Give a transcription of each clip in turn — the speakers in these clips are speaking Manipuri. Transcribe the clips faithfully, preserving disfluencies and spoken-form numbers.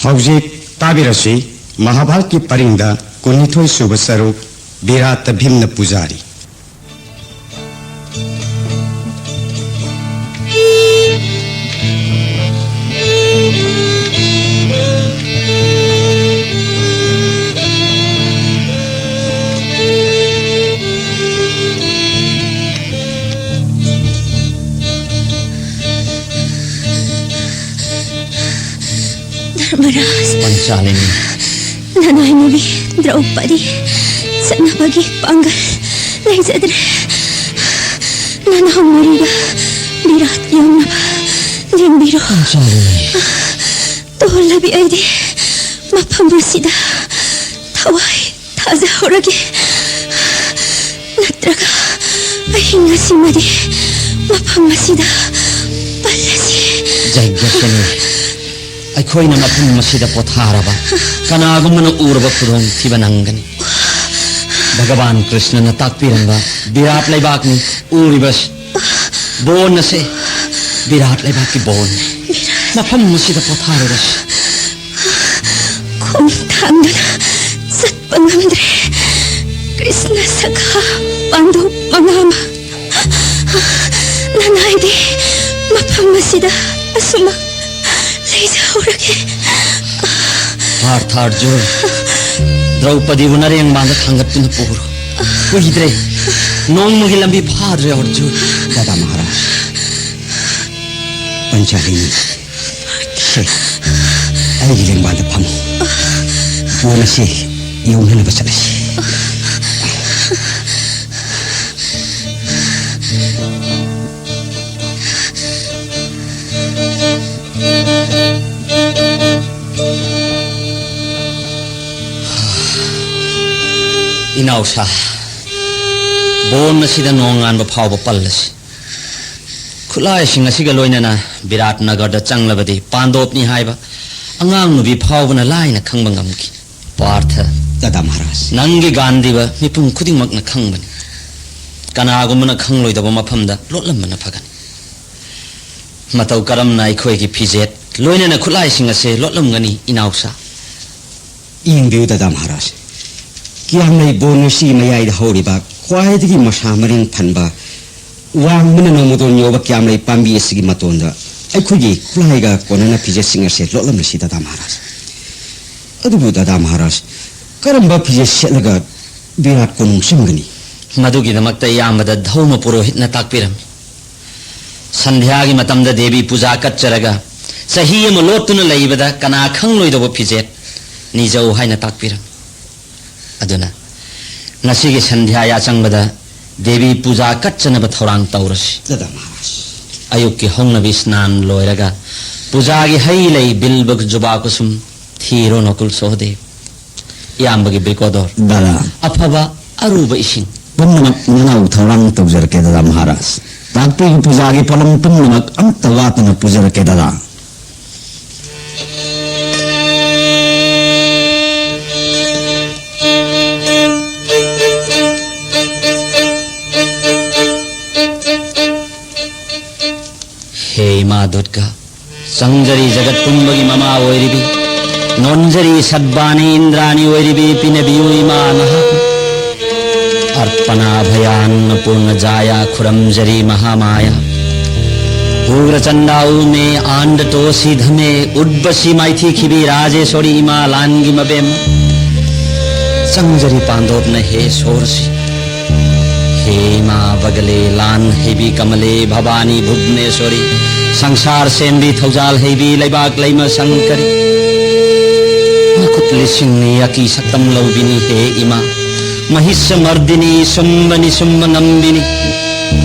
ꯍꯧꯖꯤꯛ ꯇꯥꯕꯤꯔꯁꯤ, ꯃꯍꯥꯚꯥꯔꯠꯀꯤ ꯄꯔꯤꯡꯗ ꯀꯨꯟꯅꯤꯊꯣꯏ ꯁꯨꯕ ꯁꯔꯨꯛ, ꯕꯤꯔꯥꯠꯇ ꯚꯤꯝꯅ ꯄꯨꯖꯥꯔꯤ꯫ ꯙꯔꯃꯔꯥꯖ, ꯄꯟꯆꯥꯂꯤꯅꯤ꯫ ꯅꯅꯥꯏ ꯅꯨꯄꯤ ꯗ꯭ꯔꯧꯄꯗꯤ ꯆꯠꯅꯕꯒꯤ ꯄꯥꯡꯒꯜ ꯂꯩꯖꯗ꯭ꯔꯦ꯫ ꯅꯅꯥꯎ ꯃꯔꯤꯒ ꯕꯤꯔꯥꯠ ꯌꯧꯅꯕ ꯂꯦꯡꯕꯤꯔꯣ꯫ ꯄꯟꯆꯥꯂꯤꯅꯤ꯫ ꯇꯣꯜꯂꯕꯤ ꯑꯩꯗꯤ ꯃꯐꯝ ꯑꯁꯤꯗ ꯊꯋꯥꯏ ꯊꯥꯖꯍꯧꯔꯒꯦ꯫ ꯅꯠꯇ꯭ꯔꯒ ꯑꯍꯤꯡ ꯑꯁꯤꯃꯗꯤ ꯃꯐꯝ ꯑꯁꯤꯗ ꯄꯜꯂꯁꯤ꯫ ꯌꯥꯏꯐꯁꯅꯨ꯫ ꯑꯩꯈꯣꯏꯅ ꯃꯐꯝ ꯑꯁꯤꯗ ꯄꯣꯊꯥꯔꯕ ꯀꯅꯥꯒꯨꯝꯕꯅ ꯎꯔꯕ ꯈꯨꯗꯣꯡꯊꯤꯕ ꯅꯪꯒꯅꯤ꯫ ꯚꯒꯕꯥꯟ ꯀ꯭ꯔꯤꯁꯅꯅ ꯇꯥꯛꯄꯤꯔꯝꯕ ꯕꯤꯔꯥꯠ ꯂꯩꯕꯥꯛꯅꯤ ꯎꯔꯤꯕꯁꯤ꯫ ꯕꯣꯟ ꯑꯁꯦ ꯕꯤꯔꯥꯠ ꯂꯩꯕꯥꯛꯀꯤ ꯕꯣꯟꯅꯤ꯫ ꯃꯐꯝ ꯑꯁꯤꯗ ꯄꯣꯊꯥꯔꯨꯔꯁꯤ꯫ ꯈꯣꯡ ꯊꯥꯡꯗꯨꯅ ꯆꯠꯄ ꯉꯝꯗ꯭ꯔꯦ꯫ ꯀ꯭ꯔꯤꯁꯅ ꯁꯈꯥ ꯄꯥꯟꯗꯣꯞ ꯃꯉꯥ ꯑꯃ ꯅꯅꯥꯏꯗꯤ ꯃꯐꯝ ꯑꯁꯤꯗ ꯑꯁꯨꯃꯛ ꯂꯩꯖꯍꯧꯔꯒꯦ꯫ ꯄꯥꯔꯊ ꯑꯔꯖꯨꯟ, ꯗ꯭ꯔꯧꯄꯗꯤꯕꯨ ꯅꯔꯦꯡꯕꯥꯡꯗ ꯊꯥꯡꯒꯠꯇꯨꯅ ꯄꯨꯔꯣ꯫ ꯀꯨꯏꯗ꯭ꯔꯦ, ꯅꯣꯡꯃꯒꯤ ꯂꯝꯕꯤ ꯐꯥꯗ꯭ꯔꯦ ꯑꯔꯖꯨꯟ꯫ ꯗꯥꯗꯥ ꯃꯍꯥꯔꯥꯖ, ꯄꯟꯆꯥꯂꯤꯅꯤ꯫ ꯁꯦ, ꯑꯩꯒꯤ ꯂꯦꯡꯕꯥꯟꯗ ꯐꯝꯃꯨ꯫ ꯕꯣꯟ ꯑꯁꯤ ꯌꯧꯅꯅꯕ ꯆꯠꯂꯁꯤ꯫ ꯏꯅꯥꯎꯁꯥ, ꯕꯣꯟ ꯑꯁꯤꯗ ꯅꯣꯡꯉꯥꯟꯕ ꯐꯥꯎꯕ ꯄꯜꯂꯁꯤ꯫ ꯈꯨꯠꯂꯥꯏꯁꯤꯡ ꯑꯁꯤꯒ ꯂꯣꯏꯅꯅ ꯕꯤꯔꯥꯠ ꯅꯒꯔꯗ ꯆꯪꯂꯕꯗꯤ ꯄꯥꯟꯗꯣꯞꯅꯤ ꯍꯥꯏꯕ ꯑꯉꯥꯡ ꯅꯨꯄꯤ ꯐꯥꯎꯕꯅ ꯂꯥꯏꯅ ꯈꯪꯕ ꯉꯝꯈꯤ꯫ ꯄꯥꯔꯊ, ꯗꯥꯗꯥ ꯃꯍꯥꯔꯥꯖ, ꯅꯪꯒꯤ ꯒꯥꯟꯙꯤꯕ ꯃꯤꯄꯨꯝ ꯈꯨꯗꯤꯡꯃꯛꯅ ꯈꯪꯕꯅꯤ꯫ ꯀꯅꯥꯒꯨꯝꯕꯅ ꯈꯪꯂꯣꯏꯗꯕ ꯃꯐꯝꯗ ꯂꯣꯠꯂꯝꯕꯅ ꯐꯒꯅꯤ꯫ ꯃꯇꯧ ꯀꯔꯝꯅ ꯑꯩꯈꯣꯏꯒꯤ ꯐꯤꯖꯦꯠ ꯂꯣꯏꯅꯅ ꯈꯨꯠꯂꯥꯏꯁꯤꯡ ꯑꯁꯦ ꯂꯣꯠꯂꯝꯒꯅꯤ, ꯏꯅꯥꯎꯁꯥ꯫ ꯌꯦꯡꯕꯤꯌꯨ, ꯗꯗꯥ ꯃꯍꯥꯔꯥꯖ꯫ ꯀ꯭ꯌꯥꯝꯂꯩ ꯕꯣꯟ ꯑꯁꯤꯒꯤ ꯃꯌꯥꯏꯗ ꯍꯧꯔꯤꯕ ꯈ꯭ꯋꯥꯏꯗꯒꯤ ꯃꯁꯥ ꯃꯔꯦꯡ ꯐꯟꯕ, ꯋꯥꯡꯕꯅ ꯅꯣꯡꯃꯗꯣꯟ ꯌꯧꯕ ꯀ꯭ꯌꯥꯝꯂꯩ ꯄꯥꯝꯕꯤ ꯑꯁꯤꯒꯤ ꯃꯇꯣꯟꯗ ꯑꯩꯈꯣꯏꯒꯤ ꯈꯨꯠꯂꯥꯏꯒ ꯀꯣꯟꯅꯅ ꯐꯤꯖꯦꯠꯁꯤꯡ ꯑꯁꯦ ꯂꯣꯠꯂꯝꯂꯁꯤ, ꯗꯗꯥ ꯃꯍꯥꯔꯥꯖ꯫ ꯑꯗꯨꯕꯨ, ꯗꯗꯥ ꯃꯍꯥꯔꯥꯖ, ꯀꯔꯝꯕ ꯐꯤꯖꯦꯠ ꯁꯦꯠꯂꯒ ꯕꯤꯔꯥꯠ ꯀꯣꯅꯨꯡ ꯆꯪꯒꯅꯤ? ꯃꯗꯨꯒꯤꯗꯃꯛꯇ ꯏꯌꯥꯝꯕꯗ ꯙꯧꯃ ꯄꯨꯔꯣꯍꯤꯠꯅ ꯇꯥꯛꯄꯤꯔꯝꯃꯤ꯫ ꯁꯟꯙ꯭ꯌꯥꯒꯤ ꯃꯇꯝꯗ ꯗꯦꯕꯤ ꯄꯨꯖꯥ ꯀꯠꯆꯔꯒ ꯆꯍꯤ ꯑꯃ ꯂꯣꯠꯇꯨꯅ ꯂꯩꯕꯗ ꯀꯅꯥ ꯈꯪꯂꯣꯏꯗꯧꯕ ꯐꯤꯖꯦꯠ ꯅꯤꯖꯧ ꯍꯥꯏꯅ ꯇꯥꯛꯄꯤꯔꯝꯃꯤ꯫ ꯑꯗꯨꯅ ꯉꯁꯤꯒꯤ ꯁꯟꯙ꯭ꯌꯥ ꯌꯥꯆꯪꯕꯗ ꯗꯦꯕꯤ ꯄꯨꯖꯥ ꯀꯠꯆꯅꯕ ꯊꯧꯔꯥꯡ ꯇꯧꯔꯁꯤ꯫ ꯗꯗꯥ ꯃꯍꯥꯔꯥꯖ꯫ ꯑꯌꯨꯛꯀꯤ ꯍꯧꯅꯕꯤ ꯁ꯭ꯅꯥꯟ ꯂꯣꯏꯔꯒ ꯄꯨꯖꯥꯒꯤ ꯍꯩ ꯂꯩ ꯕꯤꯜꯕ ꯖꯨꯕꯥ ꯀꯨꯁꯨꯝ ꯊꯤꯔꯣ ꯅꯣꯀꯨꯜ ꯁꯣꯍꯗꯦꯕ꯫ ꯏꯌꯥꯝꯕꯒꯤ ꯕ꯭ꯔꯤꯀꯣꯗꯣꯔ꯫ ꯗꯗꯥ꯫ ꯑꯐꯕ ꯑꯔꯨꯕ ꯏꯁꯤꯡ꯫ ꯄꯨꯝꯅꯃꯛ ꯅꯅꯥꯎ ꯊꯧꯔꯥꯡ ꯇꯧꯖꯔꯛꯀꯦ, ꯗꯗꯥ ꯃꯍꯥꯔꯥꯖ꯫ ꯇꯥꯛꯄꯤꯒꯤ ꯄꯨꯖꯥꯒꯤ ꯄꯣꯠꯂꯝ ꯄꯨꯝꯅꯃꯛ ꯑꯃꯠꯇ ꯋꯥꯠꯇꯅ ꯄꯨꯖꯔꯛꯀꯦ, ꯗꯗꯥ꯫ ꯍꯦ ꯏꯃꯥ ꯗꯨꯔꯒꯥ, ꯆꯪꯖꯔꯤ ꯖꯒꯠ ꯄꯨꯝꯕꯒꯤ ꯃꯃꯥ ꯑꯣꯏꯔꯤꯕꯤ, ꯅꯣꯟꯖꯔꯤ ꯁꯠꯕꯥꯅꯤ ꯏꯟꯗ꯭ꯔꯥꯅꯤ ꯑꯣꯏꯔꯤꯕꯤ ꯄꯤꯅꯕꯤꯌꯨ ꯏꯃꯥ ꯅꯍꯥꯛ꯫ ꯑꯔꯄꯅꯥ ꯚꯌꯥꯟꯅ ꯄꯨꯔꯅ ꯖꯥꯌꯥ ꯈꯨꯔꯝꯖꯔꯤ ꯃꯍꯥꯃꯥꯌꯥ꯫ ꯎꯒ꯭ꯔꯆꯟꯗꯥ ꯎꯃꯦ ꯑꯥꯟꯗ ꯇꯣꯁꯤ ꯙꯃꯦ ꯎꯠꯕꯁꯤ ꯃꯥꯏꯊꯤꯈꯤꯕꯤ ꯔꯥꯖꯦꯁꯣꯔꯤ ꯏꯃꯥ ꯂꯥꯟꯒꯤ ꯃꯕꯦꯝ꯫ ꯆꯪꯖꯔꯤ ꯄꯥꯟꯗꯣꯞꯅ ꯍꯦ ꯁꯣꯔꯁꯤ꯫ ꯍꯦ ꯏꯃꯥ ꯕꯒꯂꯦ ꯂꯥꯟ ꯍꯩꯕꯤ ꯀꯃꯂꯦ ꯚꯕꯥꯅꯤ ꯚꯨꯕꯅꯦꯁꯣꯔꯤ꯫ ꯁꯪꯁꯥꯔ ꯁꯦꯝꯕꯤ ꯊꯧꯖꯥꯜ ꯍꯩꯕꯤ ꯂꯩꯕꯥꯛ ꯂꯩꯃ ꯁꯪꯀꯔꯤ꯫ ꯃꯈꯨꯠ ꯂꯤꯁꯤꯡꯅꯤ ꯑꯀꯤ ꯁꯛꯇꯝ ꯂꯧꯕꯤꯅꯤ ꯍꯦ ꯏꯃꯥ꯫ ꯃꯍꯤꯁ ꯃꯔꯗꯤꯅꯤ ꯁꯨꯝꯕꯅꯤ ꯁꯨꯝꯕ ꯉꯝꯕꯤꯅꯤ꯫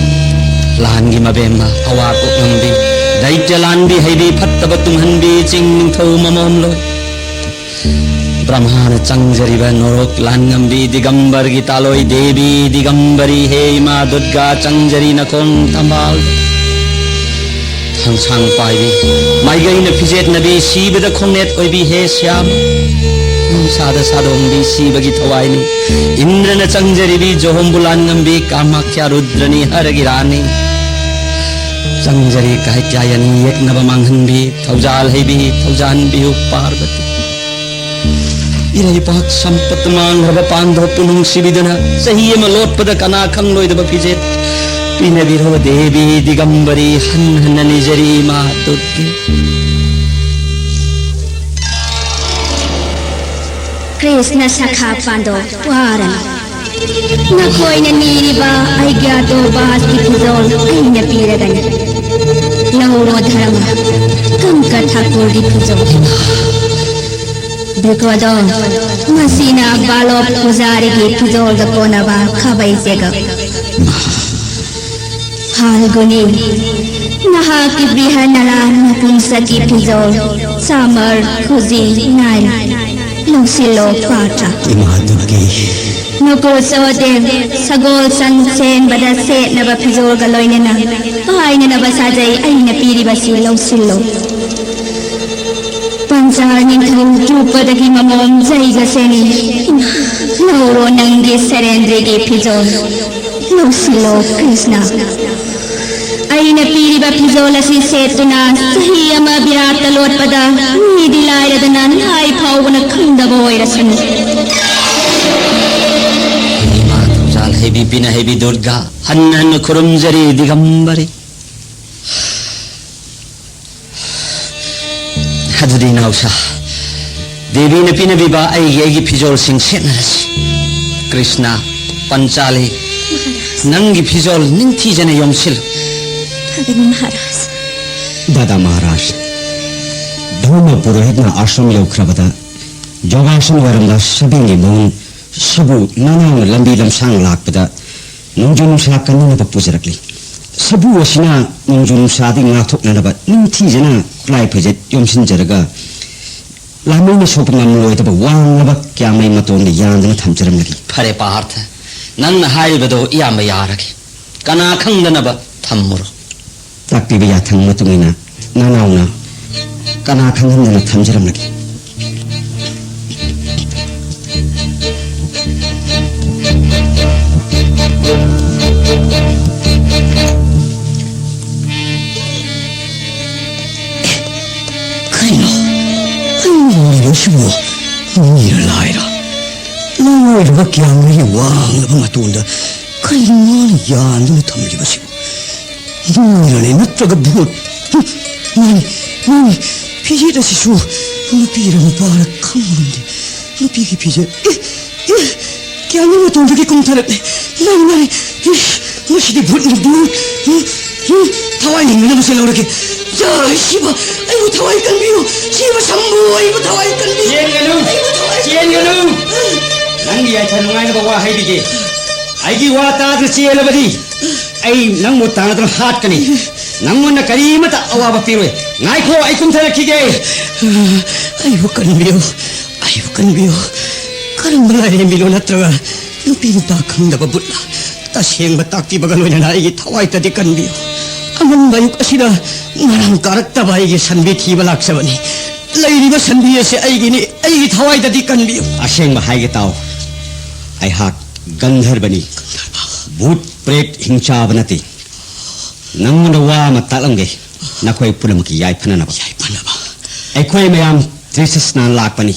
ꯂꯥꯟꯒꯤ ꯃꯕꯦꯝꯃ ꯑꯋꯥ ꯀꯣꯛꯉꯝꯕꯤ꯫ ꯗꯩꯇ꯭ꯌ ꯂꯥꯟꯕꯤ ꯍꯩꯕꯤ ꯐꯠꯇꯕ ꯇꯨꯡꯍꯟꯕꯤ ꯆꯤꯡ ꯅꯤꯡꯊꯧ ꯃꯃꯣꯝꯂꯣꯏ꯫ ꯕ꯭ꯔꯍ꯭ꯃꯥꯅ ꯆꯪꯖꯔꯤꯕ ꯅꯣꯔꯣꯛ ꯂꯥꯟꯉꯝꯕꯤ ꯗꯤꯒꯝꯕꯔꯒꯤ ꯇꯥꯂꯣꯏ ꯗꯦꯕꯤ ꯗꯤꯒꯝꯕꯔꯤ ꯍꯦ ꯏꯃꯥ ꯗꯨꯔꯒꯥ ꯆꯪꯖꯔꯤ ꯅꯈꯣꯡ ꯊꯝꯕꯥꯜ꯫ ꯊꯥꯡꯁꯥꯡ ꯄꯥꯏꯕꯤ ꯃꯥꯏꯒꯩꯅ ꯐꯤꯖꯦꯠꯅꯕꯤ ꯁꯤꯕꯗ ꯈꯣꯡꯅꯦꯠ ꯑꯣꯏꯕꯤ ꯍꯦ ꯁ꯭ꯌꯥꯝ꯫ ꯅꯨꯡꯁꯥꯗ ꯁꯥꯗꯣꯡꯕꯤ ꯁꯤꯕꯒꯤ ꯊꯋꯥꯏꯅꯤ꯫ ꯏꯟꯗ꯭ꯔꯅ ꯆꯪꯖꯔꯤꯕꯤ ꯖꯣꯍꯣꯝꯕꯨ ꯂꯥꯟꯉꯝꯕꯤ ꯀꯥꯃꯥꯈ꯭ꯌꯥ ꯔꯨꯗ꯭ꯔꯅꯤ ꯍꯔꯒꯤ ꯔꯥꯅꯤ꯫ ꯆꯪꯖꯔꯤ ꯀꯥꯏꯀ꯭ꯌꯥꯌꯅꯤ ꯌꯦꯛꯅꯕ ꯃꯥꯡꯍꯟꯕꯤ, ꯊꯧꯖꯥꯜ ꯍꯩꯕꯤ, ꯊꯧꯖꯥꯟꯕꯤꯌꯨ ꯄꯥꯔꯕꯇꯤ꯫ ꯏꯔꯩꯄꯥꯛ ꯁꯝꯄꯠ ꯃꯥꯡꯈ꯭ꯔꯕ ꯄꯥꯟꯗꯣꯞꯄꯨ ꯅꯨꯡꯁꯤꯕꯤꯗꯨꯅ ꯆꯍꯤ ꯑꯃ ꯂꯣꯠꯄꯗ ꯀꯅꯥ ꯈꯪꯂꯣꯏꯗꯕ ꯐꯤꯖꯦꯠ ꯄꯤꯅꯕꯤꯔꯣ ꯗꯦꯕꯤ ꯗꯤꯒꯝꯕꯔꯤ, ꯍꯟ ꯍꯟꯅ ꯅꯤꯖꯔꯤ ꯏꯃꯥ ꯗꯨꯔꯒꯦ꯫ ꯀ꯭ꯔꯤꯁꯅ ꯁꯈꯥ ꯄꯥꯟꯗꯣꯞ ꯋꯥꯔꯅꯨ꯫ ꯅꯈꯣꯏꯅ ꯅꯤꯔꯤꯕ ꯑꯩꯒ꯭ꯌꯥꯇꯣꯕꯥꯁꯀꯤ ꯐꯤꯖꯣꯜ ꯑꯩꯅ ꯄꯤꯔꯒꯅꯤ꯫ ꯂꯧꯔꯣ ꯙꯔꯃ, ꯀꯪꯀ ꯊꯥꯀꯨꯔꯒꯤ ꯐꯤꯖꯣꯜ꯫ ꯕ꯭ꯔꯤꯀꯣꯗꯣ, ꯃꯁꯤꯅ ꯕꯥꯂꯣꯞ ꯄꯨꯖꯥꯔꯤꯒꯤ ꯐꯤꯖꯣꯜꯒ ꯀꯣꯟꯅꯕ ꯈꯥꯕꯩ ꯆꯦꯒꯞ꯫ ꯐꯥꯜꯒꯨꯅꯤ, ꯅꯍꯥꯛꯀꯤ ꯕ꯭ꯔꯤꯍꯟꯅꯂꯥ ꯅꯄꯨꯡꯁꯛꯀꯤ ꯐꯤꯖꯣꯜ, ꯁꯥꯃꯔ, ꯈꯨꯖꯤ, ꯅꯥꯏꯜ, ꯂꯧꯁꯤꯜꯂꯣ ꯄꯥꯇ꯭ꯔ꯫ ꯏꯃꯥ ꯗꯨꯔꯒꯦ꯫ ꯅꯀꯨꯜ ꯁꯍꯗꯦꯕ, ꯁꯒꯣꯜ ꯁꯟ ꯁꯦꯟꯕꯗ ꯁꯦꯠꯅꯕ ꯐꯤꯖꯣꯜꯒ ꯂꯣꯏꯅꯅ ꯄꯥꯏꯅꯅꯕ ꯁꯥꯖꯩ ꯑꯩꯅ ꯄꯤꯔꯤꯕꯁꯤ ꯂꯧꯁꯤꯜꯂꯣ꯫ ꯄꯟꯆꯥꯜ ꯅꯤꯡꯊꯧ ꯗ꯭ꯔꯨꯄꯗꯒꯤ ꯃꯃꯣꯝ ꯖꯩꯒ ꯁꯦꯅꯤ, ꯂꯧꯔꯣ ꯅꯪꯒꯤ ꯁꯔꯦꯟꯗ꯭ꯔꯤꯒꯤ ꯐꯤꯖꯣꯜ꯫ ꯂꯧꯁꯤꯜꯂꯣ ꯀ꯭ꯔꯤꯁꯅ꯫ ꯑꯩꯅ ꯄꯤꯔꯤꯕ ꯐꯤꯖꯣꯜ ꯑꯁꯤ ꯁꯦꯠꯇꯨꯅ ꯆꯍꯤ ꯑꯃ ꯕꯤꯔꯥꯠꯇ ꯂꯣꯠꯄꯗ ꯃꯤꯗꯤ ꯂꯥꯏꯔꯗꯅ ꯂꯥꯏ ꯐꯥꯎꯕꯅ ꯈꯪꯗꯕ ꯑꯣꯏꯔꯁꯅꯨ꯫ ꯏꯃꯥ ꯊꯧꯖꯥꯜ ꯍꯩꯕꯤ ꯄꯤꯅ ꯍꯩꯕꯤ ꯗꯨꯔꯒꯥ, ꯍꯟꯅ ꯍꯟꯅ ꯈꯨꯔꯨꯝꯖꯔꯤ ꯗꯤꯒꯝꯕꯔꯤ꯫ ꯑꯗꯨꯗꯤ ꯏꯅꯥꯎꯁꯥ, ꯗꯦꯕꯤꯅ ꯄꯤꯅꯕꯤꯕ ꯑꯩꯒꯤ, ꯑꯩꯒꯤ ꯐꯤꯖꯣꯜꯁꯤꯡ ꯁꯦꯠꯅꯔꯁꯤ꯫ ꯀ꯭ꯔꯤꯁꯅ, ꯄꯟꯆꯥꯂꯤ, ꯅꯪꯒꯤ ꯐꯤꯖꯣꯜ ꯅꯤꯡꯊꯤꯖꯅ ꯌꯣꯝꯁꯤꯜꯂꯨ꯫ ꯐꯒꯅꯤ ꯃꯍꯥꯔꯥꯖ꯫ ꯗꯥꯗꯥ ꯃꯍꯥꯔꯥꯖ, ꯙꯔꯃ ꯄꯨꯔꯣꯍꯤꯠꯅ ꯑꯥꯁ꯭ꯔꯝ ꯌꯧꯈ꯭ꯔꯕꯗ ꯌꯣꯒꯥꯁꯟ ꯋꯥꯏꯔꯝꯗ ꯁꯕꯦꯟꯒꯤ ꯃꯑꯣꯡ ꯁꯕꯨ ꯅꯅꯥꯎꯅ ꯂꯝꯕꯤ ꯂꯝꯁꯥꯡ ꯂꯥꯛꯄꯗ ꯅꯣꯡꯖꯨ ꯅꯨꯡꯁꯥ ꯀꯟꯅꯅꯕ ꯄꯨꯖꯔꯛꯂꯤ꯫ ꯁꯕꯨ ꯑꯁꯤꯅ ꯅꯣꯡꯖꯨ ꯅꯨꯡꯁꯥꯗꯒꯤ ꯉꯥꯛꯊꯣꯛꯅꯅꯕ ꯅꯤꯡꯊꯤꯖꯅ ꯈꯨꯠꯂꯥꯏ ꯐꯩꯖꯦꯠ ꯌꯣꯝꯁꯤꯟꯖꯔꯒ ꯂꯥꯃꯩꯅ ꯁꯣꯛꯄ ꯉꯝꯂꯣꯏꯗꯕ ꯋꯥꯡꯂꯕ ꯀ꯭ꯌꯥꯃꯩ ꯃꯇꯣꯟꯗ ꯌꯥꯟꯗꯨꯅ ꯊꯝꯖꯔꯝꯂꯒꯦ꯫ ꯐꯔꯦ ꯄꯥꯔꯊ, ꯅꯪꯅ ꯍꯥꯏꯔꯤꯕꯗꯣ ꯏꯌꯥꯝꯕ ꯌꯥꯔꯒꯦ꯫ ꯀꯅꯥ ꯈꯪꯗꯅꯕ ꯊꯝꯃꯨꯔꯣ꯫ ꯇꯥꯛꯄꯤꯕ ꯌꯥꯊꯪ ꯃꯇꯨꯡ ꯏꯟꯅ ꯅꯅꯥꯎꯅ ꯀꯅꯥ ꯈꯪꯍꯟꯗꯅ ꯊꯝꯖꯔꯝꯂꯒꯦ꯫ ꯁꯤꯕꯨ ꯃꯤꯔ ꯂꯥꯏꯔ? ꯂꯥꯏꯔꯕ ꯀꯌꯥꯝꯒꯤ ꯋꯥꯡꯂꯕ ꯃꯇꯣꯟꯗ ꯀꯔꯤꯅꯣ ꯃꯥꯅ ꯌꯥꯟꯗꯨꯅ ꯊꯝꯂꯤꯕꯁꯤꯕꯨ? ꯃꯤꯔꯅꯦ ꯅꯠꯇ꯭ꯔꯒ ꯚꯨꯠ? ꯍꯨꯝ, ꯃꯥꯅꯤ, ꯃꯥꯅꯤ, ꯐꯤꯖꯦꯠ ꯑꯁꯤꯁꯨ ꯅꯨꯄꯤꯔ ꯅꯨꯄꯥꯔ ꯈꯪꯕ ꯉꯝꯗꯦ꯫ ꯅꯨꯄꯤꯒꯤ ꯐꯤꯖꯦꯠ꯫ ꯑꯦ, ꯑꯦ, ꯀꯌꯥꯝꯒꯤ ꯃꯇꯣꯟꯗꯒꯤ ꯀꯨꯝꯊꯔꯛꯂꯦ꯫ ꯃꯥꯅꯤ, ꯃꯥꯅꯤ꯫ ꯏꯁ, ꯃꯁꯤꯗꯤ ꯚꯨꯠꯅꯤ, ꯚꯨꯠ꯫ ꯎꯝ, ꯎꯝ, ꯊꯋꯥꯏ ꯍꯤꯡꯅꯅꯕꯁꯦ ꯂꯧꯔꯒꯦ꯫ ꯌꯥ, ꯁꯤꯕ, ꯑꯩꯕꯨ ꯊꯋꯥꯏ ꯀꯟꯕꯤꯌꯨ꯫ ꯁꯤꯕ ꯁꯝꯕꯨ, ꯑꯩꯕꯨ ꯊꯋꯥꯏ ꯀꯟꯕꯤꯌꯨ꯫ ꯆꯦꯟꯒꯅꯨ, ꯑꯩꯕꯨ ꯊꯋꯥꯏ ꯆꯦꯟꯒꯅꯨ꯫ ꯀꯟꯕꯤꯌꯨ꯫ ꯅꯪꯒꯤ ꯌꯥꯏꯐ ꯅꯨꯡꯉꯥꯏꯅꯕ ꯋꯥ ꯍꯥꯏꯕꯤꯒꯦ꯫ ꯑꯩꯒꯤ ꯋꯥ ꯇꯥꯗꯨꯅ ꯆꯦꯜꯂꯕꯗꯤ ꯑꯩ ꯅꯪꯕꯨ ꯇꯥꯟꯅꯗꯨꯅ ꯍꯥꯠꯀꯅꯤ꯫ ꯅꯪꯉꯣꯟꯗ ꯀꯔꯤꯃꯇ ꯑꯋꯥꯕ ꯄꯤꯔꯣꯏ꯫ ꯉꯥꯏꯈꯣ, ꯑꯩ ꯀꯨꯝꯊꯔꯛꯈꯤꯒꯦ꯫ ꯑꯩꯕꯨ ꯀꯟꯕꯤꯌꯨ, ꯑꯩꯕꯨ ꯀꯟꯕꯤꯌꯨ꯫ ꯀꯔꯝꯕ ꯂꯥꯏꯔꯦꯝꯕꯤꯅꯣ ꯅꯠꯇ꯭ꯔꯒ ꯅꯨꯄꯤ ꯅꯨꯄꯥ ꯈꯪꯗꯕ ꯕꯨꯠꯅ ꯇꯁꯦꯡꯕ ꯇꯥꯛꯄꯤꯕꯒ ꯂꯣꯏꯅꯅ ꯑꯩꯒꯤ ꯊꯋꯥꯏꯇꯗꯤ ꯀꯟꯕꯤꯌꯨ꯫ ꯑꯉꯟꯕ ꯑꯌꯨꯛ ꯑꯁꯤꯗ ꯃꯔꯥꯡ ꯀꯥꯔꯛꯇꯕ ꯑꯩꯒꯤ ꯁꯟꯕꯤ ꯊꯤꯕ ꯂꯥꯛꯆꯕꯅꯤ꯫ ꯂꯩꯔꯤꯕ ꯁꯟꯕꯤ ꯑꯁꯤ ꯑꯩꯒꯤꯅꯤ, ꯑꯩꯒꯤ ꯊꯋꯥꯏꯇꯗꯤ ꯀꯟꯕꯤꯌꯨ꯫ ꯑꯁꯦꯡꯕ ꯍꯥꯏꯒꯦ ꯇꯥꯎ, ꯑꯩꯍꯥꯛ ꯒꯟꯙꯔꯕꯅꯤ, ꯚꯨꯠ ꯄ꯭ꯔꯦꯠ ꯍꯤꯡꯆꯥꯕ ꯅꯠꯇꯦ꯫ ꯅꯪꯉꯣꯟꯗ ꯋꯥ ꯑꯃ ꯇꯥꯛꯂꯝꯒꯦ, ꯅꯈꯣꯏ ꯄꯨꯝꯅꯃꯛꯀꯤ ꯌꯥꯏꯐꯅꯅꯕ꯫ ꯌꯥꯏꯐꯅꯕ꯫ ꯑꯩꯈꯣꯏ ꯃꯌꯥꯝ ꯇ꯭ꯔꯤꯁꯁꯅ ꯂꯥꯛꯄꯅꯤ꯫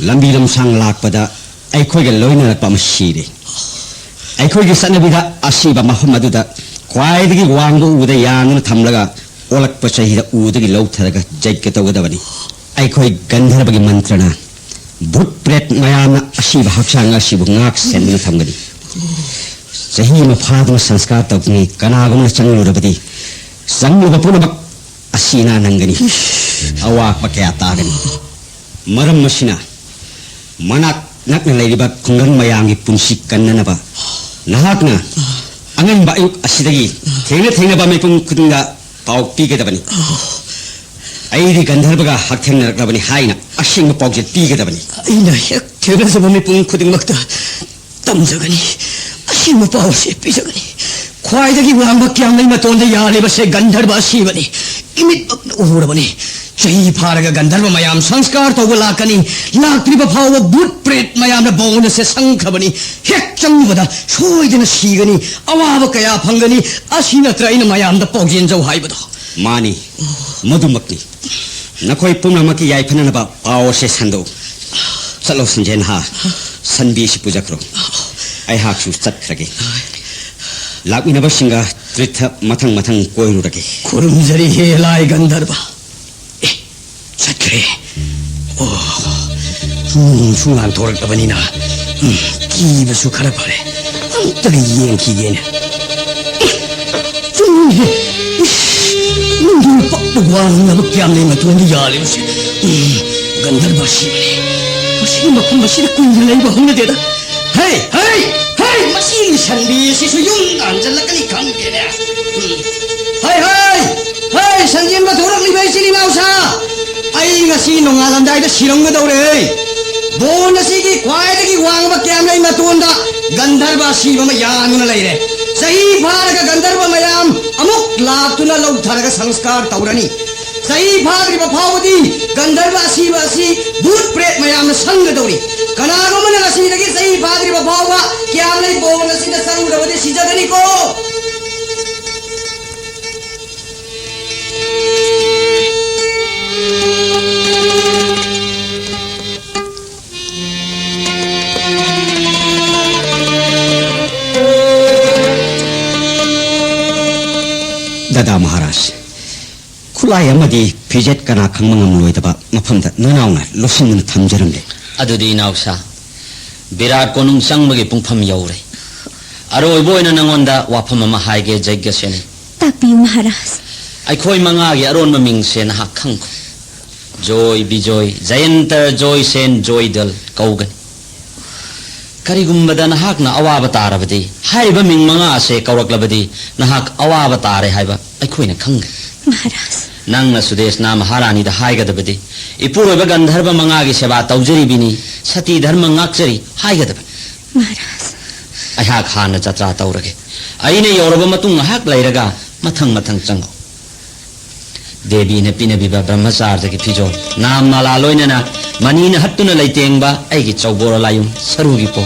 ꯂꯝꯕꯤ ꯂꯝꯁꯥꯡ ꯂꯥꯛꯄꯗ ꯑꯩꯈꯣꯏꯒ ꯂꯣꯏꯅꯔꯛꯄ ꯑꯃ ꯁꯤꯔꯦ꯫ ꯑꯩꯈꯣꯏꯒꯤ ꯆꯠꯅꯕꯤꯗ ꯑꯁꯤꯕ ꯃꯐꯝ ꯑꯗꯨꯗ ꯈ꯭ꯋꯥꯏꯗꯒꯤ ꯋꯥꯡꯕ ꯎꯗ ꯌꯥꯟꯗꯨꯅ ꯊꯝꯂꯒ ꯑꯣꯜꯂꯛꯄ ꯆꯍꯤꯗ ꯎꯗꯒꯤ ꯂꯧꯊꯔꯒ ꯌꯩꯒꯦ ꯇꯧꯒꯗꯕꯅꯤ꯫ ꯑꯩꯈꯣꯏ ꯒꯟꯙꯔꯕꯒꯤ ꯃꯟꯇ꯭ꯔꯅ ꯚꯨꯠ ꯄ꯭ꯔꯦꯠ ꯃꯌꯥꯝꯅ ꯑꯁꯤꯕ ꯍꯛꯆꯥꯡ ꯑꯁꯤꯕꯨ ꯉꯥꯛ ꯁꯦꯟꯗꯨꯅ ꯊꯝꯒꯅꯤ꯫ ꯆꯍꯤ ꯑꯃ ꯐꯥꯗꯨꯅ ꯁꯪꯁꯀꯥꯔ ꯇꯧꯗ꯭ꯔꯤꯉꯩ ꯀꯅꯥꯒꯨꯝꯕꯅ ꯆꯪꯂꯨꯔꯕꯗꯤ ꯆꯪꯂꯨꯕ ꯄꯨꯝꯅꯃꯛ ꯑꯁꯤ ꯑꯅꯥ ꯅꯪꯒꯅꯤ꯫ ꯑꯋꯥꯕ ꯀꯌꯥ ꯇꯥꯒꯅꯤ꯫ ꯃꯔꯝ ꯑꯁꯤꯅ ꯃꯅꯥꯛ ꯅꯛꯅ ꯂꯩꯔꯤꯕ ꯈꯨꯡꯒꯪ ꯃꯌꯥꯝꯒꯤ ꯄꯨꯟꯁꯤ ꯀꯟꯅꯅꯕ ꯅꯍꯥꯛꯅ ꯑꯉꯟꯕ ꯑꯌꯨꯛ ꯑꯁꯤꯗꯒꯤ ꯊꯦꯡꯅ ꯊꯦꯡꯅꯕ ꯃꯤꯄꯨꯝ ꯈꯨꯗꯤꯡꯗ ꯄꯥꯎ ꯄꯤꯒꯗꯕꯅꯤ꯫ ꯑꯩꯗꯤ ꯒꯟꯙꯔꯕꯒ ꯍꯛꯊꯦꯡꯅꯔꯛꯂꯕꯅꯤ ꯍꯥꯏꯅ ꯑꯁꯦꯡꯕ ꯄꯥꯎꯖꯦꯜ ꯄꯤꯒꯗꯕꯅꯤ꯫ ꯑꯩꯅ ꯍꯦꯛ ꯊꯦꯡꯅꯖꯕ ꯃꯤꯄꯨꯝ ꯈꯨꯗꯤꯡꯃꯛꯇ ꯇꯝꯖꯒꯅꯤ꯫ ꯑꯁꯦꯡꯕ ꯄꯥꯎ ꯑꯁꯤ ꯄꯤꯖꯒꯅꯤ꯫ ꯈ꯭ꯋꯥꯏꯗꯒꯤ ꯋꯥꯡꯕ ꯀꯌꯥꯝꯂꯩ ꯃꯇꯣꯟꯗ ꯌꯥꯜꯂꯤꯕꯁꯦ ꯒꯟꯙꯔꯕ ꯑꯁꯤꯕꯅꯤ꯫ ꯏꯃꯤꯠꯃꯛꯅ ꯎꯔꯕꯅꯤ꯫ ꯆꯍꯤ ꯐꯥꯔꯒ ꯒꯟꯙꯔꯕ ꯃꯌꯥꯝ ꯁꯪꯁꯀꯥꯔ ꯇꯧꯕ ꯂꯥꯛꯀꯅꯤ꯫ ꯂꯥꯛꯇ꯭ꯔꯤꯕ ꯐꯥꯎꯕ ꯚꯨꯠ ꯄ꯭ꯔꯦꯠ ꯃꯌꯥꯝꯅ ꯕꯣꯟ ꯑꯁꯦ ꯁꯪꯈ꯭ꯔꯕꯅꯤ꯫ ꯍꯦꯛ ꯆꯪꯕꯗ ꯁꯣꯏꯗꯅ ꯁꯤꯒꯅꯤ꯫ ꯑꯋꯥꯕ ꯀꯌꯥ ꯐꯪꯒꯅꯤ꯫ ꯑꯁꯤ ꯅꯠꯇ꯭ꯔ ꯑꯩꯅ ꯃꯌꯥꯝꯗ ꯄꯥꯎꯖꯦꯟꯖꯧ ꯍꯥꯏꯕꯗꯣ? ꯃꯥꯅꯤ, ꯃꯗꯨꯃꯛꯅꯤ꯫ ꯅꯈꯣꯏ ꯄꯨꯝꯅꯃꯛꯀꯤ ꯌꯥꯏꯐꯅꯅꯕ ꯄꯥꯎ ꯑꯁꯦ ꯁꯟꯗꯣꯛꯎ꯫ ꯆꯠꯂꯣ, ꯁꯟꯖꯦꯟꯍꯥ꯫ ꯁꯟꯕꯤ ꯑꯁꯤ ꯄꯨꯖꯈ꯭ꯔꯣ꯫ ꯑꯩꯍꯥꯛꯁꯨ ꯆꯠꯈ꯭ꯔꯒꯦ꯫ ꯂꯥꯛꯃꯤꯟꯅꯕꯁꯤꯡꯒ ꯇ꯭ꯔꯤꯊ ꯃꯊꯪ ꯃꯊꯪ ꯀꯣꯏꯔꯨꯔꯒꯦ꯫ ꯈꯨꯔꯨꯝꯖꯔꯤ, ꯍꯦ ꯂꯥꯏ ꯒꯟꯙꯔꯕ꯫ ꯑꯦ, ꯆꯠꯈ꯭ꯔꯦ꯫ ꯑꯣ, ꯅꯣꯡꯁꯨ ꯉꯥꯟꯊꯣꯔꯛꯂꯕꯅꯤꯅ, ꯎꯝ, ꯀꯤꯕꯁꯨ ꯈꯔ ꯐꯔꯦ꯫ ꯑꯝꯇꯒ ꯌꯦꯡꯈꯤꯒꯦꯅꯦ꯫ ꯆꯨꯝꯃꯤꯅꯦ꯫ ꯏꯁ, ꯅꯨꯡꯊꯤꯜ ꯄꯛꯄ ꯋꯥꯡꯂꯕ ꯀꯌꯥꯝꯂꯩ ꯃꯇꯣꯟꯗ ꯌꯥꯜꯂꯤꯕꯁꯤ, ꯎꯝ, ꯒꯟꯙꯔꯕ ꯑꯁꯤꯕꯅꯤ꯫ ꯃꯁꯤꯒꯤ ꯃꯐꯝ ꯑꯁꯤꯗ ꯀꯨꯏꯅ ꯂꯩꯕ ꯍꯧꯅꯗꯦꯗ꯫ ꯍꯩ, ꯍꯩ, ꯍꯩ! ꯃꯁꯤꯒꯤ ꯁꯟꯕꯤ ꯑꯁꯤꯁꯨ ꯌꯨꯝꯗ ꯍꯟꯖꯜꯂꯛꯀꯅꯤ ꯈꯪꯗꯦꯅꯦ꯫ ꯎꯝ꯫ ꯍꯩ, ꯍꯩ! ꯍꯩ, ꯁꯟꯖꯦꯟꯕ ꯊꯣꯔꯛꯂꯤꯕ ꯏꯆꯤꯜ ꯏꯅꯥꯎꯁꯥ! ꯑꯩ ꯉꯁꯤ ꯅꯣꯡꯉꯥꯜꯂꯝꯗꯥꯏꯗ ꯁꯤꯔꯝꯒꯗꯧꯔꯦ꯫ ꯕꯣꯟ ꯑꯁꯤꯒꯤ ꯈ꯭ꯋꯥꯏꯗꯒꯤ ꯋꯥꯡꯕ ꯀꯌꯥꯝꯂꯩ ꯃꯇꯣꯟꯗ ꯒꯟꯙꯔꯕ ꯑꯁꯤꯕ ꯑꯃ ꯌꯥꯟꯗꯨꯅ ꯂꯩꯔꯦ꯫ ꯆꯍꯤ ꯐꯥꯔꯒ ꯒꯟꯙꯔꯕ ꯃꯌꯥꯝ ꯑꯃꯨꯛ ꯂꯥꯛꯇꯨꯅ ꯂꯧꯊꯔꯒ ꯁꯪꯁꯀꯥꯔ ꯇꯧꯔꯅꯤ꯫ ꯆꯍꯤ ꯐꯥꯗ꯭ꯔꯤꯕ ꯐꯥꯎꯕꯗꯤ ꯒꯟꯙꯔꯕ ꯑꯁꯤꯕ ꯑꯁꯤ ꯚꯨꯠ ꯄ꯭ꯔꯦꯠ ꯃꯌꯥꯝꯅ ꯁꯪꯒꯗꯧꯔꯤ꯫ ꯀꯅꯥꯒꯨꯝꯕꯅ ꯉꯁꯤꯗꯒꯤ ꯆꯍꯤ ꯐꯥꯗ꯭ꯔꯤꯕ ꯐꯥꯎꯕ ꯀꯌꯥꯝꯂꯩ ꯕꯣꯟ ꯑꯁꯤꯗ ꯆꯪꯂꯨꯔꯕꯗꯤ ꯁꯤꯖꯒꯅꯤꯀꯣ꯫ ꯗꯗꯥ ꯃꯍꯥꯔꯥꯖ, ꯈꯨꯠꯂꯥꯏ ꯑꯃꯗꯤ ꯐꯤꯖꯦꯠ ꯀꯅꯥ ꯈꯪꯕ ꯉꯝꯂꯣꯏꯗꯕ ꯃꯐꯝꯗ ꯅꯅꯥꯎꯅ ꯂꯣꯠꯁꯤꯟꯗꯨꯅ ꯊꯝꯖꯔꯝꯂꯦ꯫ ꯑꯗꯨꯗꯤ ꯏꯅꯥꯎꯁꯥ, ꯕꯤꯔꯥꯠ ꯀꯣꯅꯨꯡ ꯆꯪꯕꯒꯤ ꯄꯨꯡꯐꯝ ꯌꯧꯔꯦ꯫ ꯑꯔꯣꯏꯕ ꯑꯣꯏꯅ ꯅꯉꯣꯟꯗ ꯋꯥꯐꯝ ꯑꯃ ꯍꯥꯏꯒꯦ, ꯖꯩꯒ꯭ꯌꯁꯦꯅꯤ꯫ ꯇꯥꯛꯄꯤꯌꯨ ꯃꯍꯥꯔꯥꯖ꯫ ꯑꯩꯈꯣꯏ ꯃꯉꯥꯒꯤ ꯑꯔꯣꯟꯕ ꯃꯤꯡꯁꯦ ꯅꯍꯥꯛ ꯈꯪꯈꯣ꯫ ꯖꯣꯏ, ꯕꯤꯖꯣꯏ, ꯖꯌꯟꯇ, ꯖꯣꯏꯁꯦꯟ, ꯖꯣꯏꯗꯜ ꯀꯧꯒꯅꯤ꯫ ꯀꯔꯤꯒꯨꯝꯕꯗ ꯅꯍꯥꯛꯅ ꯑꯋꯥꯕ ꯇꯥꯔꯕꯗꯤ, ꯍꯥꯏꯔꯤꯕ ꯃꯤꯡ ꯃꯉꯥ ꯑꯁꯦ ꯀꯧꯔꯛꯂꯕꯗꯤ, ꯅꯍꯥꯛ ꯑꯋꯥꯕ ꯇꯥꯔꯦ ꯍꯥꯏꯕ ꯑꯩꯈꯣꯏꯅ ꯈꯪꯒꯅꯤ꯫ ꯃꯍꯥꯔꯥꯖ꯫ ꯅꯪꯅ ꯁꯨꯗꯦꯁꯅꯥ ꯃꯍꯥꯔꯥꯅꯤꯗ ꯍꯥꯏꯒꯗꯕꯗꯤ, "ꯏꯄꯨꯔꯣꯏꯕ ꯒꯟꯙꯔꯕ ꯃꯉꯥꯒꯤ ꯁꯦꯕꯥ ꯇꯧꯖꯔꯤꯕꯤꯅꯤ, ꯁꯇꯤ ꯙꯔꯃ ꯉꯥꯛꯆꯔꯤ" ꯍꯥꯏꯒꯗꯕꯅꯤ꯫ ꯃꯍꯥꯔꯥꯖ꯫ ꯑꯩꯍꯥꯛ ꯍꯥꯟꯅ ꯖꯇ꯭ꯔꯥ ꯇꯧꯔꯒꯦ꯫ ꯑꯩꯅ ꯌꯧꯔꯕ ꯃꯇꯨꯡ ꯉꯥꯏꯍꯥꯛ ꯂꯩꯔꯒ ꯃꯊꯪ ꯃꯊꯪ ꯆꯪꯉꯨ꯫ ꯗꯦꯕꯤꯅ ꯄꯤꯅꯕꯤꯕ ꯕ꯭ꯔꯍ꯭ꯃꯆꯥꯔꯖꯒꯤ ꯐꯤꯖꯣꯜ, ꯅꯥꯝ ꯃꯥꯂꯥ ꯂꯣꯏꯅꯅ ꯃꯅꯤꯅ ꯍꯠꯇꯨꯅ ꯂꯩꯇꯦꯡꯕ ꯑꯩꯒꯤ ꯆꯧꯕꯣꯔ ꯂꯥꯏꯌꯨꯝ ꯁꯔꯨꯒꯤ ꯄꯣ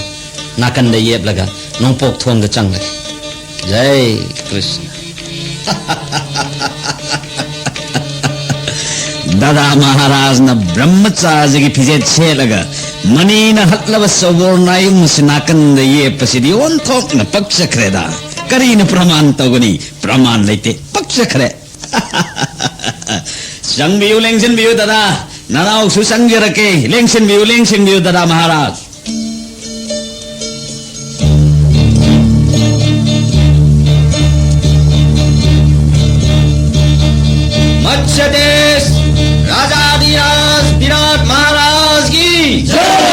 ꯅꯥꯀꯟꯗ ꯌꯦꯞꯂꯒ ꯅꯣꯡꯄꯣꯛ ꯊꯣꯡꯗ ꯆꯪꯂꯒꯦ꯫ ꯖꯩ ꯀ꯭ꯔꯤꯁꯅ꯫ ꯗꯥꯗꯥ ꯃꯍꯥꯔꯥꯖꯅ ꯕ꯭ꯔꯍ꯭ꯃꯆꯥꯔꯤꯒꯤ ꯐꯤꯖꯦꯠ ꯁꯦꯠꯂꯒ ꯃꯅꯤꯅ ꯍꯠꯂꯕ ꯁꯣꯕꯣꯔ ꯅꯥꯌꯨꯝ ꯑꯁꯤ ꯅꯥꯀꯟꯗ ꯌꯦꯞꯄꯁꯤꯗꯤ ꯑꯣꯟꯊꯣꯛꯅ ꯄꯛꯆꯈ꯭ꯔꯦꯗ꯫ ꯀꯔꯤꯅ ꯄ꯭ꯔꯃꯥꯟ ꯇꯧꯒꯅꯤ? ꯄ꯭ꯔꯃꯥꯟ ꯂꯩꯇꯦ꯫ ꯄꯛꯆꯈ꯭ꯔꯦ꯫ ꯆꯪꯕꯤꯌꯨ, ꯂꯦꯡꯁꯤꯟꯕꯤꯌꯨ ꯗꯥꯗꯥ꯫ ꯅꯅꯥꯎꯁꯨ ꯆꯪꯖꯔꯛꯀꯦ꯫ ꯂꯦꯡꯁꯤꯟꯕꯤꯌꯨ, ꯂꯦꯡꯁꯤꯟꯕꯤꯌꯨ ꯗꯥꯗꯥ ꯃꯍꯥꯔꯥꯖ꯫ ꯃꯠꯁ꯭ꯌ ꯗꯦꯁ ꯔꯥꯖꯥꯙꯤꯔꯥꯖ ꯕꯤꯔꯥꯠ ꯃꯍꯥꯔꯥꯖ ꯀꯤ ꯖꯌ!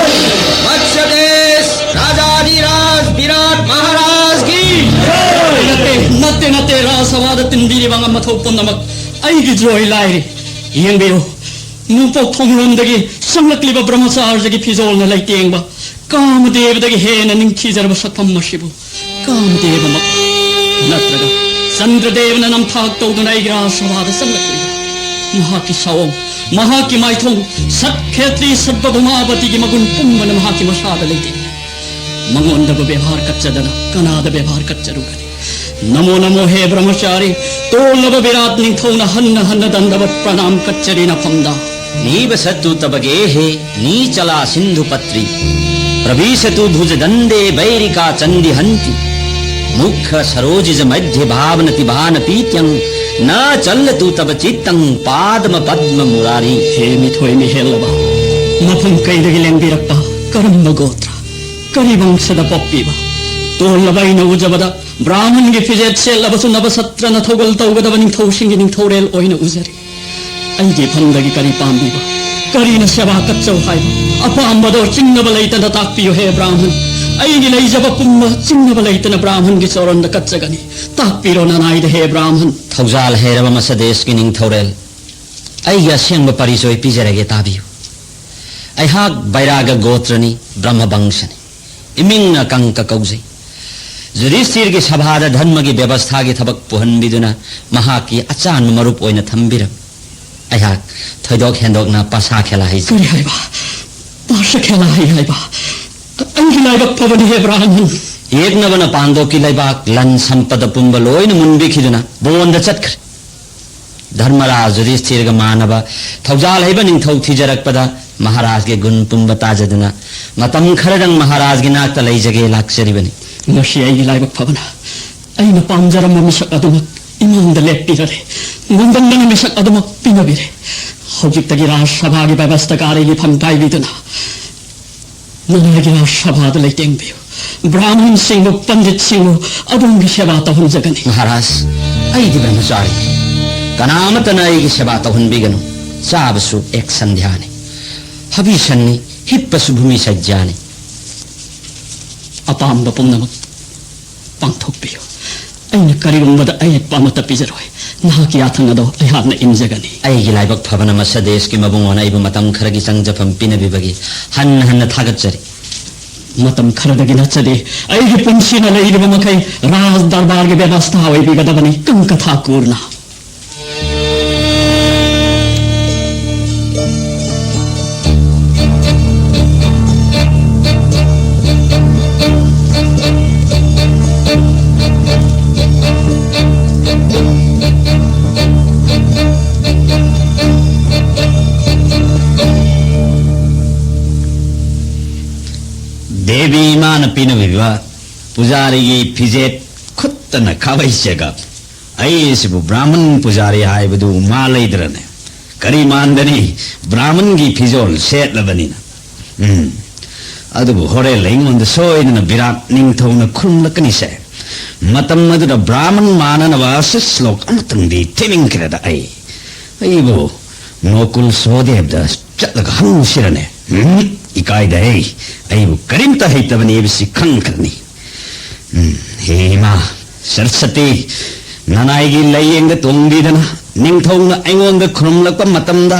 ꯃꯠꯁ꯭ꯌ ꯗꯦꯁ ꯔꯥꯖꯥꯙꯤꯔꯥꯖ ꯕꯤꯔꯥꯠ ꯃꯍꯥꯔꯥꯖ ꯀꯤ ꯖꯌ! ꯅꯠꯇꯦ, ꯅꯠꯇꯦ, ꯅꯠꯇꯦ, ꯔꯥꯖ ꯁꯚꯥꯗ ꯇꯤꯟꯕꯤꯔꯤꯕ ꯑꯉꯝ ꯑꯊꯧ ꯄꯨꯝꯅꯃꯛ ꯑꯩꯒꯤ ꯖꯣꯏ ꯂꯥꯏꯔꯤ꯫ ꯌꯦꯡꯕꯤꯌꯨ, ꯅꯣꯡꯄꯣꯛ ꯊꯣꯡꯂꯣꯝꯗꯒꯤ ꯆꯪꯂꯛꯂꯤꯕ ꯕ꯭ꯔꯍ꯭ꯃꯆꯥꯔꯤꯒꯤ ꯐꯤꯖꯣꯜꯅ ꯂꯩꯇꯦꯡꯕ ꯀꯥꯃꯗꯦꯕꯗꯒꯤ ꯍꯦꯟꯅ ꯅꯤꯡꯊꯤꯖꯔꯕ ꯁꯛꯐꯝ ꯑꯁꯤꯕꯨ ꯀꯥꯃꯗꯦꯕꯃꯛ ꯅꯠꯇ꯭ꯔꯒ ꯆꯟꯗ꯭ꯔꯗꯦꯕꯅ ꯅꯝꯊꯥꯛ ꯇꯧꯗꯨꯅ ꯑꯩꯒꯤ ꯔꯥꯖ ꯁꯚꯥꯗ ꯆꯪꯂꯛꯂꯤꯕ ꯃꯍꯥꯛꯀꯤ ꯁꯥꯑꯣꯡ, ꯃꯍꯥꯛꯀꯤ ꯃꯥꯏꯊꯣꯡ, ꯁꯠ ꯈꯦꯇ꯭ꯔꯤ ꯁꯠꯕ ꯕ꯭ꯔꯍ꯭ꯃꯥꯄꯇꯤꯒꯤ ꯃꯒꯨꯟ ꯄꯨꯝꯕꯅ ꯃꯍꯥꯛꯀꯤ ꯃꯁꯥꯗ ꯂꯩꯇꯦꯡꯏ꯫ ꯃꯉꯣꯟꯗꯕꯨ ꯕꯦꯕꯥꯔ ꯀꯠꯆꯗꯅ ꯀꯅꯥꯗ ꯕꯦꯕꯥꯔ ꯀꯠꯆꯔꯨꯒꯅꯤ? ꯅꯃꯣ ꯅꯃꯣ ꯍꯦ ꯕ꯭ꯔꯍ꯭ꯃꯆꯥꯔꯤ, ꯇꯣꯜꯂꯕ ꯕꯤꯔꯥꯠ ꯅꯤꯡꯊꯧꯅ ꯍꯟꯅ ꯍꯟꯅ ꯗꯟꯗꯕꯠ ꯄ꯭ꯔꯅꯥꯝ ꯀꯠꯆꯔꯤ ꯅꯐꯝꯗ꯫ ꯅꯤꯕꯁꯠꯇꯨ ꯇꯕ ꯒꯦꯍꯦ ꯅꯤꯆꯂꯥ ꯁꯤꯟꯙꯨ ꯄꯠꯇ꯭ꯔꯤ, ꯄ꯭ꯔꯕꯤꯁꯇꯨ ꯚꯨꯖ ꯗꯟꯗꯦ ꯕꯩꯔꯤꯀꯥ ꯆꯟꯗꯤ ꯍꯟꯇꯤ, ꯃꯨꯈ ꯁꯔꯣꯖꯤꯖ ꯃꯙ꯭ꯌ ꯚꯥꯕꯅ ꯇꯤꯚꯥꯅ ꯄꯤꯇ꯭ꯌꯪ, ꯅ ꯆꯜꯂꯇꯨ ꯇꯕ ꯆꯤꯠꯇꯪ ꯄꯥꯗꯃ ꯄꯗ꯭ꯃ ꯃꯨꯔꯥꯔꯤ꯫ ꯍꯦ ꯃꯤꯊꯣꯏ ꯃꯤꯍꯦꯜꯂꯕ, ꯃꯐꯝ ꯀꯩꯗꯒꯤ ꯂꯦꯡꯕꯤꯔꯛꯄ, ꯀꯔꯝꯕ ꯒꯣꯇ꯭ꯔ, ꯀꯔꯤ ꯋꯪꯁꯗ ꯄꯣꯛꯄꯤꯕ? ꯇꯣꯜꯂꯕ ꯑꯩꯅ ꯎꯖꯕꯗ ꯕ꯭ꯔꯥꯍꯃꯟꯒꯤ ꯐꯤꯖꯦꯠ ꯁꯦꯠꯂꯕꯁꯨ ꯅꯕꯁꯇ꯭ꯔꯅ ꯊꯧꯒꯜ ꯇꯧꯒꯗꯕ ꯅꯤꯡꯊꯧꯁꯤꯡꯒꯤ ꯅꯤꯡꯊꯧꯔꯦꯜ ꯑꯣꯏꯅ ꯎꯖꯔꯤ꯫ ꯑꯩꯒꯤ ꯏꯐꯝꯗꯒꯤ ꯀꯔꯤ ꯄꯥꯝꯕꯤꯕ? ꯀꯔꯤꯅ ꯁꯦꯕꯥ ꯀꯠꯆꯧ ꯍꯥꯏꯕ? ꯑꯄꯥꯝꯕꯗꯣ ꯆꯤꯡꯅꯕ ꯂꯩꯇꯅ ꯇꯥꯛꯄꯤꯌꯨ ꯍꯦ ꯕ꯭ꯔꯥꯍꯃꯟ꯫ ꯑꯩꯒꯤ ꯂꯩꯖꯕ ꯄꯨꯝꯕ ꯆꯤꯡꯅꯕ ꯂꯩꯇꯅ ꯕ꯭ꯔꯥꯍꯃꯟꯒꯤ ꯆꯣꯔꯣꯟꯗ ꯀꯠꯆꯒꯅꯤ꯫ ꯇꯥꯛꯄꯤꯔꯣ ꯅꯅꯥꯏꯗ ꯍꯦ ꯕ꯭ꯔꯥꯍꯃꯟ꯫ ꯊꯧꯖꯥꯜ ꯍꯩꯔꯕ ꯃꯁꯗꯦꯁꯀꯤ ꯅꯤꯡꯊꯧꯔꯦꯜ, ꯑꯩꯒꯤ ꯑꯁꯦꯡꯕ ꯄꯔꯤꯆꯣꯏ ꯄꯤꯖꯔꯒꯦ, ꯇꯥꯕꯤꯌꯨ꯫ ꯑꯩꯍꯥꯛ ꯕꯩꯔꯥꯒ ꯒꯣꯇ꯭ꯔꯅꯤ, ꯕ꯭ꯔꯍ꯭ꯃ ꯕꯪꯁꯅꯤ꯫ ꯏꯃꯤꯡꯅ ꯀꯪꯀ ꯀꯧꯖꯩ꯫ ꯌꯨꯙꯤꯁꯊꯤꯔꯒꯤ ꯁꯚꯥꯗ ꯙꯔꯃꯒꯤ ꯕꯦꯕꯁꯊꯥꯒꯤ ꯊꯕꯛ ꯄꯨꯍꯟꯕꯤꯗꯨꯅ ꯃꯍꯥꯛꯀꯤ ꯑꯆꯥꯟꯕ ꯃꯔꯨꯞ ꯑꯣꯏꯅ ꯊꯝꯕꯤꯔꯝꯃꯤ꯫ ꯑꯩꯍꯥꯛ ꯊꯣꯏꯗꯣꯛ ꯍꯦꯟꯗꯣꯛꯅ ꯄꯥꯁꯥ ꯈꯦꯂꯥ ꯍꯩꯖꯩ꯫ ꯀꯔꯤ ꯍꯥꯏꯕ? ꯄꯥꯁꯥ ꯈꯦꯂꯥ ꯍꯩ ꯍꯥꯏꯕ? ꯑꯩꯒꯤ ꯂꯥꯏꯕꯛ ꯐꯕꯅꯤ ꯍꯦ ꯕ꯭ꯔꯥꯍꯃꯟ꯫ ꯌꯦꯛꯅꯕꯅ ꯄꯥꯟꯗꯣꯞꯀꯤ ꯂꯩꯕꯥꯛ, ꯂꯟ ꯁꯝꯄꯗ ꯄꯨꯝꯕ ꯂꯣꯏꯅ ꯃꯨꯟꯕꯤꯈꯤꯗꯨꯅ ꯕꯣꯟꯗ ꯆꯠꯈ꯭ꯔꯦ꯫ ꯙꯔꯃꯔꯥꯖ ꯌꯨꯙꯤꯁꯊꯤꯔꯒ ꯃꯥꯟꯅꯕ ꯊꯧꯖꯥꯜ ꯍꯩꯕ ꯅꯤꯡꯊꯧ ꯊꯤꯖꯔꯛꯄꯗ ꯃꯍꯥꯔꯥꯖꯒꯤ ꯒꯨꯟ ꯄꯨꯝꯕ ꯇꯥꯖꯗꯨꯅ ꯃꯇꯝ ꯈꯔꯗꯪ ꯃꯍꯥꯔꯥꯖꯒꯤ ꯅꯥꯛꯇ ꯂꯩꯖꯒꯦ ꯂꯥꯛꯆꯔꯤꯕꯅꯤ꯫ ꯉꯁꯤ ꯑꯩꯒꯤ ꯂꯥꯏꯕꯛ ꯐꯕꯅ ꯑꯩꯅ ꯄꯥꯝꯖꯔꯝꯕ ꯃꯤꯁꯛ ꯑꯗꯨꯃꯛ ꯏꯃꯥꯡꯗ ꯂꯦꯞꯄꯤꯔꯔꯦ꯫ ꯅꯣꯡꯗꯝꯕꯅ ꯃꯤꯁꯛ ꯑꯗꯨꯃꯛ ꯄꯤꯅꯕꯤꯔꯦ꯫ ꯍꯧꯖꯤꯛꯇꯒꯤ ꯔꯥꯖ ꯁꯚꯥꯒꯤ ꯕꯦꯕꯁꯊꯥ ꯀꯥꯔꯩꯒꯤ ꯐꯝ ꯀꯥꯏꯕꯤꯗꯨꯅ ꯅꯅꯥꯏꯒꯤ ꯔꯥꯖ ꯁꯚꯥꯗ ꯂꯩꯇꯦꯡꯕꯤꯌꯨ꯫ ꯕ꯭ꯔꯥꯍꯃꯟꯁꯤꯡꯕꯨ, ꯄꯟꯗꯤꯠꯁꯤꯡꯕꯨ ꯑꯗꯣꯝꯒꯤ ꯁꯦꯕꯥ ꯇꯧꯍꯟꯖꯒꯅꯤ꯫ ꯃꯍꯥꯔꯥꯖ, ꯑꯩꯗꯤ ꯕ꯭ꯔꯍꯃꯆꯥꯔꯤ, ꯀꯅꯥ ꯑꯃꯠꯇꯅ ꯑꯩꯒꯤ ꯁꯦꯕꯥ ꯇꯧꯍꯟꯕꯤꯒꯅꯨ꯫ ꯆꯥꯕꯁꯨ ꯑꯦꯛ ꯁꯟꯙ꯭ꯌꯥꯅꯤ, ꯍꯕꯤ ꯁꯟꯅꯤ, ꯍꯤꯞꯄꯁꯨ ꯚꯨꯃꯤ ꯁꯩꯖ꯭ꯌꯥꯅꯤ꯫ ꯑꯄꯥꯝꯕ ꯄꯨꯝꯅꯃꯛ ꯄꯥꯡꯊꯣꯛꯄꯤꯌꯨ꯫ ꯑꯩꯅ ꯀꯔꯤꯒꯨꯝꯕꯗ ꯑꯌꯦꯠꯄ ꯑꯃꯠꯇ ꯄꯤꯖꯔꯣꯏ꯫ ꯅꯍꯥꯛꯀꯤ ꯌꯥꯊꯪ ꯑꯗꯣ ꯑꯩꯍꯥꯛꯅ ꯏꯟꯖꯒꯅꯤ꯫ ꯑꯩꯒꯤ ꯂꯥꯏꯕꯛ ꯐꯕꯅ ꯃꯁꯥ ꯗꯦꯁꯀꯤ ꯃꯕꯨꯡꯉꯣꯅ ꯑꯩꯕꯨ ꯃꯇꯝ ꯈꯔꯒꯤ ꯆꯪꯖꯐꯝ ꯄꯤꯅꯕꯤꯕꯒꯤ ꯍꯟꯅ ꯍꯟꯅ ꯊꯥꯒꯠꯆꯔꯤ꯫ ꯃꯇꯝ ꯈꯔꯗꯒꯤ ꯅꯠꯆꯗꯦ꯫ ꯑꯩꯒꯤ ꯄꯨꯟꯁꯤꯅ ꯂꯩꯔꯤꯕ ꯃꯈꯩ ꯔꯥꯖ ꯗꯔꯕꯥꯔꯒꯤ ꯕꯦꯕꯁꯊꯥ ꯑꯣꯏꯕꯤꯒꯗꯕꯅꯤ꯫ ꯀꯪꯀꯊꯥ ꯀꯨꯔꯅ꯫ ꯗꯦꯕꯤ ꯏꯃꯥꯅ ꯄꯤꯅꯕꯤꯕ ꯄꯨꯖꯥꯔꯤꯒꯤ ꯐꯤꯖꯦꯠ ꯈꯨꯠꯇꯅ ꯈꯥꯕꯩ ꯆꯦꯒꯞ꯫ ꯑꯩꯁꯤꯕꯨ ꯕ꯭ꯔꯥꯍꯃꯟ ꯄꯨꯖꯥꯔꯤ ꯍꯥꯏꯕꯗꯨ ꯃꯥ ꯂꯩꯗ꯭ꯔꯅꯦ? ꯀꯔꯤ ꯃꯥꯟꯗꯅꯤ, ꯕ꯭ꯔꯥꯍꯃꯟꯒꯤ ꯐꯤꯖꯣꯜ ꯁꯦꯠꯂꯕꯅꯤꯅ꯫ ꯎꯝ, ꯑꯗꯨꯕꯨ ꯍꯣꯔꯦꯟ ꯑꯩꯉꯣꯟꯗ ꯁꯣꯏꯗꯅ ꯕꯤꯔꯥꯠ ꯅꯤꯡꯊꯧꯅ ꯈꯨꯔꯨꯝꯂꯛꯀꯅꯤꯁꯦ꯫ ꯃꯇꯝ ꯑꯗꯨꯗ ꯕ꯭ꯔꯥꯍꯃꯟ ꯃꯥꯟꯅꯅꯕ ꯑꯁꯤꯁ ꯂꯣꯛ ꯑꯃꯇꯪꯗꯤ ꯊꯤꯅꯤꯡꯈ꯭ꯔꯦꯗ ꯑꯩ꯫ ꯑꯩꯕꯨ ꯅꯣꯀꯨꯜ ꯁꯣꯗꯦꯕꯗ ꯆꯠꯂꯒ ꯍꯪꯉꯨꯁꯤꯔꯅꯦ? ꯎꯝ, ꯏꯀꯥꯏꯗ ꯍꯦ꯫ ꯑꯩꯕꯨ ꯀꯔꯤꯝꯇ ꯍꯩꯇꯕꯅꯤ ꯍꯥꯏꯕꯁꯤ ꯈꯪꯈ꯭ꯔꯅꯤ꯫ ꯎꯝ, ꯍꯦ ꯏꯃꯥ ꯁꯔꯁꯇꯤ, ꯅꯅꯥꯏꯒꯤ ꯂꯥꯏꯌꯦꯡꯗ ꯇꯣꯡꯕꯤꯗꯅ ꯅꯤꯡꯊꯧꯅ ꯑꯩꯉꯣꯟꯗ ꯈꯨꯔꯨꯝꯂꯛꯄ ꯃꯇꯝꯗ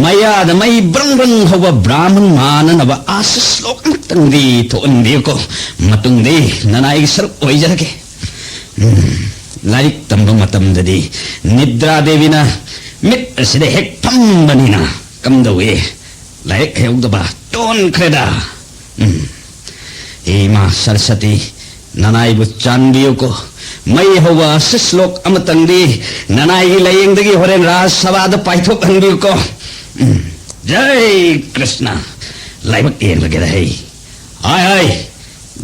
ꯃꯌꯥꯗ ꯃꯩ ꯕ꯭ꯔꯪ ꯕ꯭ꯔꯪ ꯍꯧꯕ ꯕ꯭ꯔꯥꯍꯃꯟ ꯃꯥꯟꯅꯅꯕ ꯑꯥꯁꯤꯁ ꯂꯣꯛ ꯑꯃꯇꯪꯗꯤ ꯊꯣꯛꯍꯟꯕꯤꯌꯨꯀꯣ꯫ ꯃꯇꯨꯡꯗꯤ ꯅꯅꯥꯏꯒꯤ ꯁꯔꯨꯛ ꯑꯣꯏꯖꯔꯒꯦ꯫ ꯎꯝ, ꯂꯥꯏꯔꯤꯛ ꯇꯝꯕ ꯃꯇꯝꯗꯗꯤ ꯅꯤꯗ꯭ꯔꯥ ꯗꯦꯕꯤꯅ ꯃꯤꯠ ꯑꯁꯤꯗ ꯍꯦꯛ ꯐꯝꯕꯅꯤꯅ ꯀꯝꯗꯧꯏ? ꯂꯥꯏꯔꯤꯛ ꯍꯩꯍꯧꯗꯕ ꯇꯣꯟꯈ꯭ꯔꯦꯗ꯫ ꯎꯝ꯫ ꯍꯦ ꯏꯃꯥ ꯁꯔꯁꯇꯤ, ꯅꯅꯥꯏꯕꯨ ꯆꯥꯟꯕꯤꯌꯨꯀꯣ꯫ ꯃꯩ ꯍꯧꯕ ꯑꯁꯤꯁ ꯂꯣꯛ ꯑꯃꯇꯪꯗꯤ ꯅꯅꯥꯏꯒꯤ ꯂꯥꯏꯌꯦꯡꯗꯒꯤ ꯍꯣꯔꯦꯟ ꯔꯥꯖ ꯁꯚꯥꯗ ꯄꯥꯏꯊꯣꯛꯍꯟꯕꯤꯌꯨꯀꯣ꯫ ꯎꯝ, ꯖꯩ ꯀ꯭ꯔꯤꯁꯅ꯫ ꯂꯥꯏꯕꯛ ꯌꯦꯡꯂꯒꯦꯗ ꯍꯩ꯫ ꯍꯥꯏ ꯍꯥꯏ,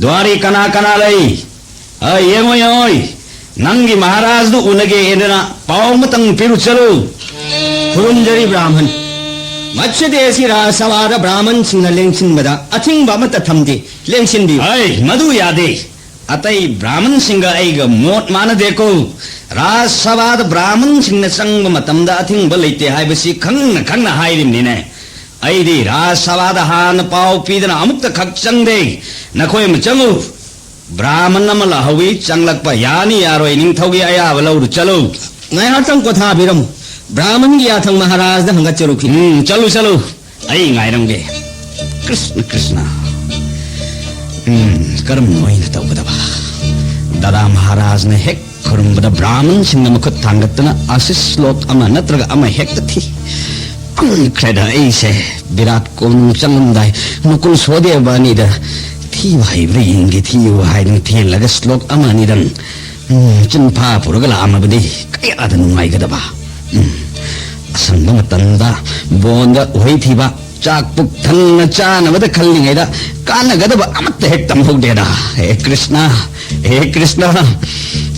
ꯗ꯭ꯋꯥꯔꯤ ꯀꯅꯥ ꯀꯅꯥ ꯂꯩ? ꯍꯥꯏ, ꯌꯦꯡꯉꯣ ꯌꯦꯡꯉꯣ, ꯅꯪꯒꯤ ꯃꯍꯥꯔꯥꯖꯗꯨ ꯎꯅꯒꯦ ꯍꯥꯏꯗꯅ ꯄꯥꯎ ꯑꯃꯇꯪ ꯄꯤꯔꯨ ꯆꯠꯂꯨ꯫ ꯈꯨꯔꯨꯝꯖꯔꯤ ꯕ꯭ꯔꯥꯍꯃꯟ꯫ ꯃꯁꯤꯗꯤ ꯑꯁꯤ ꯔꯥꯖ ꯁꯚꯥꯗ ꯕ꯭ꯔꯥꯍꯃꯟꯁꯤꯡꯅ ꯂꯦꯡꯁꯤꯟꯕꯗ ꯑꯊꯤꯡꯕ ꯑꯃꯠꯇ ꯊꯝꯗꯦ꯫ ꯂꯦꯡꯁꯤꯟꯕꯤꯌꯨ꯫ ꯍꯥꯏ, ꯃꯗꯨ ꯌꯥꯗꯦ꯫ ꯑꯇꯩ ꯕ꯭ꯔꯥꯍꯃꯟꯁꯤꯡꯒ ꯑꯩꯒ ꯃꯣꯠ ꯃꯥꯟꯅꯗꯦꯀꯣ꯫ ꯔꯥꯖ ꯁꯚꯥꯗ ꯕ꯭ꯔꯥꯍꯃꯟꯁꯤꯡꯅ ꯆꯪꯕ ꯃꯇꯝꯗ ꯑꯊꯤꯡꯕ ꯂꯩꯇꯦ ꯍꯥꯏꯕꯁꯤ ꯈꯪꯅ ꯈꯪꯅ ꯍꯥꯏꯔꯤꯕꯅꯤꯅꯦ꯫ ꯑꯩꯗꯤ ꯔꯥꯖ ꯁꯚꯥꯗ ꯍꯥꯟꯅ ꯄꯥꯎ ꯄꯤꯗꯅ ꯑꯃꯨꯛꯇ ꯈꯛ ꯆꯪꯗꯦ꯫ ꯅꯈꯣꯏ ꯑꯃ ꯆꯪꯉꯨ꯫ ꯕ꯭ꯔꯥꯍꯃꯟ ꯑꯃ ꯂꯥꯛꯍꯧꯏ, ꯆꯪꯂꯛꯄ ꯌꯥꯅꯤ ꯌꯥꯔꯣꯏ ꯅꯤꯡꯊꯧꯒꯤ ꯑꯌꯥꯕ ꯂꯧꯔꯨ ꯆꯠꯂꯨ꯫ ꯉꯥꯏꯍꯥꯛꯇꯪ ꯄꯣꯊꯥꯕꯤꯔꯝꯃꯨ꯫ ꯕ꯭ꯔꯥꯍꯃꯟꯒꯤ ꯌꯥꯊꯪ ꯃꯍꯥꯔꯥꯖꯗ ꯍꯪꯒꯠꯆꯔꯨꯈꯤ꯫ ꯎꯝ, ꯆꯠꯂꯨ ꯆꯠꯂꯨ꯫ ꯑꯩ ꯉꯥꯏꯔꯝꯒꯦ꯫ ꯀ꯭ꯔꯤꯁꯅ ꯀ꯭ꯔꯤꯁꯅ꯫ ꯎꯝ, ꯀꯔꯝꯅ ꯑꯩꯅ ꯇꯧꯒꯗꯕ? ꯗꯥꯗꯥ ꯃꯍꯥꯔꯥꯖꯅ ꯍꯦꯛ ꯈꯨꯔꯨꯝꯕꯗ ꯕ꯭ꯔꯥꯍꯃꯟꯁꯤꯡꯅ ꯃꯈꯨꯠ ꯊꯥꯡꯒꯠꯇꯨꯅ ꯑꯁꯤꯁ ꯂꯣꯛ ꯑꯃ ꯅꯠꯇ꯭ꯔꯒ ꯑꯃ ꯍꯦꯛꯇ ꯊꯤ꯫ ꯄꯪꯈ꯭ꯔꯦꯗ ꯑꯩꯁꯦ꯫ ꯕꯤꯔꯥꯠ ꯀꯣꯅꯨꯡ ꯆꯪꯂꯝꯗꯥꯏ ꯅꯨꯀꯨꯜ ꯁꯣꯗꯦꯕ ꯑꯅꯤꯗ ꯊꯤꯕ ꯍꯩꯕ꯭ꯔꯥ ꯌꯦꯡꯒꯦ ꯊꯤꯌꯨ ꯍꯥꯏꯗꯨꯅ ꯊꯤꯍꯜꯂꯒ ꯁ꯭ꯂꯣꯛ ꯑꯃ ꯑꯅꯤꯗꯪ, ꯎꯝ, ꯆꯤꯟꯐꯥ ꯄꯨꯔꯒ ꯂꯥꯛꯑꯝꯃꯕꯗꯤ ꯀꯌꯥꯗ ꯅꯨꯡꯉꯥꯏꯒꯗꯕ꯫ ꯎꯝ, ꯑꯁꯪꯕ ꯃꯇꯝꯗ ꯕꯣꯟꯗ ꯎꯍꯩ ꯊꯤꯕ, ꯆꯥꯛ ꯄꯨꯛ ꯊꯟꯅ ꯆꯥꯅꯕꯗ ꯈꯜꯂꯤꯉꯩꯗ ꯀꯥꯟꯅꯒꯗꯕ ꯑꯃꯠꯇ ꯍꯦꯛ ꯇꯝꯍꯧꯗꯦꯗ꯫ ꯍꯦ ꯀ꯭ꯔꯤꯁꯅ, ꯍꯦ ꯀ꯭ꯔꯤꯁꯅ,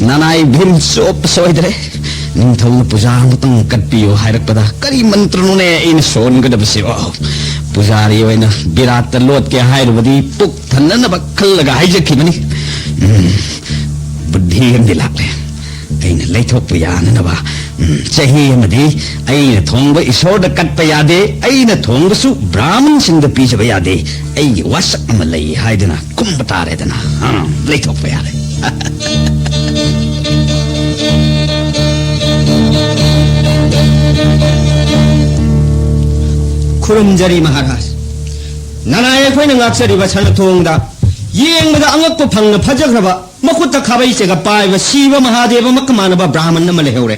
ꯅꯅꯥꯏ ꯚꯤꯝ ꯆꯣꯞꯄ ꯁꯣꯏꯗ꯭ꯔꯦ꯫ ꯅꯤꯡꯊꯧꯅ ꯄꯨꯖꯥ ꯑꯃꯇꯪ ꯀꯠꯄꯤꯌꯨ ꯍꯥꯏꯔꯛꯄꯗ ꯀꯔꯤ ꯃꯟꯇ꯭ꯔꯅꯣꯅꯦ ꯑꯩꯅ ꯁꯣꯟꯒꯗꯕꯁꯤꯕꯣ? ꯄꯨꯖꯥꯔꯤ ꯑꯣꯏꯅ ꯕꯤꯔꯥꯠꯇ ꯂꯣꯠꯀꯦ ꯍꯥꯏꯔꯨꯕꯗꯤ ꯄꯨꯛ ꯊꯟꯅꯅꯕ ꯈꯜꯂꯒ ꯍꯥꯏꯖꯈꯤꯕꯅꯤ꯫ ꯎꯝ, ꯕꯨꯗꯙꯤ ꯑꯃꯗꯤ ꯂꯥꯛꯂꯦ꯫ ꯑꯩꯅ ꯂꯩꯊꯣꯛꯄ ꯌꯥꯅꯅꯕ, ꯎꯝ, ꯆꯍꯤ ꯑꯃꯗꯤ ꯑꯩꯅ ꯊꯣꯡꯕ ꯏꯁꯣꯔꯗ ꯀꯠꯄ ꯌꯥꯗꯦ, ꯑꯩꯅ ꯊꯣꯡꯕꯁꯨ ꯕ꯭ꯔꯥꯍꯃꯟꯁꯤꯡꯗ ꯄꯤꯖꯕ ꯌꯥꯗꯦ꯫ ꯑꯩꯒꯤ ꯋꯥꯁꯛ ꯑꯃ ꯂꯩ ꯍꯥꯏꯗꯨꯅ ꯀꯨꯝꯕ ꯇꯥꯔꯦꯗꯅ꯫ ꯑꯥ, ꯂꯩꯊꯣꯛꯄ ꯌꯥꯔꯦ꯫ ꯈꯨꯔꯨꯝꯖꯔꯤ ꯃꯍꯥꯔꯥꯖ꯫ ꯅꯅꯥꯏ ꯑꯩꯈꯣꯏꯅ ꯉꯥꯛꯆꯔꯤꯕ ꯁꯅꯥꯊꯣꯡꯗ ꯌꯦꯡꯕꯗ ꯑꯉꯛꯄ ꯐꯪꯅ ꯐꯖꯈ꯭ꯔꯕ, ꯃꯈꯨꯠꯇ ꯈꯥꯕꯩ ꯆꯦꯒꯞ ꯄꯥꯏꯕ ꯁꯤꯕ ꯃꯍꯥꯗꯦꯕꯃꯛꯀ ꯃꯥꯟꯅꯕ ꯕ꯭ꯔꯥꯍꯃꯟ ꯑꯃ ꯂꯩꯍꯧꯔꯦ꯫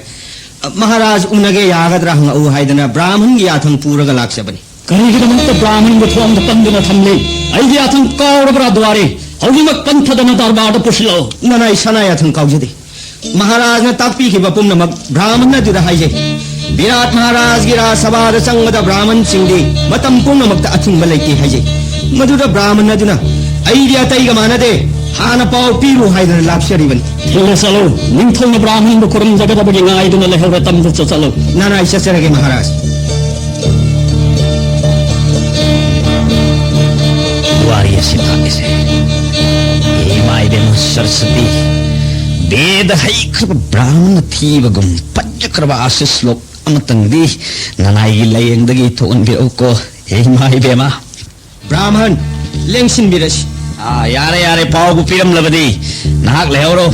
ꯃꯍꯥꯔꯥꯖ ꯎꯅꯒꯦ ꯌꯥꯒꯗ꯭ꯔꯥ ꯍꯪꯉꯛꯎ ꯍꯥꯏꯗꯅ ꯕ꯭ꯔꯥꯍꯃꯟꯒꯤ ꯌꯥꯊꯪ ꯄꯨꯔꯒ ꯂꯥꯛꯆꯕꯅꯤ꯫ ꯀꯔꯤꯒꯤꯗꯃꯛꯇ ꯕ꯭ꯔꯥꯍꯃꯟꯕꯨ ꯊꯣꯡꯗ ꯄꯟꯗꯨꯅ ꯊꯝꯂꯤ? ꯑꯩꯒꯤ ꯌꯥꯊꯪ ꯀꯥꯎꯔꯕ꯭ꯔꯥ ꯗ꯭ꯋꯥꯔꯤ? ꯍꯧꯖꯤꯛꯃꯛ ꯄꯟꯊꯗꯅ ꯗꯔꯕꯥꯔꯗ ꯄꯨꯁꯤꯜꯂꯛꯎ꯫ ꯅꯅꯥꯏ ꯁꯅꯥ ꯌꯥꯊꯪ ꯀꯥꯎꯖꯗꯦ꯫ ꯃꯍꯥꯔꯥꯖꯅ ꯇꯥꯛꯄꯤꯈꯤꯕ ꯄꯨꯝꯅꯃꯛ ꯕ꯭ꯔꯥꯍꯃꯟ ꯑꯗꯨꯗ ꯍꯥꯏꯖꯩ꯫ ꯕꯤꯔꯥꯠ ꯃꯍꯥꯔꯥꯖꯒꯤ ꯔꯥꯖꯁꯚꯥꯗ ꯆꯪꯕꯗ ꯕ꯭ꯔꯥꯍꯃꯟꯁꯤꯡꯗꯤ ꯃꯇꯝ ꯄꯨꯝꯅꯃꯛꯇ ꯑꯊꯤꯡꯕ ꯂꯩꯇꯦ ꯍꯥꯏꯖꯩ꯫ ꯃꯗꯨꯗ ꯕ꯭ꯔꯥꯍꯃꯟ ꯑꯗꯨꯅ "ꯑꯩꯗꯤ ꯑꯇꯩꯒ ꯃꯥꯟꯅꯗꯦ, ꯍꯥꯟꯅ ꯄꯥꯎ ꯄꯤꯔꯨ" ꯍꯥꯏꯗꯨꯅ ꯂꯥꯛꯆꯔꯤꯕꯅꯤ꯫ ꯊꯤꯜꯂ ꯆꯠꯂꯨ꯫ ꯅꯤꯡꯊꯧꯅ ꯕ꯭ꯔꯥꯍꯃꯟꯕꯨ ꯈꯨꯔꯨꯝꯖꯒꯗꯕꯒꯤ ꯉꯥꯏꯗꯨꯅ ꯂꯩꯍꯧꯔꯦ꯫ ꯇꯝꯗ ꯆꯠꯂꯨ꯫ ꯅꯅꯥꯏ ꯆꯠꯆꯔꯒꯦ ꯃꯍꯥꯔꯥꯖ꯫ ꯋꯥꯔꯤ ꯑꯁꯤ ꯐꯥꯛꯏꯁꯦ꯫ ꯏꯃꯥ ꯏꯕꯦꯝꯃ ꯁꯔꯁꯇꯤ, ꯕꯦꯗ ꯍꯩꯈ꯭ꯔꯕ ꯕ꯭ꯔꯥꯍꯃꯟ ꯑꯊꯤꯕꯒꯨꯝ ꯄꯟꯖꯈ꯭ꯔꯕ ꯑꯥꯁꯤꯁ ꯂꯣꯛ ꯑꯃꯇꯪꯗꯤ ꯅꯅꯥꯏꯒꯤ ꯂꯥꯏꯌꯦꯡꯗꯒꯤ ꯊꯣꯛꯍꯟꯕꯤꯔꯛꯎꯀꯣ꯫ ꯏꯃꯥ ꯏꯕꯦꯝꯃ꯫ ꯕ꯭ꯔꯥꯍꯃꯟ, ꯂꯦꯡꯁꯤꯟꯕꯤꯔꯁꯤ꯫ ꯑꯥ, ꯌꯥꯔꯦ, ꯌꯥꯔꯦ, ꯄꯥꯎꯕꯨ ꯄꯤꯔꯝꯂꯕꯗꯤ ꯅꯍꯥꯛ ꯂꯩꯍꯧꯔꯣ꯫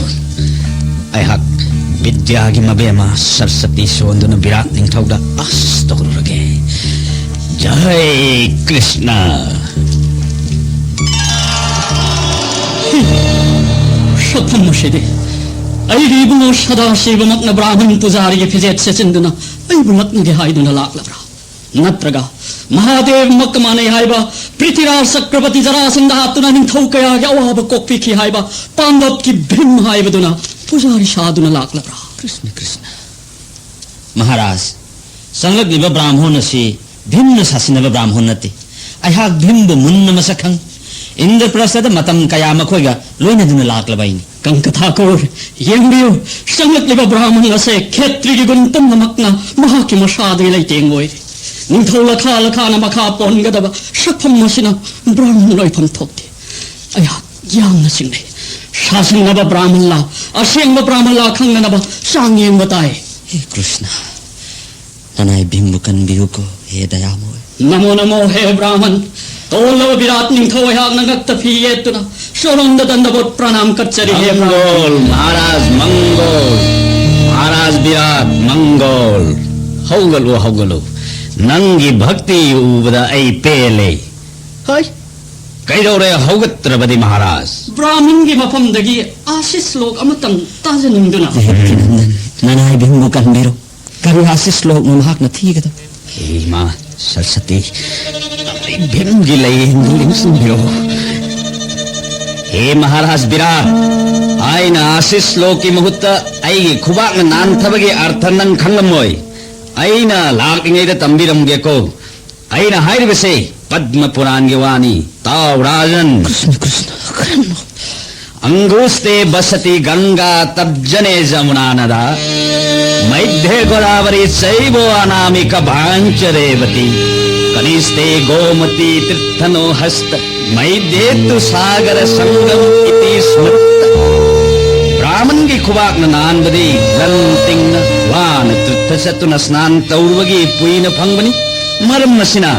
ꯑꯩꯍꯥꯛ ꯕꯤꯗ꯭ꯌꯥꯒꯤ ꯃꯕꯦꯝꯃ ꯁꯔꯁꯇꯤ ꯁꯣꯟꯗꯨꯅ ꯕꯤꯔꯥꯠ ꯅꯤꯡꯊꯧꯗ ꯑꯁ ꯇꯧꯔꯨꯔꯒꯦ꯫ ꯖꯥꯏ ꯀ꯭ꯔꯤꯁꯅ꯫ ꯁꯛꯐꯝ ꯑꯁꯤꯗꯤ ꯑꯩꯒꯤ ꯏꯕꯨꯡꯉꯣ ꯁꯗꯥꯁꯤꯕꯃꯛꯅ ꯕ꯭ꯔꯥꯍꯃꯟ ꯄꯨꯖꯥꯔꯤꯒꯤ ꯐꯤꯖꯦꯠ ꯁꯦꯠꯆꯤꯟꯗꯨꯅ ꯑꯩꯕꯨ ꯂꯛꯅꯒꯦ ꯍꯥꯏꯗꯨꯅ ꯂꯥꯛꯂꯕ꯭ꯔꯥ? ꯅꯠꯇ꯭ꯔꯒ ꯃꯍꯥꯗꯦꯕꯃꯛꯀ ꯃꯥꯟꯅꯩ ꯍꯥꯏꯕ, ꯄ꯭ꯔꯤꯊꯤꯔꯥꯖ ꯆꯀ꯭ꯔꯕꯇꯤ ꯖꯔꯥꯁꯟꯗ ꯍꯥꯠꯇꯨꯅ ꯅꯤꯡꯊꯧ ꯀꯌꯥꯒꯤ ꯑꯋꯥꯕ ꯀꯣꯛꯄꯤꯈꯤ ꯍꯥꯏꯕ ꯄꯥꯟꯗꯞꯀꯤ ꯚꯤꯝ ꯍꯥꯏꯕꯗꯨꯅ ꯄꯨꯖꯥꯔꯤ ꯁꯥꯗꯨꯅ ꯂꯥꯛꯂꯕ꯭ꯔꯥ? ꯀ꯭ꯔꯤꯁꯅ, ꯀ꯭ꯔꯤꯁꯅ꯫ ꯃꯍꯥꯔꯥꯖ, ꯆꯪꯂꯛꯂꯤꯕ ꯕ꯭ꯔꯥꯝꯍꯣꯟ ꯑꯁꯤ ꯚꯤꯝꯅ ꯁꯥꯁꯤꯟꯅꯕ ꯕ꯭ꯔꯥꯝꯍꯣꯟ ꯅꯠꯇꯦ꯫ ꯑꯩꯍꯥꯛ ꯚꯤꯝꯕꯨ ꯃꯨꯟꯅ ꯃꯁꯛ ꯈꯪ꯫ ꯏꯟꯗ꯭ꯔꯄ꯭ꯔꯁꯊꯗ ꯃꯇꯝ ꯀꯌꯥ ꯃꯈꯣꯏꯒ ꯂꯣꯏꯅꯗꯨꯅ ꯂꯥꯛꯂꯕ ꯑꯩꯅꯤ꯫ ꯀꯪꯀꯊꯥꯀꯨꯔ, ꯌꯦꯡꯕꯤꯌꯨ, ꯆꯪꯂꯛꯂꯤꯕ ꯕ꯭ꯔꯥꯍꯃꯟ ꯑꯁꯦ ꯈꯦꯇ꯭ꯔꯤꯒꯤ ꯒꯨꯟ ꯄꯨꯝꯅꯃꯛꯅ ꯃꯍꯥꯛꯀꯤ ꯃꯁꯥꯗꯒꯤ ꯂꯩꯇꯦꯡ ꯑꯣꯏꯔꯦ꯫ ꯅꯤꯡꯊꯧ ꯂꯈꯥ ꯂꯈꯥꯅ ꯃꯈꯥ ꯄꯣꯟꯒꯗꯕ ꯁꯛꯐꯝ ꯑꯁꯤꯅ ꯕ꯭ꯔꯥꯍꯃꯟ ꯑꯣꯏꯐꯝ ꯊꯣꯛꯇꯦ꯫ ꯑꯩꯍꯥꯛ ꯌꯥꯝꯅ ꯆꯤꯡꯅꯩ꯫ ꯁꯥꯁꯤꯟꯅꯕ ꯕ꯭ꯔꯥꯍꯃꯟꯂꯥ, ꯑꯁꯦꯡꯕ ꯕ꯭ꯔꯥꯍꯃꯟꯂꯥ ꯈꯪꯅꯅꯕ ꯆꯥꯡ ꯌꯦꯡꯕ ꯇꯥꯏ꯫ ꯍꯦ ꯀ꯭ꯔꯤꯁꯅ, ꯅꯅꯥꯏ ꯚꯤꯝꯕꯨ ꯀꯟꯕꯤꯌꯨꯀꯣ, ꯍꯦ ꯗꯌꯥꯃꯣꯏ꯫ ꯅꯃꯣ ꯅꯃꯣ ꯍꯦ ꯕ꯭ꯔꯥꯍꯃꯟ, ꯇꯣꯜꯂꯕ ꯕꯤꯔꯥꯠ ꯅꯤꯡꯊꯧ ꯑꯩꯍꯥꯛꯅ ꯉꯛꯇ ꯐꯤ ꯌꯦꯠꯇꯨꯅ ꯁꯣꯔꯣꯝꯗ ꯗꯟꯗꯕꯣꯠ ꯄ꯭ꯔꯅꯥꯝ ꯀꯠꯆꯔꯤ ꯍꯦ ꯕ꯭ꯔꯥꯍꯃꯟ꯫ ꯃꯪꯒꯣꯜ, ꯃꯍꯥꯔꯥꯖ ꯃꯪꯒꯣꯜ, ꯃꯍꯥꯔꯥꯖ ꯕꯤꯔꯥꯠ ꯃꯪꯒꯣꯜ꯫ ꯍꯧꯒꯠꯂꯨ, ꯍꯧꯒꯠꯂꯨ, ꯅꯪꯒꯤ ꯚꯛꯇꯤ ꯎꯕꯗ ꯑꯩ ꯄꯦꯜꯂꯦ꯫ ꯍꯩ, ꯀꯩꯗꯧꯔꯦ ꯍꯧꯒꯠꯇ꯭ꯔꯕꯗꯤ ꯃꯍꯥꯔꯥꯖ? ꯕ꯭ꯔꯥꯍꯃꯟꯒꯤ ꯃꯐꯝꯗꯒꯤ ꯑꯥꯁꯤꯁ ꯂꯣꯛ ꯑꯃꯇꯪ ꯇꯥꯖꯅꯤꯡꯗꯨꯅ꯫ ꯅꯅꯥꯏ ꯚꯤꯝꯕꯨ ꯀꯟꯕꯤꯔꯣ꯫ ꯀꯔꯤ ꯑꯥꯁꯤꯁ ꯂꯣꯛꯅꯣ ꯃꯍꯥꯛꯅ ꯊꯤꯒꯗꯕ? ꯍꯦ ꯏꯃꯥ ꯁꯔꯁꯇꯤ, ꯑꯩ ꯚꯤꯝꯒꯤ ꯂꯥꯏꯌꯦꯡꯗ ꯂꯦꯡꯁꯤꯟꯕꯤꯔꯛꯑꯣ꯫ ꯍꯦ ꯃꯍꯥꯔꯥꯖ ꯕꯤꯔꯥꯠ, ꯑꯩꯅ ꯑꯥꯁꯤꯁ ꯂꯣꯛꯀꯤ ꯃꯍꯨꯠꯇ ꯑꯩꯒꯤ ꯈꯨꯕꯥꯛꯅ ꯅꯥꯟꯊꯕꯒꯤ ꯑꯔꯊ ꯅꯪ ꯈꯪꯂꯝꯃꯣꯏ꯫ ꯑꯩꯅ ꯂꯥꯛꯂꯤꯉꯩꯗ ꯇꯝꯕꯤꯔꯝꯒꯦꯀꯣ꯫ ꯑꯩꯅ ꯍꯥꯏꯔꯤꯕꯁꯦ ꯄꯗꯃ ꯄꯨꯔꯥꯟꯒꯤ ꯋꯥꯅꯤ꯫ ꯇꯥꯎ ꯔꯥꯖꯟ꯫ ꯀ꯭ꯔꯤꯁꯅ, ꯀ꯭ꯔꯤꯁꯅ, ꯀꯔꯝꯅꯣ? ꯑꯪꯒꯨꯁꯇꯦ ꯕꯁꯇꯤ ꯒꯪꯒꯥ ꯇꯞꯖꯅꯦ ꯖꯃꯨꯅꯥ ꯅꯗꯥ꯫ ꯃꯩꯙ꯭ꯌꯦ ꯒꯣꯗꯥꯕꯔꯤ ꯆꯩꯕꯣ ꯑꯅꯥꯃꯤꯀ ꯚꯥꯟꯆ ꯔꯦꯋꯇꯤ꯫ ꯀꯅꯤꯁꯇꯦ ꯒꯣꯃꯇꯤ ꯇꯤꯔꯊꯅꯣ ꯍꯁꯇ꯫ ꯃꯩꯙ꯭ꯌꯦ ꯇꯨ ꯁꯥꯒꯔ ꯁꯪꯒꯝ ꯏꯇꯤ ꯁ꯭ꯃ꯭ꯔꯤꯇ꯫ ꯕ꯭ꯔꯥꯍꯃꯟꯒꯤ ꯈꯨꯕꯥꯛꯅ ꯅꯥꯟꯕꯗꯤ ꯂꯟ ꯇꯤꯡꯅ ꯋꯥꯅ ꯇꯤꯔꯊ ꯆꯠꯇꯨꯅ ꯁ꯭ꯅꯥꯟ ꯇꯧꯔꯨꯕꯒꯤ ꯄꯨꯏꯅ ꯐꯪꯕꯅꯤ꯫ ꯃꯔꯝ ꯑꯁꯤꯅ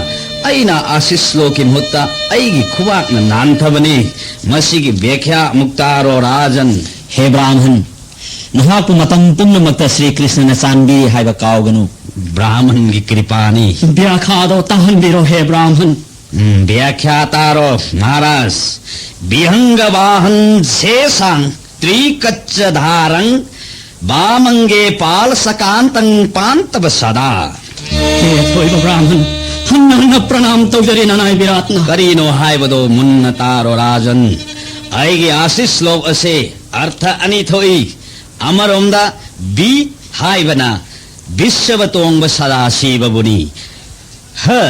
ꯑꯩꯅ ꯑꯥꯁꯤꯁ ꯂꯣꯛꯀꯤ ꯃꯍꯨꯠꯇ ꯑꯩꯒꯤ ꯈꯨꯕꯥꯛꯅ ꯅꯥꯟꯊꯕꯅꯤ꯫ ꯃꯁꯤꯒꯤ ꯕ꯭ꯌꯥꯈ꯭ꯌꯥ ꯑꯃꯨꯛ ꯇꯥꯔꯣ, ꯔꯥꯖꯟ꯫ ꯍꯦ ꯕ꯭ꯔꯥꯍꯃꯟ, ꯅꯍꯥꯛꯄꯨ ꯃꯇꯝ ꯄꯨꯝꯅꯃꯛꯇ ꯁ꯭ꯔꯤ ꯀ꯭ꯔꯤꯁꯅꯅ ꯆꯥꯟꯕꯤꯔꯤ ꯍꯥꯏꯕ ꯀꯥꯎꯒꯅꯨ꯫ ꯕ꯭ꯔꯥꯍꯃꯟꯒꯤ ꯀ꯭ꯔꯤꯄꯥꯅꯤ꯫ ꯕ꯭ꯌꯥꯈꯥꯗꯣ ꯇꯥꯍꯟꯕꯤꯔꯣ, ꯍꯦ ꯕ꯭ꯔꯥꯍꯃꯟ꯫ ꯎꯝ, ꯕ꯭ꯌꯥꯈ꯭ꯌꯥ ꯇꯥꯔꯣ, ꯃꯍꯥꯔꯥꯖ꯫ ꯕꯤꯍꯪꯒ ꯋꯥꯍꯟ ꯁꯦꯁꯥꯡ ꯇ꯭ꯔꯤꯀꯠꯆ ꯙꯥꯔꯪ ꯕꯥꯃꯪꯒꯦ ꯄꯥꯜ ꯁꯀꯥꯟꯇꯪ ꯄꯥꯟꯇꯕ ꯁꯗꯥ꯫ ꯍꯦ ꯑꯊꯣꯏꯕ ꯕ꯭ꯔꯥꯍꯃꯟ, ꯍꯟꯅ ꯍꯟꯅ ꯄ꯭ꯔꯅꯥꯝ ꯇꯧꯖꯔꯤ ꯅꯅꯥꯏ ꯕꯤꯔꯥꯠꯅ꯫ ꯀꯔꯤꯅꯣ ꯍꯥꯏꯕꯗꯣ ꯃꯨꯟꯅ ꯇꯥꯔꯣ, ꯔꯥꯖꯟ꯫ ꯑꯩꯒꯤ ꯑꯥꯁꯤꯁ ꯂꯣꯛ ꯑꯁꯦ ꯑꯔꯊ ꯑꯅꯤ ꯊꯣꯛꯏ꯫ ꯑꯃꯔꯣꯝꯗ ꯕꯤ ꯍꯥꯏꯕꯅ ꯕꯤꯁꯕ ꯇꯣꯡꯕ ꯁꯗꯥꯁꯤꯕꯕꯨꯅꯤ꯫ ꯍ,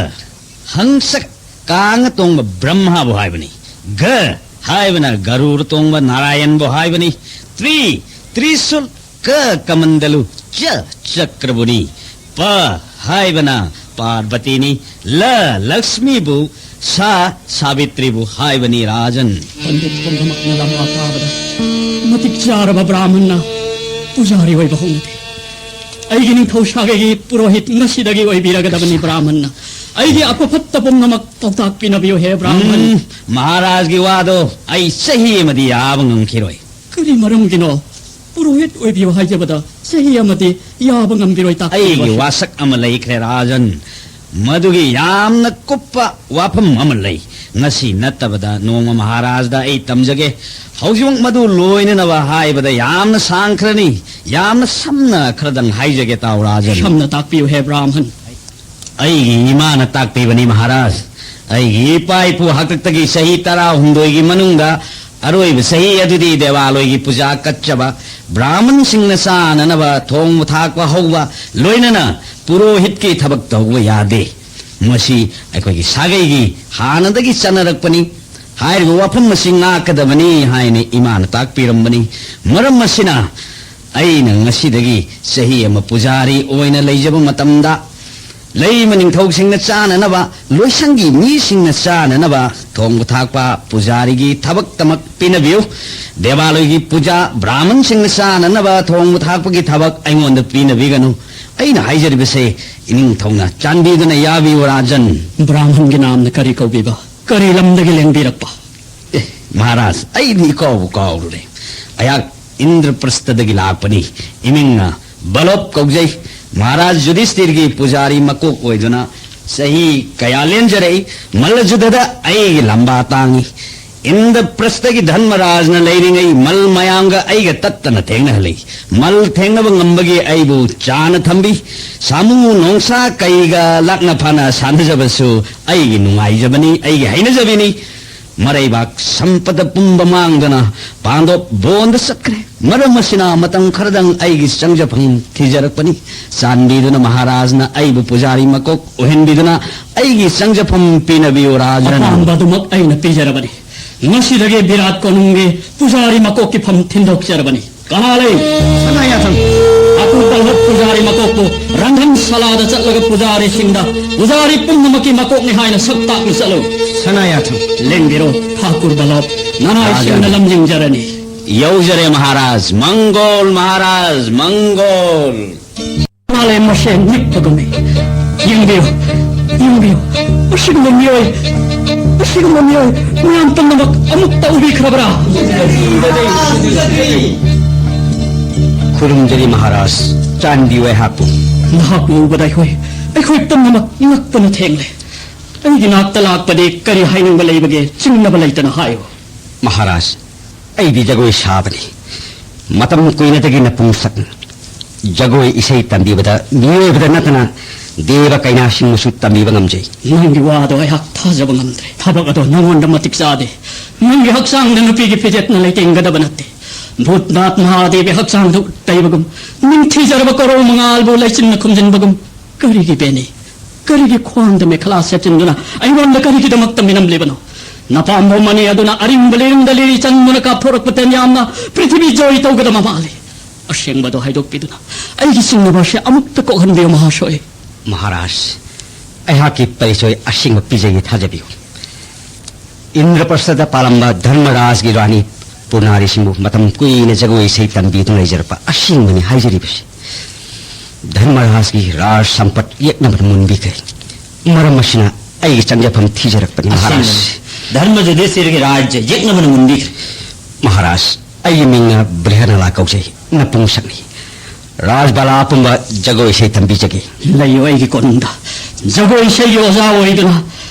ꯍꯪꯁ ꯀꯥꯡ ꯇꯣꯡꯕ ꯕ꯭ꯔꯍ꯭ꯃꯕꯨ ꯍꯥꯏꯕꯅꯤ꯫ ꯒ ꯍꯥꯏꯕꯅ ꯒꯔꯨꯔ ꯇꯣꯡꯕ ꯅꯥꯔꯥꯌꯟꯕꯨ ꯍꯥꯏꯕꯅꯤ꯫ ꯇ꯭ꯔꯤ, ꯇ꯭ꯔꯤꯁꯨꯜ, ꯀ ꯀꯃꯟꯗꯂꯨ, ꯆ ꯆꯀ꯭ꯔꯕꯨꯅꯤ꯫ ꯄ ꯍꯥꯏꯕꯅ ꯄꯥꯔꯕꯇꯤꯅꯤ꯫ ꯂ ꯂꯛꯁꯃꯤꯕꯨ, ꯁꯥ ꯁꯥꯕꯤꯇ꯭ꯔꯤꯕꯨ ꯍꯥꯏꯕꯅꯤ, ꯔꯥꯖꯟ꯫ ꯄꯟꯗꯤꯠ ꯄꯨꯝꯅꯃꯛꯅ ꯂꯝꯕꯥ ꯇꯥꯕꯗ ꯃꯇꯤꯛ ꯆꯥꯔꯕ ꯕ꯭ꯔꯥꯍꯃꯟꯅ ꯄꯨꯖꯥꯔꯤ ꯑꯣꯏꯕ ꯍꯧꯅꯗꯦ꯫ ꯑꯩꯒꯤ ꯅꯤꯡꯊꯧ ꯁꯥꯒꯩꯒꯤ ꯄꯨꯔꯣꯍꯤꯠ ꯉꯁꯤꯗꯒꯤ ꯑꯣꯏꯕꯤꯔꯒꯗꯕꯅꯤ ꯕ꯭ꯔꯥꯍꯃꯟꯅ꯫ ꯑꯩꯒꯤ ꯑꯐ ꯐꯠꯇ ꯄꯨꯝꯅꯃꯛ ꯄꯥꯎꯇꯥꯛ ꯄꯤꯅꯕꯤꯌꯨ ꯍꯦ ꯕ꯭ꯔꯥꯍꯃꯟ꯫ ꯎꯝ, ꯃꯍꯥꯔꯥꯖꯒꯤ ꯋꯥꯗꯣ ꯑꯩ ꯆꯍꯤ ꯑꯃꯗꯤ ꯌꯥꯕ ꯉꯝꯈꯤꯔꯣꯏ꯫ ꯀꯔꯤ ꯃꯔꯝꯒꯤꯅꯣ? ꯄꯨꯔꯣꯍꯤꯠ ꯑꯣꯏꯕꯤꯌꯨ ꯍꯥꯏꯖꯕꯗ ꯆꯍꯤ ꯑꯃꯗꯤ ꯌꯥꯕ ꯉꯝꯕꯤꯔꯣꯏ, ꯇꯥꯛꯄꯤꯌꯨ꯫ ꯑꯩꯒꯤ ꯋꯥꯁꯛ ꯑꯃ ꯂꯩꯈ꯭ꯔꯦ, ꯔꯥꯖꯟ꯫ ꯃꯗꯨꯒꯤ ꯌꯥꯝꯅ ꯀꯨꯞꯄ ꯋꯥꯐꯝ ꯑꯃ ꯂꯩ꯫ ꯉꯁꯤ ꯅꯠꯇꯕꯗ ꯅꯣꯡꯃ ꯃꯍꯥꯔꯥꯖꯗ ꯑꯩ ꯇꯝꯖꯒꯦ꯫ ꯍꯧꯖꯤꯛꯃꯛ ꯃꯗꯨ ꯂꯣꯏꯅꯅꯕ ꯍꯥꯏꯕꯗ ꯌꯥꯝꯅ ꯁꯥꯡꯈ꯭ꯔꯅꯤ꯫ ꯌꯥꯝꯅ ꯁꯝꯅ ꯈꯔꯗꯪ ꯍꯥꯏꯖꯒꯦ, ꯇꯥꯎ, ꯔꯥꯖꯟ꯫ ꯁꯝꯅ ꯇꯥꯛꯄꯤꯌꯨ ꯍꯦ ꯕ꯭ꯔꯥꯍꯃꯟ꯫ ꯑꯩꯒꯤ ꯏꯃꯥꯅ ꯇꯥꯛꯄꯤꯕꯅꯤ, ꯃꯍꯥꯔꯥꯖ꯫ ꯑꯩꯒꯤ ꯏꯄꯥ ꯏꯄꯨ ꯍꯥꯛꯇꯛꯇꯒꯤ ꯆꯍꯤ ꯇꯔꯥꯍꯨꯝꯗꯣꯏꯒꯤ ꯃꯅꯨꯡꯗ ꯑꯔꯣꯏꯕ ꯆꯍꯤ ꯑꯗꯨꯗꯤ ꯗꯦꯋꯥꯂꯣꯏꯒꯤ ꯄꯨꯖꯥ ꯀꯠꯆꯕ, ꯕ꯭ꯔꯥꯍꯃꯟꯁꯤꯡꯅ ꯆꯥꯅꯅꯕ ꯊꯣꯡꯕ ꯊꯥꯛꯄ ꯍꯧꯕ, ꯂꯣꯏꯅꯅ ꯄꯨꯔꯣꯍꯤꯠꯀꯤ ꯊꯕꯛ ꯇꯧꯕ ꯌꯥꯗꯦ꯫ ꯃꯁꯤ ꯑꯩꯈꯣꯏꯒꯤ ꯁꯥꯒꯩꯒꯤ ꯍꯥꯟꯅꯗꯒꯤ ꯆꯠꯅꯔꯛꯄꯅꯤ꯫ ꯍꯥꯏꯔꯤꯕ ꯋꯥꯐꯝ ꯑꯁꯤ ꯉꯥꯛꯀꯗꯕꯅꯤ ꯍꯥꯏꯅ ꯏꯃꯥꯅ ꯇꯥꯛꯄꯤꯔꯝꯕꯅꯤ꯫ ꯃꯔꯝ ꯑꯁꯤꯅ ꯑꯩꯅ ꯉꯁꯤꯗꯒꯤ ꯆꯍꯤ ꯑꯃ ꯄꯨꯖꯥꯔꯤ ꯑꯣꯏꯅ ꯂꯩꯖꯕ ꯃꯇꯝꯗ, ꯂꯩꯃ ꯅꯤꯡꯊꯧꯁꯤꯡꯅ ꯆꯥꯅꯅꯕ, ꯂꯣꯏꯁꯪꯒꯤ ꯃꯤꯁꯤꯡꯅ ꯆꯥꯅꯅꯕ ꯊꯣꯡꯕ ꯊꯥꯛꯄ, ꯄꯨꯖꯥꯔꯤꯒꯤ ꯊꯕꯛꯇꯃꯛ ꯄꯤꯅꯕꯤꯌꯨ꯫ ꯗꯦꯋꯥꯂꯣꯏꯒꯤ ꯄꯨꯖꯥ, ꯕ꯭ꯔꯥꯍꯃꯟꯁꯤꯡꯅ ꯆꯥꯅꯅꯕ ꯊꯣꯡꯕ ꯊꯥꯛꯄꯒꯤ ꯊꯕꯛ ꯑꯩꯉꯣꯟꯗ ꯄꯤꯅꯕꯤꯒꯅꯨ꯫ ꯑꯩꯅ ꯍꯥꯏꯖꯔꯤꯕꯁꯦ ꯏꯅꯤꯡꯊꯧꯅ ꯆꯥꯟꯕꯤꯗꯨꯅ ꯌꯥꯕꯤꯌꯨ, ꯔꯥꯖꯟ꯫ ꯕ꯭ꯔꯥꯍꯃꯟꯒꯤ ꯅꯥꯝꯅ ꯀꯔꯤ ꯀꯧꯕꯤꯕ? ꯀꯔꯤ ꯂꯝꯗꯒꯤ ꯂꯦꯡꯕꯤꯔꯛꯄ? ꯑꯦ, ꯃꯍꯥꯔꯥꯖ, ꯑꯩꯗꯤ ꯏꯀꯥꯎꯕꯨ ꯀꯥꯎꯔꯨꯔꯦ꯫ ꯑꯩꯍꯥꯛ ꯏꯟꯗ꯭ꯔꯄ꯭ꯔꯁꯊꯗꯒꯤ ꯂꯥꯛꯄꯅꯤ꯫ ꯏꯃꯤꯡꯅ ꯕꯂꯣꯞ ꯀꯧꯖꯩ꯫ ꯃꯍꯥꯔꯥꯖ ꯌꯨꯙꯤꯁꯇꯤꯔꯒꯤ ꯄꯨꯖꯥꯔꯤ ꯃꯀꯣꯛ ꯑꯣꯏꯗꯨꯅ ꯆꯍꯤ ꯀꯌꯥ ꯂꯦꯟꯖꯔꯛꯏ꯫ ꯃꯜꯂ ꯖꯨꯗꯗ ꯑꯩꯒꯤ ꯂꯝꯕꯥ ꯇꯥꯡꯏ꯫ ꯏꯟꯗ꯭ꯔꯄ꯭ꯔꯁꯊꯒꯤ ꯙꯔꯃꯔꯥꯖꯅ ꯂꯩꯔꯤꯉꯩ ꯃꯜ ꯃꯌꯥꯝꯒ ꯑꯩꯒ ꯇꯠꯇꯅ ꯊꯦꯡꯅꯍꯜꯂꯤ꯫ ꯃꯜ ꯊꯦꯡꯅꯕ ꯉꯝꯕꯒꯤ ꯑꯩꯕꯨ ꯆꯥꯅ ꯊꯝꯕꯤ꯫ ꯁꯥꯃꯨ ꯅꯣꯡꯁꯥ ꯀꯩꯒ ꯂꯥꯛꯅ ꯐꯥꯅ ꯁꯥꯟꯅꯖꯕꯁꯨ ꯑꯩꯒꯤ ꯅꯨꯡꯉꯥꯏꯖꯕꯅꯤ, ꯑꯩꯒꯤ ꯍꯩꯅꯖꯕꯤꯅꯤ꯫ ꯃꯔꯩꯕꯥꯛ ꯁꯝꯄꯗ ꯄꯨꯝꯕ ꯃꯥꯡꯗꯅ ꯄꯥꯟꯗꯣꯞ ꯕꯣꯟꯗ ꯆꯠꯈ꯭ꯔꯦ꯫ ꯃꯔꯝ ꯑꯁꯤꯅ ꯃꯇꯝ ꯈꯔꯗꯪ ꯑꯩꯒꯤ ꯆꯪꯖꯐꯝ ꯊꯤꯖꯔꯛꯄꯅꯤ꯫ ꯆꯥꯟꯕꯤꯗꯨꯅ ꯃꯍꯥꯔꯥꯖꯅ ꯑꯩꯕꯨ ꯄꯨꯖꯥꯔꯤ ꯃꯀꯣꯛ ꯑꯣꯏꯍꯟꯕꯤꯗꯨꯅ ꯑꯩꯒꯤ ꯆꯪꯖꯐꯝ ꯄꯤꯅꯕꯤꯌꯨ, ꯔꯥꯖꯟ꯫ ꯑꯄꯥꯝꯕ ꯑꯗꯨꯃꯛ ꯑꯩꯅ ꯄꯤꯖꯔꯕꯅꯤ꯫ ꯉꯁꯤꯗꯒꯤ ꯕꯤꯔꯥꯠ ꯀꯣꯅꯨꯡꯒꯤ ꯄꯨꯖꯥꯔꯤ ꯃꯀꯣꯛꯀꯤ ꯐꯝ ꯊꯤꯟꯗꯣꯛꯆꯔꯕꯅꯤ꯫ ꯀꯅꯥ ꯂꯩ? ꯁꯅꯥꯌꯥꯊꯪ꯫ ꯊꯥꯀꯨꯔ ꯕꯜꯂꯚ ꯄꯨꯖꯥꯔꯤ ꯃꯀꯣꯛꯄꯨ ꯔꯟꯙꯟ ꯁꯂꯥꯗ ꯆꯠꯂꯒ ꯄꯨꯖꯥꯔꯤꯁꯤꯡꯗ ꯄꯨꯖꯥꯔꯤ ꯄꯨꯝꯅꯃꯛꯀꯤ ꯃꯀꯣꯛꯅꯤ ꯍꯥꯏꯅ ꯁꯛ ꯇꯥꯛꯅ ꯆꯠꯂꯨ꯫ ꯁꯅꯥꯌꯥꯊꯪ꯫ ꯂꯦꯡꯕꯤꯔꯣ, ꯊꯥꯀꯨꯔ ꯕꯜꯂꯚ꯫ ꯅꯅꯥꯏꯁꯤꯡꯅ ꯔꯥꯖꯟ꯫ ꯂꯝꯖꯤꯡꯖꯔꯅꯤ꯫ ꯌꯧꯖꯔꯦ ꯃꯍꯥꯔꯥꯖ꯫ ꯃꯪꯒꯣꯜ ꯃꯍꯥꯔꯥꯖ, ꯃꯪꯒꯣꯜ꯫ ꯃꯥꯂꯦꯝ ꯃꯁꯦ ꯅꯤꯛꯄꯒꯨꯝꯃꯤ꯫ ꯌꯦꯡꯕꯤꯌꯨ, ꯌꯦꯡꯕꯤꯌꯨ꯫ ꯑꯁꯤꯒꯨꯝꯕ ꯃꯤꯑꯣꯏ, ꯑꯁꯤꯒꯨꯝꯕ ꯃꯤꯑꯣꯏ ꯃꯌꯥꯝ ꯄꯨꯝꯅꯃꯛ ꯑꯃꯨꯛꯇ ꯎꯕꯤꯈ꯭ꯔꯕ꯭ꯔꯥ? ꯈꯨꯔꯨꯝꯖꯔꯤ ꯃꯍꯥꯔꯥꯖ, ꯆꯥꯟꯕꯤꯌꯨ ꯑꯩꯍꯥꯛꯄꯨ꯫ ꯅꯍꯥꯛꯄꯨ ꯎꯕꯗ ꯑꯩꯈꯣꯏ, ꯑꯩꯈꯣꯏ ꯄꯨꯝꯅꯃꯛ ꯉꯛꯄꯅ ꯊꯦꯡꯂꯦ꯫ ꯑꯩꯒꯤ ꯅꯥꯛꯇ ꯂꯥꯛꯄꯗꯤ ꯀꯔꯤ ꯍꯥꯏꯅꯤꯡꯕ ꯂꯩꯕꯒꯦ? ꯆꯤꯡꯅꯕ ꯂꯩꯇꯅ ꯍꯥꯏꯌꯨ꯫ ꯃꯍꯥꯔꯥꯖ, ꯑꯩꯗꯤ ꯖꯒꯣꯏ ꯁꯥꯕꯅꯤ꯫ ꯃꯇꯝ ꯀꯨꯏꯅꯗꯒꯤ ꯅꯄꯨꯡꯁꯛ ꯖꯒꯣꯏ ꯏꯁꯩ ꯇꯝꯕꯤꯕꯗ ꯃꯤꯑꯣꯏꯕꯗ ꯅꯠꯇꯅ ꯗꯦꯕ ꯀꯩꯅꯥꯁꯤꯡꯕꯨꯁꯨ ꯇꯝꯕꯤꯕ ꯉꯝꯖꯩ꯫ ꯅꯪꯒꯤ ꯋꯥꯗꯣ ꯑꯩꯍꯥꯛ ꯊꯥꯖꯕ ꯉꯝꯗ꯭ꯔꯦ꯫ ꯊꯕꯛ ꯑꯗꯣ ꯅꯉꯣꯟꯗ ꯃꯇꯤꯛ ꯆꯥꯗꯦ꯫ ꯅꯪꯒꯤ ꯍꯛꯆꯥꯡꯗ ꯅꯨꯄꯤꯒꯤ ꯐꯤꯖꯦꯠꯅ ꯂꯩꯇꯦꯡꯒꯗꯕ ꯅꯠꯇꯦ꯫ ꯚꯨꯠꯅꯥꯊ ꯃꯍꯥꯗꯦꯕꯤ ꯍꯛꯆꯥꯡꯗ ꯇꯩꯕꯒꯨꯝ, ꯅꯤꯡꯊꯤꯖꯔꯕ ꯀꯣꯔꯧ ꯃꯉꯥꯜꯕꯨ ꯂꯩꯆꯤꯟꯅ ꯈꯨꯝꯖꯤꯟꯕꯒꯨꯝ꯫ ꯀꯔꯤꯒꯤ ꯕꯦꯅꯤ? ꯀꯔꯤꯒꯤ ꯈ꯭ꯋꯥꯡꯗ ꯃꯦꯈꯂꯥ ꯁꯦꯠꯆꯤꯟꯗꯨꯅ ꯑꯩꯉꯣꯟꯗ ꯀꯔꯤꯒꯤꯗꯃꯛꯇ ꯃꯤꯅꯝꯂꯤꯕꯅꯣ? ꯅꯄꯥꯝꯕꯣꯝ ꯑꯅꯤ ꯑꯗꯨꯅ ꯑꯔꯤꯡꯕ ꯂꯤꯔꯨꯡꯗ ꯂꯤꯔꯤ ꯆꯪꯗꯨꯅ ꯀꯥꯞꯊꯣꯔꯛꯄ ꯇꯟꯖꯥꯝꯅ ꯄ꯭ꯔꯤꯊꯤꯕꯤ ꯖꯣꯏ ꯇꯧꯒꯗꯕ ꯃꯥꯜꯂꯤ꯫ ꯑꯁꯦꯡꯕꯗꯣ ꯍꯥꯏꯗꯣꯛꯄꯤꯗꯨꯅ ꯑꯩꯒꯤ ꯆꯤꯡꯅꯕ ꯑꯁꯤ ꯑꯃꯨꯛꯇ ꯀꯣꯛꯍꯟꯕꯤꯌꯨ, ꯃꯍꯥꯁꯣꯏ꯫ ꯃꯍꯥꯔꯥꯖ, ꯑꯩꯍꯥꯛꯀꯤ ꯄꯔꯤꯆꯣꯏ ꯑꯁꯦꯡꯕ ꯄꯤꯖꯒꯦ, ꯊꯥꯖꯕꯤꯌꯨ꯫ ꯏꯟꯗ꯭ꯔꯄ꯭ꯔꯁꯊꯗ ꯄꯥꯜꯂꯝꯕ ꯙꯔꯃꯔꯥꯖꯒꯤ ꯔꯥꯅꯤ ꯄꯨꯔꯅꯥꯔꯤꯁꯤꯡꯕꯨ ꯃꯇꯝ ꯀꯨꯏꯅ ꯖꯒꯣꯏ ꯏꯁꯩ ꯇꯝꯕꯤꯗꯨꯅ ꯂꯩꯖꯔꯛꯄ ꯑꯁꯦꯡꯕꯅꯤ ꯍꯥꯏꯖꯔꯤꯕꯁꯤ꯫ ꯙꯔꯃꯔꯥꯖꯒꯤ ꯔꯥꯖ ꯁꯝꯄꯠ ꯌꯦꯛꯅꯕꯅ ꯃꯨꯟꯕꯤꯈ꯭ꯔꯦ꯫ ꯃꯔꯝ ꯑꯁꯤꯅ ꯑꯩꯒꯤ ꯆꯪꯖꯐꯝ ꯊꯤꯖꯔꯛꯄꯅꯤ, ꯃꯍꯥꯔꯥꯖ꯫ ꯑꯁꯦꯡꯕꯅꯤ꯫ ꯙꯔꯃ ꯌꯨꯙꯤꯁꯊꯤꯔꯒꯤ ꯔꯥꯖ꯭ꯌ ꯌꯦꯛꯅꯕꯅ ꯃꯨꯟꯕꯤꯈ꯭ꯔꯦ꯫ ꯃꯍꯥꯔꯥꯖ, ꯑꯩꯒꯤ ꯃꯤꯡꯅ ꯕ꯭ꯔꯤꯍꯅꯂꯥ ꯀꯧꯖꯩ꯫ ꯅꯄꯨꯡꯁꯛꯅꯤ꯫ ꯔꯥꯖꯕꯥꯂꯥ ꯄꯨꯝꯕ ꯖꯒꯣꯏ ꯏꯁꯩ ꯇꯝꯕꯤꯖꯒꯦ꯫ ꯂꯩꯌꯨ ꯑꯩꯒꯤ ꯀꯣꯅꯨꯡꯗ꯫ ꯖꯒꯣꯏ ꯏꯁꯩꯒꯤ ꯑꯣꯖꯥ ꯑꯣꯏꯗꯨꯅ,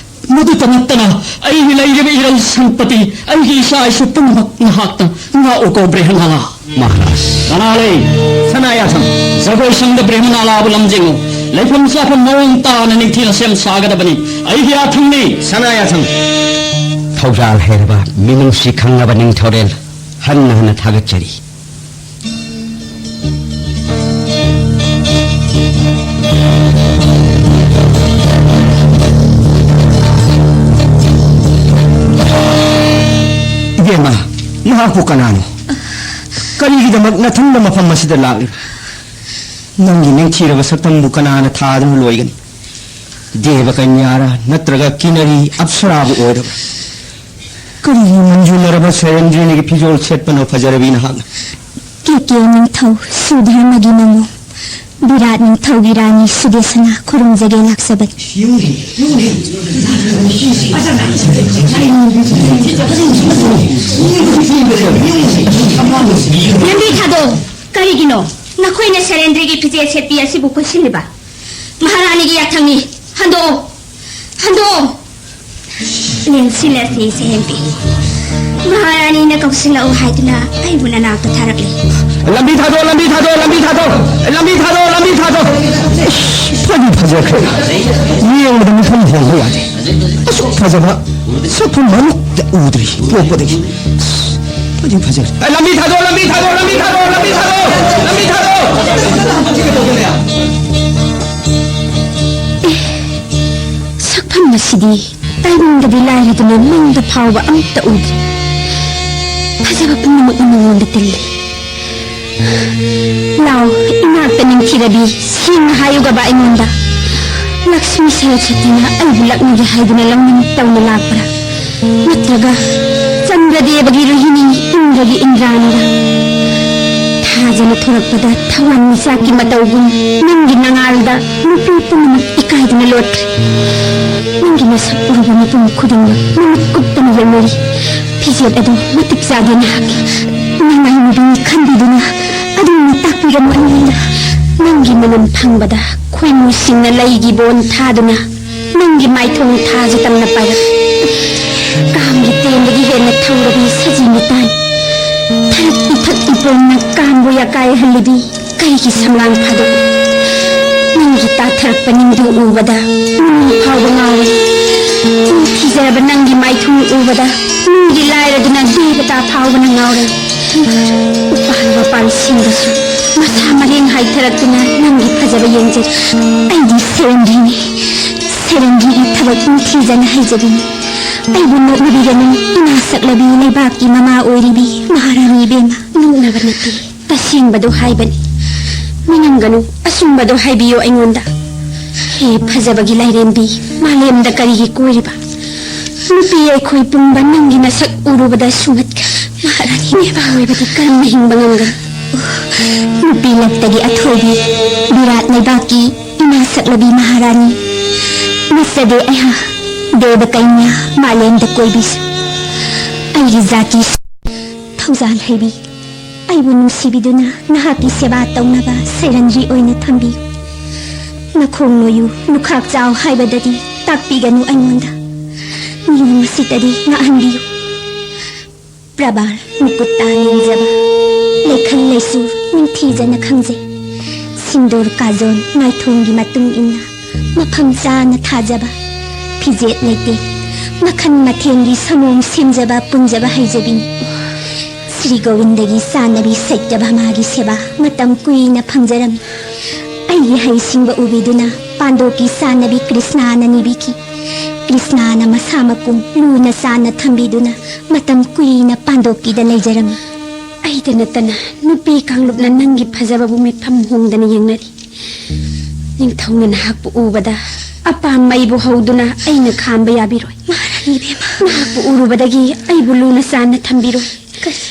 ꯃꯗꯨꯇ ꯅꯠꯇꯅ ꯑꯩꯒꯤ ꯂꯩꯔꯤꯕ ꯏꯔꯩ ꯁꯝꯄꯇꯤ, ꯑꯩꯒꯤ ꯏꯆꯥ ꯏꯁꯨ ꯄꯨꯝꯅꯃꯛ ꯅꯍꯥꯛꯇ ꯉꯥꯛꯎꯀꯣ, ꯕ꯭ꯔꯤꯍꯅꯂꯥ꯫ ꯃꯍꯥꯔꯥꯖ꯫ ꯀꯅꯥ ꯂꯩ? ꯁꯅꯥꯌꯥꯊꯪ꯫ ꯖꯒꯣꯏ ꯁꯪꯗ ꯕ꯭ꯔꯤꯍꯅꯂꯥꯕꯨ ꯂꯝꯖꯤꯡꯉꯨ꯫ ꯂꯩꯐꯝ ꯆꯥꯐꯝ ꯃꯑꯣꯡ ꯇꯥꯅ ꯅꯤꯡꯊꯤꯅ ꯁꯦꯝ ꯁꯥꯒꯗꯕꯅꯤ꯫ ꯑꯩꯒꯤ ꯌꯥꯊꯪꯅꯤ꯫ ꯁꯅꯥꯌꯥꯊꯪ꯫ ꯊꯧꯖꯥꯜ ꯍꯩꯔꯕ ꯃꯤꯅꯨꯡꯁꯤ ꯈꯪꯂꯕ ꯅꯤꯡꯊꯧꯔꯦꯜ, ꯍꯟꯅ ꯍꯟꯅ ꯊꯥꯒꯠꯆꯔꯤ꯫ ꯏꯕꯦꯝꯃ, ꯅꯍꯥꯛꯄꯨ ꯀꯅꯥꯅꯣ? ꯀꯔꯤꯒꯤꯗꯃꯛ ꯅꯊꯟꯗ ꯃꯐꯝ ꯑꯁꯤꯗ ꯂꯥꯛꯂꯤꯕ? ꯅꯪꯒꯤ ꯅꯤꯡꯊꯤꯔꯕ ꯁꯛꯇꯝꯕꯨ ꯀꯅꯥꯅ ꯊꯥꯗꯨꯅ ꯂꯣꯏꯒꯅꯤ? ꯗꯦꯕ ꯀꯟꯌꯥꯔꯥ, ꯅꯠꯇ꯭ꯔꯒ ꯀꯤꯅꯔꯤ ꯑꯞꯁꯔꯥꯕꯨ ꯑꯣꯏꯔꯕ? ꯀꯔꯤꯒꯤ ꯃꯟꯖꯨꯅꯔꯕ ꯁꯦꯔꯦꯟꯗ꯭ꯔꯤꯅꯤꯒꯤ ꯐꯤꯖꯣꯜ ꯁꯦꯠꯄꯅꯣ, ꯐꯖꯔꯕꯤ ꯅꯍꯥꯛꯅ? ꯀꯦꯀꯦ ꯅꯤꯡꯊꯧ, ꯁꯨꯙꯔꯃꯒꯤ ꯃꯃꯣ, ꯕꯤꯔꯥꯠ ꯅꯤꯡꯊꯧꯒꯤ ꯔꯥꯅꯤ ꯁꯨꯗꯦꯁꯅꯥ ꯈꯨꯔꯨꯝꯖꯒꯦ ꯂꯥꯛꯆꯕꯅꯤ꯫ ꯂꯝꯕꯤ ꯊꯥꯗꯣꯛꯑꯣ꯫ ꯀꯔꯤꯒꯤꯅꯣ ꯅꯈꯣꯏꯅ ꯁꯦꯔꯦꯟꯗ꯭ꯔꯤꯒꯤ ꯐꯤꯖꯦꯠ ꯁꯦꯠꯄꯤ ꯑꯁꯤꯕꯨ ꯀꯣꯏꯁꯤꯜꯂꯤꯕ? ꯃꯍꯥꯔꯥꯅꯤꯒꯤ ꯌꯥꯊꯪꯅꯤ꯫ ꯍꯟꯗꯣꯛꯑꯣ, ꯍꯟꯗꯣꯛꯑꯣ꯫ ꯂꯦꯡꯁꯤꯜꯂꯁꯤ ꯏꯆꯦ ꯍꯦꯝꯕꯤ꯫ ꯃꯍꯥꯔꯥꯅꯤꯅ ꯀꯧꯁꯤꯜꯂꯛꯎ ꯍꯥꯏꯗꯨꯅ ꯑꯩꯕꯨ ꯅꯅꯥꯛꯇ ꯊꯥꯔꯛꯂꯤ꯫ ꯂꯝꯕꯤ ꯊꯥꯗꯣꯛ, ꯂꯝꯕꯤ ꯊꯥꯗꯣꯛ, ꯂꯝꯕꯤ ꯊꯥꯗꯣꯛ, ꯂꯝꯕꯤ ꯊꯥꯗꯣꯛ, ꯂꯝꯕꯤ ꯊꯥꯗꯣꯛ꯫ ꯏꯁ, ꯐꯗꯤ ꯐꯖꯈ꯭ꯔꯦ꯫ ꯌꯦꯡꯕꯗ ꯃꯤꯐꯝ ꯍꯣꯡꯕ ꯌꯥꯗꯦ꯫ ꯑꯁꯨꯛ ꯐꯖꯕ ꯁꯛꯐꯝ ꯃꯃꯤꯠꯇ ꯎꯗ꯭ꯔꯤ ꯄꯣꯛꯄꯗꯒꯤ꯫ ꯐꯗꯤ ꯐꯖꯈ꯭ꯔꯦ꯫ ꯑꯦ, ꯂꯝꯕꯤ ꯊꯥꯗꯣꯛ, ꯂꯝꯕꯤ ꯊꯥꯗꯣꯛ, ꯂꯝꯕꯤ ꯊꯥꯗꯣꯛ, ꯂꯝꯕꯤ ꯊꯥꯗꯣꯛ, ꯂꯝꯕꯤ ꯊꯥꯗꯣꯛ꯫ ꯁꯛꯐꯝ ꯑꯁꯤꯗꯤ ꯇꯥꯏꯕꯪꯗꯗꯤ ꯂꯥꯏꯔꯗꯅ ꯃꯪꯗ ꯐꯥꯎꯕ ꯑꯃꯠꯇ ꯎꯗ꯭ꯔꯤ꯫ ꯐꯖꯕ ꯄꯨꯝꯅꯃꯛꯅ ꯃꯉꯣꯟꯗ ꯇꯤꯜꯂꯤ꯫ ꯂꯥꯎ, ꯏꯅꯥꯛꯇ ꯅꯤꯡꯊꯤꯔꯕꯤ, ꯁꯦꯡꯅ ꯍꯥꯏꯌꯨꯒꯕ ꯑꯩꯉꯣꯟꯗ꯫ ꯂꯛꯁꯃꯤ ꯁꯔꯁꯋꯇꯤꯅ ꯑꯩꯕꯨ ꯂꯛꯅꯒꯦ ꯍꯥꯏꯗꯨꯅ ꯂꯧꯅꯤꯡ ꯇꯧꯅ ꯂꯥꯛꯄ꯭ꯔꯥ? ꯅꯠꯇ꯭ꯔꯒ ꯆꯟꯗ꯭ꯔꯗꯦꯕꯒꯤ ꯔꯣꯍꯤꯅꯤ, ꯏꯟꯗ꯭ꯔꯒꯤ ꯏꯟꯗ꯭ꯔꯥꯅꯤꯔꯥ? ꯊꯥꯖꯅ ꯊꯣꯔꯛꯄꯗ ꯊꯋꯥꯟ ꯃꯤꯆꯥꯛꯀꯤ ꯃꯇꯧꯒꯨꯝ ꯅꯪꯒꯤ ꯅꯉꯥꯜꯗ ꯅꯨꯄꯤ ꯄꯨꯝꯅꯃꯛ ꯏꯀꯥꯏꯗꯨꯅ ꯂꯣꯠꯈ꯭ꯔꯦ꯫ ꯅꯪꯒꯤ ꯅꯁꯛ ꯎꯔꯨꯕ ꯃꯤꯄꯨꯝ ꯈꯨꯗꯤꯡꯃꯛ ꯃꯃꯤꯠ ꯀꯨꯞꯇꯅ ꯌꯦꯡꯅꯔꯤ꯫ ꯐꯤꯖꯦꯠ ꯑꯗꯨ ꯃꯇꯤꯛ ꯆꯥꯗꯦ ꯅꯍꯥꯛꯀꯤ꯫ ꯅꯃꯥꯏ ꯅꯨꯕꯤ ꯈꯟꯕꯤꯗꯨꯅ ꯑꯗꯨꯝꯅ ꯇꯥꯛꯄꯤꯔꯝꯃꯣ ꯑꯩꯉꯣꯟꯗ꯫ ꯅꯪꯒꯤ ꯃꯅꯝ ꯐꯪꯕꯗ ꯈꯣꯏꯃꯨꯁꯤꯡꯅ ꯂꯩꯒꯤ ꯕꯣꯟ ꯊꯥꯗꯨꯅ ꯅꯪꯒꯤ ꯃꯥꯏꯊꯣꯡ ꯊꯥꯖ ꯇꯝꯅ ꯄꯥꯏꯔꯛ꯫ ꯀꯥꯝꯒꯤ ꯇꯦꯟꯗꯒꯤ ꯍꯦꯟꯅ ꯊꯧꯔꯕꯤ ꯁꯖꯤ ꯃꯤꯇꯥꯟ꯫ ꯊꯔꯛ ꯏꯊꯛ ꯏꯄꯣꯝꯅ ꯀꯥꯝꯕꯨ ꯌꯥꯀꯥꯏꯍꯜꯂꯤꯕꯤ ꯀꯩꯒꯤ ꯁꯝꯂꯥꯡ ꯐꯥꯗꯣꯛꯏ? ꯅꯪꯒꯤ ꯇꯥꯊꯔꯛꯄ ꯅꯤꯡꯗꯨ ꯎꯕꯗ ꯃꯤꯅꯨꯡ ꯐꯥꯎꯕ ꯉꯥꯎꯏ꯫ ꯅꯤꯡꯊꯤꯖꯔꯕ ꯅꯪꯒꯤ ꯃꯥꯏꯊꯣꯡ ꯎꯕꯗ ꯃꯤꯒꯤ ꯂꯥꯏꯔꯗꯨꯅ ꯗꯦꯕꯇꯥ ꯐꯥꯎꯕꯅ ꯉꯥꯎꯔꯦ꯫ ꯎꯄꯥꯜ ꯋꯥꯄꯥꯜꯁꯤꯡꯗꯁꯨ ꯃꯁꯥ ꯃꯔꯦꯡ ꯍꯥꯏꯊꯔꯛꯇꯨꯅ ꯅꯪꯒꯤ ꯐꯖꯕ ꯌꯦꯡꯖꯔꯤ꯫ ꯑꯩꯗꯤ ꯁꯦꯔꯦꯟꯗ꯭ꯔꯤꯅꯤ꯫ ꯁꯦꯔꯦꯟꯗ꯭ꯔꯤꯒꯤ ꯊꯕꯛ ꯅꯤꯡꯊꯤꯖꯅ ꯍꯩꯖꯕꯤꯅꯤ꯫ ꯑꯩꯕꯨ ꯅꯣꯛꯅꯕꯤꯒꯅꯨ, ꯏꯃꯥ ꯁꯛꯂꯕꯤ ꯂꯩꯕꯥꯛꯀꯤ ꯃꯃꯥ ꯑꯣꯏꯔꯤꯕꯤ ꯃꯍꯥꯔꯥꯅꯤ ꯏꯕꯦꯝꯃ꯫ ꯅꯣꯛꯅꯕ ꯅꯠꯇꯦ, ꯇꯁꯦꯡꯕꯗꯣ ꯍꯥꯏꯕꯅꯤ꯫ ꯃꯤꯅꯝꯒꯅꯨ, ꯑꯆꯨꯝꯕꯗꯣ ꯍꯥꯏꯕꯤꯌꯨ ꯑꯩꯉꯣꯟꯗ꯫ ꯍꯦ ꯐꯖꯕꯒꯤ ꯂꯥꯏꯔꯦꯝꯕꯤ, ꯃꯥꯂꯦꯝꯗ ꯀꯔꯤꯒꯤ ꯀꯣꯏꯔꯤꯕ? ꯅꯨꯄꯤ ꯑꯩꯈꯣꯏ ꯄꯨꯝꯕ ꯅꯪꯒꯤ ꯅꯁꯛ ꯎꯔꯨꯕꯗ ꯁꯨꯝꯍꯠꯈ꯭ꯔꯦ꯫ ꯃꯍꯥꯔꯥꯅꯤ ꯃꯤꯄꯥ ꯑꯣꯏꯕꯗꯤ ꯀꯔꯝꯅ ꯍꯤꯡꯕ ꯉꯝꯒꯅꯤ? ꯅꯨꯄꯤ ꯂꯛꯇꯒꯤ ꯑꯊꯣꯏꯕꯤ, ꯕꯤꯔꯥꯠ ꯂꯩꯕꯥꯛꯀꯤ ꯏꯃꯥ ꯁꯛꯂꯕꯤ ꯃꯍꯥꯔꯥꯅꯤ꯫ ꯅꯠꯆꯗꯦ ꯑꯩꯍꯥꯛ, ꯗꯦꯕ ꯀꯩꯅ꯭ꯌꯥ, ꯃꯥꯂꯦꯝꯗ ꯀꯣꯏꯕꯤꯁꯨ꯫ ꯑꯩꯒꯤ ꯖꯥꯇꯤ ꯊꯧꯖꯥꯜ ꯍꯩꯕꯤ, ꯑꯩꯕꯨ ꯅꯨꯡꯁꯤꯕꯤꯗꯨꯅ ꯅꯍꯥꯛꯀꯤ ꯁꯦꯕꯥ ꯇꯧꯅꯕ ꯁꯩꯔꯟꯗ꯭ꯔꯤ ꯑꯣꯏꯅ ꯊꯝꯕꯤꯌꯨ꯫ ꯅꯈꯣꯡ ꯅꯣꯏꯌꯨ, ꯂꯨꯈꯥꯛ ꯆꯥꯎ ꯍꯥꯏꯕꯗꯗꯤ ꯇꯥꯛꯄꯤꯒꯅꯨ ꯑꯩꯉꯣꯟꯗ꯫ ꯃꯤꯅꯨꯡꯁꯤꯇꯗꯤ ꯉꯥꯛꯍꯟꯕꯤꯌꯨ꯫ ꯄ꯭ꯔꯕꯥꯜ ꯃꯨꯀꯨꯇꯥ ꯅꯤꯡꯖꯕ, ꯂꯩꯈꯜ ꯂꯩꯁꯨ ꯅꯤꯡꯊꯤꯖꯅ ꯈꯪꯖꯩ꯫ ꯁꯤꯟꯗꯨꯔ ꯀꯥꯖꯣꯟ ꯃꯥꯏꯊꯣꯡꯒꯤ ꯃꯇꯨꯡ ꯏꯟꯅ ꯃꯐꯝ ꯆꯥꯅ ꯊꯥꯖꯕ, ꯐꯤꯖꯦꯠ ꯂꯩꯇꯦꯡ ꯃꯈꯜ ꯃꯊꯦꯜꯒꯤ ꯁꯃꯣꯝ ꯁꯦꯝꯖꯕ ꯄꯨꯟꯖꯕ ꯍꯩꯖꯕꯤꯅꯤ꯫ ꯁ꯭ꯔꯤ ꯒꯣꯕꯤꯟꯗꯒꯤ ꯆꯥꯟꯅꯕꯤ ꯁꯩꯇꯚꯃꯥꯒꯤ ꯁꯦꯕꯥ ꯃꯇꯝ ꯀꯨꯏꯅ ꯐꯪꯖꯔꯝꯃꯤ꯫ ꯑꯩꯒꯤ ꯍꯩꯁꯤꯡꯕ ꯎꯕꯤꯗꯨꯅ ꯄꯥꯟꯗꯣꯞꯀꯤ ꯆꯥꯟꯅꯕꯤ ꯀ꯭ꯔꯤꯁꯅꯥꯅ ꯅꯤꯕꯤꯈꯤ꯫ ꯀ꯭ꯔꯤꯁꯅꯥꯅ ꯃꯁꯥ ꯃꯀꯨꯝ ꯂꯨꯅ ꯆꯥꯟꯅ ꯊꯝꯕꯤꯗꯨꯅ ꯃꯇꯝ ꯀꯨꯏꯅ ꯄꯥꯟꯗꯣꯞꯀꯤꯗ ꯂꯩꯖꯔꯝꯃꯤ꯫ ꯑꯩꯗ ꯅꯠꯇꯅ ꯅꯨꯄꯤ ꯀꯥꯡꯂꯨꯞꯅ ꯅꯪꯒꯤ ꯐꯖꯕꯕꯨ ꯃꯤꯠꯐꯝ ꯍꯣꯡꯗꯅ ꯌꯦꯡꯅꯔꯤ꯫ ꯅꯤꯡꯊꯧꯅ ꯅꯍꯥꯛꯄꯨ ꯎꯕꯗ ꯑꯄꯥꯝ ꯃꯩꯕꯨ ꯍꯧꯗꯨꯅ ꯑꯩꯅ ꯈꯥꯝꯕ ꯌꯥꯕꯤꯔꯣꯏ꯫ ꯃꯍꯥꯔꯥꯅꯤ ꯏꯕꯦꯝꯃ꯫ ꯅꯍꯥꯛꯄꯨ ꯎꯔꯨꯕꯗꯒꯤ ꯑꯩꯕꯨ ꯂꯨꯅ ꯆꯥꯟꯅ ꯊꯝꯕꯤꯔꯣꯏ꯫ ꯀꯔꯤ?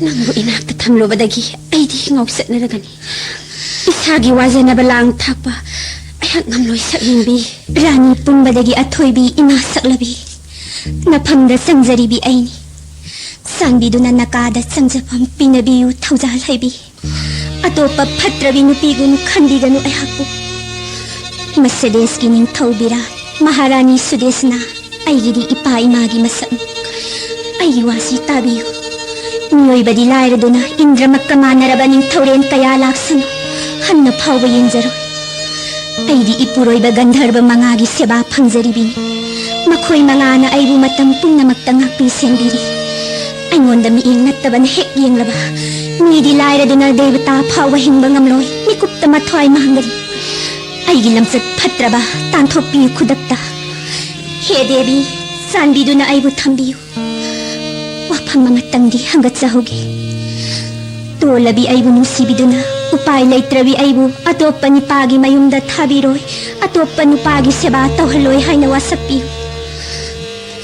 ꯅꯪꯕꯨ ꯏꯅꯥꯛꯇ ꯊꯝꯂꯨꯕꯗꯒꯤ ꯑꯩꯗꯤ ꯉꯥꯎꯆꯠꯅꯔꯒꯅꯤ꯫ ꯏꯁꯥꯒꯤ ꯋꯥꯖꯅꯕ ꯂꯥꯡ ꯊꯥꯛꯄ ꯑꯩꯍꯥꯛ ꯉꯝꯂꯣꯏ ꯁꯛꯍꯦꯟꯕꯤ꯫ ꯔꯥꯅꯤ ꯄꯨꯝꯕꯗꯒꯤ ꯑꯊꯣꯏꯕꯤ ꯏꯃꯥ ꯁꯛꯂꯕꯤ꯫ ꯅꯐꯝꯗ ꯆꯪꯖꯔꯤꯕꯤ ꯑꯩꯅꯤ꯫ ꯆꯥꯟꯕꯤꯗꯨꯅ ꯅꯀꯥꯗ ꯆꯪꯖꯐꯝ ꯄꯤꯅꯕꯤꯌꯨ ꯊꯧꯖꯥꯜ ꯍꯩꯕꯤ꯫ ꯑꯇꯣꯞꯄ ꯐꯠꯇ꯭ꯔꯕꯤ ꯅꯨꯄꯤꯒꯨꯝ ꯈꯟꯕꯤꯒꯅꯨ ꯑꯩꯍꯥꯛꯄꯨ꯫ ꯃꯁꯦꯗꯦꯁꯀꯤ ꯅꯤꯡꯊꯧ ꯕꯤꯔꯥꯠ, ꯃꯍꯥꯔꯥꯅꯤ ꯁꯨꯗꯦꯁꯅꯥ, ꯑꯩꯒꯤꯗꯤ ꯏꯄꯥ ꯏꯃꯥꯒꯤ ꯃꯁꯛꯅꯤ꯫ ꯑꯩꯒꯤ ꯋꯥꯁꯤ ꯇꯥꯕꯤꯌꯨ꯫ ꯃꯤꯑꯣꯏꯕꯗꯤ ꯂꯥꯏꯔꯗꯨꯅ ꯏꯟꯗ꯭ꯔꯃꯛꯀ ꯃꯥꯟꯅꯔꯕ ꯅꯤꯡꯊꯧꯔꯦꯟ ꯀꯌꯥ ꯂꯥꯛꯁꯅꯨ, ꯍꯟꯅ ꯐꯥꯎꯕ ꯌꯦꯡꯖꯔꯣꯏ꯫ ꯑꯩꯗꯤ ꯏꯄꯨꯔꯣꯏꯕ ꯒꯟꯙꯔꯕ ꯃꯉꯥꯒꯤ ꯁꯦꯕꯥ ꯐꯪꯖꯔꯤꯕꯤꯅꯤ꯫ ꯃꯈꯣꯏ ꯃꯉꯥꯅ ꯑꯩꯕꯨ ꯃꯇꯝ ꯄꯨꯝꯅꯃꯛꯇ ꯉꯥꯛꯄꯤ ꯁꯦꯟꯕꯤꯔꯤ꯫ ꯑꯩꯉꯣꯟꯗ ꯃꯤꯠꯌꯦꯡ ꯅꯠꯇꯕꯅ ꯍꯦꯛ ꯌꯦꯡꯂꯕ, ꯃꯤꯗꯤ ꯂꯥꯏꯔꯗꯨꯅ ꯗꯦꯕꯇꯥ ꯐꯥꯎꯕ ꯍꯤꯡꯕ ꯉꯝꯂꯣꯏ, ꯃꯤꯀꯨꯞꯇ ꯃꯊ꯭ꯋꯥꯏ ꯃꯥꯡꯒꯅꯤ꯫ ꯑꯩꯒꯤ ꯂꯝꯆꯠ ꯐꯠꯇ꯭ꯔꯕ ꯇꯥꯟꯊꯣꯛꯄꯤꯌꯨ ꯈꯨꯗꯛꯇ꯫ ꯍꯦ ꯗꯦꯕꯤ, ꯆꯥꯟꯕꯤꯗꯨꯅ ꯑꯩꯕꯨ ꯊꯝꯕꯤꯌꯨ꯫ ꯋꯥꯐꯝ ꯑꯃꯇꯪꯗꯤ ꯍꯪꯒꯠꯆꯍꯧꯒꯦ꯫ ꯇꯣꯜꯂꯕꯤ ꯑꯩꯕꯨ ꯅꯨꯡꯁꯤꯕꯤꯗꯨꯅ, ꯎꯄꯥꯏ ꯂꯩꯇ꯭ꯔꯕꯤ ꯑꯩꯕꯨ ꯑꯇꯣꯞꯄ ꯅꯨꯄꯥꯒꯤ ꯃꯌꯨꯝꯗ ꯊꯥꯕꯤꯔꯣꯏ, ꯑꯇꯣꯞꯄ ꯅꯨꯄꯥꯒꯤ ꯁꯦꯕꯥ ꯇꯧꯍꯜꯂꯣꯏ ꯍꯥꯏꯅ ꯋꯥꯁꯛꯄꯤꯌꯨ꯫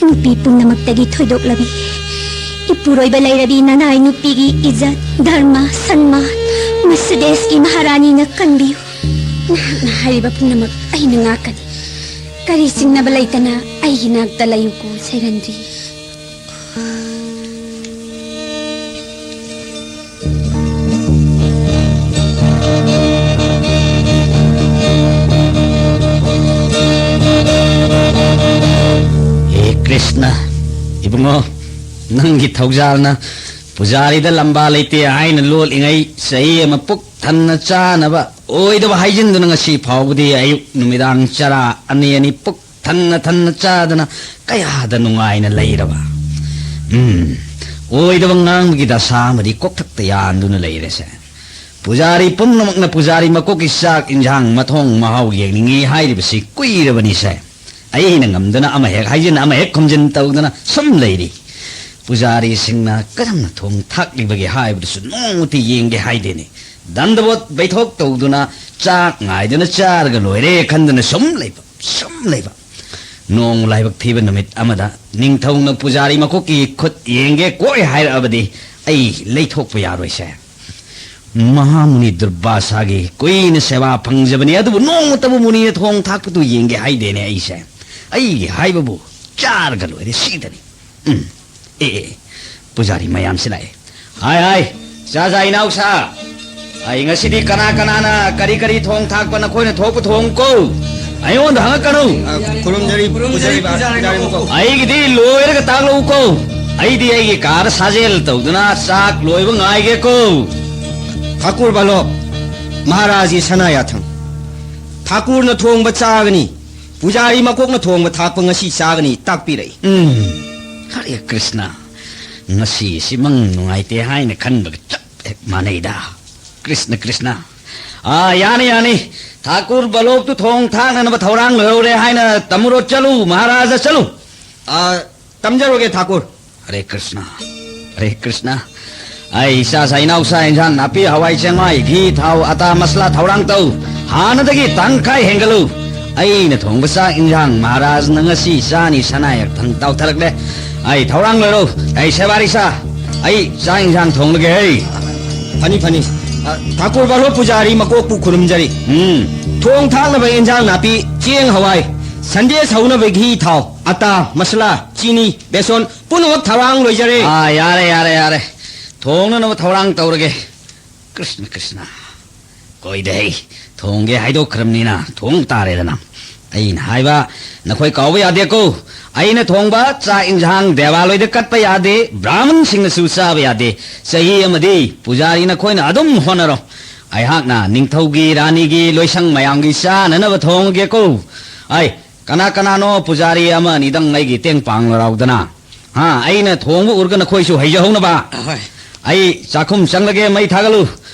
ꯅꯨꯄꯤ ꯄꯨꯝꯅꯃꯛꯇꯒꯤ ꯊꯣꯏꯗꯣꯛꯂꯕꯤ ꯏꯄꯨꯔꯣꯏꯕ ꯂꯩꯔꯕꯤ ꯅꯅꯥꯏ ꯅꯨꯄꯤꯒꯤ ꯏꯖꯠ, ꯙꯔꯃ, ꯁꯟꯃꯥꯟ ꯃꯁꯤꯗꯦꯁꯀꯤ ꯃꯍꯥꯔꯥꯅꯤꯅ ꯀꯟꯕꯤꯌꯨ꯫ ꯅꯍꯥꯛꯅ ꯍꯥꯏꯔꯤꯕ ꯄꯨꯝꯅꯃꯛ ꯑꯩꯅ ꯉꯥꯛꯀꯅꯤ꯫ ꯀꯔꯤ ꯆꯤꯡꯅꯕ ꯂꯩꯇꯅ ꯑꯩꯒꯤ ꯅꯥꯛꯇ ꯂꯩꯌꯨꯀꯣ ꯁꯩꯔꯟꯗ꯭ꯔꯤ꯫ एक ꯅ, ꯏꯕꯨꯡꯉꯣ, ꯅꯪꯒꯤ ꯊꯧꯖꯥꯜꯅ ꯄꯨꯖꯥꯔꯤꯗ ꯂꯝꯕꯥ ꯂꯩꯇꯦ ꯍꯥꯏꯅ ꯂꯣꯠꯂꯤꯉꯩ ꯆꯍꯤ ꯑꯃ ꯄꯨꯛ ꯊꯟꯅ ꯆꯥꯅꯕ ꯑꯣꯏꯗꯕ ꯍꯥꯏꯖꯤꯟꯗꯨꯅ ꯉꯁꯤ ꯐꯥꯎꯕꯗꯤ ꯑꯌꯨꯛ ꯅꯨꯃꯤꯗꯥꯡ ꯆꯔꯥ ꯑꯅꯤ ꯑꯅꯤ ꯄꯨꯛ ꯊꯟꯅ ꯊꯟꯅ ꯆꯥꯗꯅ ꯀꯌꯥꯗ ꯅꯨꯡꯉꯥꯏꯅ ꯂꯩꯔꯕ꯫ ꯎꯝ, ꯑꯣꯏꯗꯕ ꯉꯥꯡꯕꯒꯤ ꯗꯁꯥ ꯑꯃꯗꯤ ꯀꯣꯛꯊꯛꯇ ꯌꯥꯟꯗꯨꯅ ꯂꯩꯔꯦꯁꯦ꯫ ꯄꯨꯖꯥꯔꯤ ꯄꯨꯝꯅꯃꯛꯅ ꯄꯨꯖꯥꯔꯤ ꯃꯀꯣꯛꯀꯤ ꯆꯥꯛ ꯏꯟꯖꯥꯡ ꯃꯊꯣꯡ ꯃꯍꯥꯎ ꯌꯦꯡꯅꯤꯡꯉꯤ ꯍꯥꯏꯔꯤꯕꯁꯤ ꯀꯨꯏꯔꯕꯅꯤꯁꯦ꯫ ꯑꯩꯅ ꯉꯝꯗꯅ ꯑꯃ ꯍꯦꯛ ꯍꯥꯏꯖꯤꯟ ꯑꯃ ꯍꯦꯛ ꯈꯨꯝꯖꯤꯟ ꯇꯧꯗꯅ ꯁꯨꯝ ꯂꯩꯔꯤ꯫ ꯄꯨꯖꯥꯔꯤꯁꯤꯡꯅ ꯀꯔꯝꯅ ꯊꯣꯡ ꯊꯥꯛꯂꯤꯕꯒꯦ ꯍꯥꯏꯕꯗꯨꯁꯨ ꯅꯣꯡꯃꯇ ꯌꯦꯡꯒꯦ ꯍꯥꯏꯗꯦꯅꯦ꯫ ꯗꯟꯗꯕꯣꯠ ꯕꯩꯊꯣꯛ ꯇꯧꯗꯨꯅ ꯆꯥꯛ ꯉꯥꯏꯗꯨꯅ ꯆꯥꯔꯒ ꯂꯣꯏꯔꯦ ꯈꯟꯗꯨꯅ ꯁꯨꯝ ꯂꯩꯕ, ꯁꯨꯝ ꯂꯩꯕ꯫ ꯅꯣꯡꯃ ꯂꯥꯏꯕꯛ ꯊꯤꯕ ꯅꯨꯃꯤꯠ ꯑꯃꯗ ꯅꯤꯡꯊꯧꯅ ꯄꯨꯖꯥꯔꯤ ꯃꯀꯣꯛꯀꯤ ꯈꯨꯠ ꯌꯦꯡꯒꯦ ꯀꯣꯏ ꯍꯥꯏꯔꯛꯑꯕꯗꯤ ꯑꯩ ꯂꯩꯊꯣꯛꯄ ꯌꯥꯔꯣꯏꯁꯦ꯫ ꯃꯍꯥꯃꯨꯅꯤ ꯗꯨꯔꯕꯥꯁꯥꯒꯤ ꯀꯨꯏꯅ ꯁꯦꯕꯥ ꯐꯪꯖꯕꯅꯤ, ꯑꯗꯨꯕꯨ ꯅꯣꯡꯃꯇꯕꯨ ꯃꯨꯅꯤꯅ ꯊꯣꯡ ꯊꯥꯛꯄꯗꯨ ꯌꯦꯡꯒꯦ ꯍꯥꯏꯗꯦꯅꯦ ꯑꯩꯁꯦ꯫ ꯑꯩꯒꯤ ꯍꯥꯏꯕꯕꯨ ꯆꯥꯔꯒ ꯂꯣꯏꯔꯦ, ꯁꯤꯗꯅꯤ꯫ ꯎꯝ꯫ ꯑꯦ, ꯑꯦ, ꯄꯨꯖꯥꯔꯤ ꯃꯌꯥꯝꯁꯤ ꯂꯥꯛꯑꯦ꯫ ꯍꯥꯏ, ꯍꯥꯏ, ꯆꯥ ꯆꯥ ꯏꯅꯥꯎꯁꯥ꯫ ꯑꯩ ꯉꯁꯤꯗꯤ ꯀꯅꯥ ꯀꯅꯥꯅ ꯀꯔꯤ ꯀꯔꯤ ꯊꯣꯡ ꯊꯥꯛꯄ ꯅꯈꯣꯏꯅ ꯊꯣꯛꯄ ꯊꯣꯡ ꯀꯣ꯫ ꯑꯩꯉꯣꯟꯗ ꯍꯪꯉꯛꯀꯅꯨ꯫ ꯑ, ꯈꯨꯔꯨꯝꯖꯔꯤ, ꯄꯨꯖꯥꯔꯤ ꯕꯥ-, ꯄꯨꯖꯥꯔꯤ ꯃꯀꯣꯛ꯫ ꯑꯩꯒꯤꯗꯤ ꯂꯣꯏꯔꯒ ꯇꯥꯛꯂꯛꯎ ꯀꯣ꯫ ꯑꯩꯗꯤ ꯑꯩꯒꯤ ꯀꯥꯗ ꯁꯥꯖꯦꯜ ꯇꯧꯗꯨꯅ ꯆꯥꯛ ꯂꯣꯏꯕ ꯉꯥꯏꯒꯦ ꯀꯣ꯫ ꯊꯥꯀꯨꯔ ꯕꯥꯂꯣ, ꯃꯍꯥꯔꯥꯖꯒꯤ ꯁꯅꯥ ꯌꯥꯊꯪ꯫ ꯊꯥꯀꯨꯔꯅ ꯊꯣꯡꯕ ꯆꯥꯒꯅꯤ꯫ ꯄꯨꯖꯥꯔꯤ ꯃꯀꯣꯛꯅ ꯊꯣꯡꯕ ꯊꯥꯛꯄ ꯉꯁꯤ ꯆꯥꯒꯅꯤ ꯇꯥꯛꯄꯤꯔꯛꯏ꯫ ꯎꯝ, ꯍꯔꯦ ꯀ꯭ꯔꯤꯁꯅ, ꯉꯁꯤꯁꯤ ꯃꯪ ꯅꯨꯡꯉꯥꯏꯇꯦ ꯍꯥꯏꯅ ꯈꯟꯕꯒ ꯆꯞ ꯍꯦꯛ ꯃꯥꯟꯅꯩꯗ꯫ ꯀ꯭ꯔꯤꯁꯅ, ꯀ꯭ꯔꯤꯁꯅ꯫ ꯑꯥ, ꯌꯥꯅꯤ, ꯌꯥꯅꯤ꯫ ꯊꯥꯀꯨꯔ ꯕꯂꯣꯞꯇꯨ ꯊꯣꯡ ꯊꯥꯛꯅꯅꯕ ꯊꯧꯔꯥꯡ ꯂꯣꯏꯍꯧꯔꯦ ꯍꯥꯏꯅ ꯇꯝꯃꯨꯔꯣ, ꯆꯠꯂꯨ, ꯃꯍꯥꯔꯥꯖꯥ, ꯆꯠꯂꯨ꯫ ꯑꯥ, ꯇꯝꯖꯔꯨꯒꯦ, ꯊꯥꯀꯨꯔ꯫ ꯍꯔꯦ ꯀ꯭ꯔꯤꯁꯅ, ꯍꯔꯦ ꯀ꯭ꯔꯤꯁꯅ꯫ ꯑꯩ ꯏꯆꯥꯁꯥ ꯏꯅꯥꯎꯁꯥ ꯏꯟꯖꯥꯡ ꯅꯥꯄꯤ, ꯍꯋꯥꯏ ꯆꯦꯡꯋꯥꯏ, ꯘꯤ, ꯊꯥꯎ, ꯑꯇꯥ, ꯃꯁꯂꯥ ꯊꯧꯔꯥꯡ ꯇꯧ꯫ ꯍꯥꯟꯅꯗꯒꯤ ꯇꯪꯈꯥꯏ ꯍꯦꯟꯒꯠꯂꯨ꯫ ꯑꯩꯅ ꯊꯣꯡꯕ ꯆꯥꯛ ꯏꯟꯖꯥꯡ ꯃꯍꯥꯔꯥꯖꯅ ꯉꯁꯤ ꯆꯥꯅꯤ, ꯁꯅꯥ ꯌꯥꯊꯪ ꯇꯥꯎꯊꯔꯛꯂꯦ꯫ ꯑꯩ ꯊꯧꯔꯥꯡ ꯂꯣꯏꯔꯣ꯫ ꯑꯩ ꯁꯦꯕꯥꯔꯤꯁꯥ, ꯑꯩ ꯆꯥꯛ ꯏꯟꯖꯥꯡ ꯊꯣꯡꯂꯒꯦ ꯍꯩ꯫ ꯐꯅꯤ, ꯐꯅꯤ꯫ ꯑ, ꯊꯥꯀꯨꯔ ꯕꯥꯂꯣ ꯄꯨꯖꯥꯔꯤ ꯃꯀꯣꯛꯄꯨ ꯈꯨꯔꯨꯝꯖꯔꯤ꯫ ꯎꯝ꯫ ꯊꯣꯡ ꯊꯥꯛꯅꯕ ꯏꯟꯖꯥꯡ ꯅꯥꯄꯤ, ꯆꯦꯡ ꯍꯋꯥꯏ, ꯁꯟꯗꯦꯁ ꯍꯧꯅꯕ ꯘꯤ ꯊꯥꯎ, ꯑꯇꯥ, ꯃꯁꯂꯥ, ꯆꯤꯅꯤ, ꯕꯦꯁꯣꯟ, ꯄꯨꯝꯅꯃꯛ ꯊꯧꯔꯥꯡ ꯂꯣꯏꯖꯔꯦ꯫ ꯑꯥ, ꯌꯥꯔꯦ, ꯌꯥꯔꯦ, ꯌꯥꯔꯦ꯫ ꯊꯣꯡꯅꯅꯕ ꯊꯧꯔꯥꯡ ꯇꯧꯔꯒꯦ꯫ ꯀ꯭ꯔꯤꯁꯅ, ꯀ꯭ꯔꯤꯁꯅ꯫ ꯀꯣꯏꯗꯦ, ꯊꯣꯡꯒꯦ ꯍꯥꯏꯗꯣꯛꯈ꯭ꯔꯕꯅꯤꯅ ꯊꯣꯡ ꯇꯥꯔꯦꯗꯅ꯫ ꯑꯩꯅ ꯍꯥꯏꯕ ꯅꯈꯣꯏ ꯀꯥꯎꯕ ꯌꯥꯗꯦꯀꯣ꯫ ꯑꯩꯅ ꯊꯣꯡꯕ ꯆꯥꯛ ꯏꯟꯁꯥꯡ ꯗꯦꯋꯥꯂꯣꯏꯗ ꯀꯠꯄ ꯌꯥꯗꯦ, ꯕ꯭ꯔꯥꯍꯃꯟꯁꯤꯡꯅꯁꯨ ꯆꯥꯕ ꯌꯥꯗꯦ꯫ ꯆꯍꯤ ꯑꯃꯗꯤ ꯄꯨꯖꯥꯔꯤ ꯅꯈꯣꯏꯅ ꯑꯗꯨꯝ ꯍꯣꯠꯅꯔꯣ꯫ ꯑꯩꯍꯥꯛꯅ ꯅꯤꯡꯊꯧꯒꯤ ꯔꯥꯅꯤꯒꯤ ꯂꯣꯏꯁꯪ ꯃꯌꯥꯝꯒꯤ ꯆꯥꯅꯅꯕ ꯊꯣꯡꯉꯒꯦꯀꯣ꯫ ꯑꯩ, ꯀꯅꯥ ꯀꯅꯥꯅꯣ ꯄꯨꯖꯥꯔꯤ ꯑꯃ ꯑꯅꯤꯗꯪ ꯑꯩꯒꯤ ꯇꯦꯡ ꯄꯥꯡꯂꯔꯥꯎꯗꯅ? ꯍꯥ, ꯑꯩꯅ ꯊꯣꯡꯕ ꯎꯔꯒ ꯅꯈꯣꯏꯁꯨ ꯍꯩꯖꯍꯧꯅꯕ꯫ ꯑꯍꯣꯏ꯫ ꯑꯩ ꯆꯥꯛꯈꯨꯝ ꯆꯪꯂꯒꯦ, ꯃꯩ ꯊꯥꯒꯠꯂꯨ꯫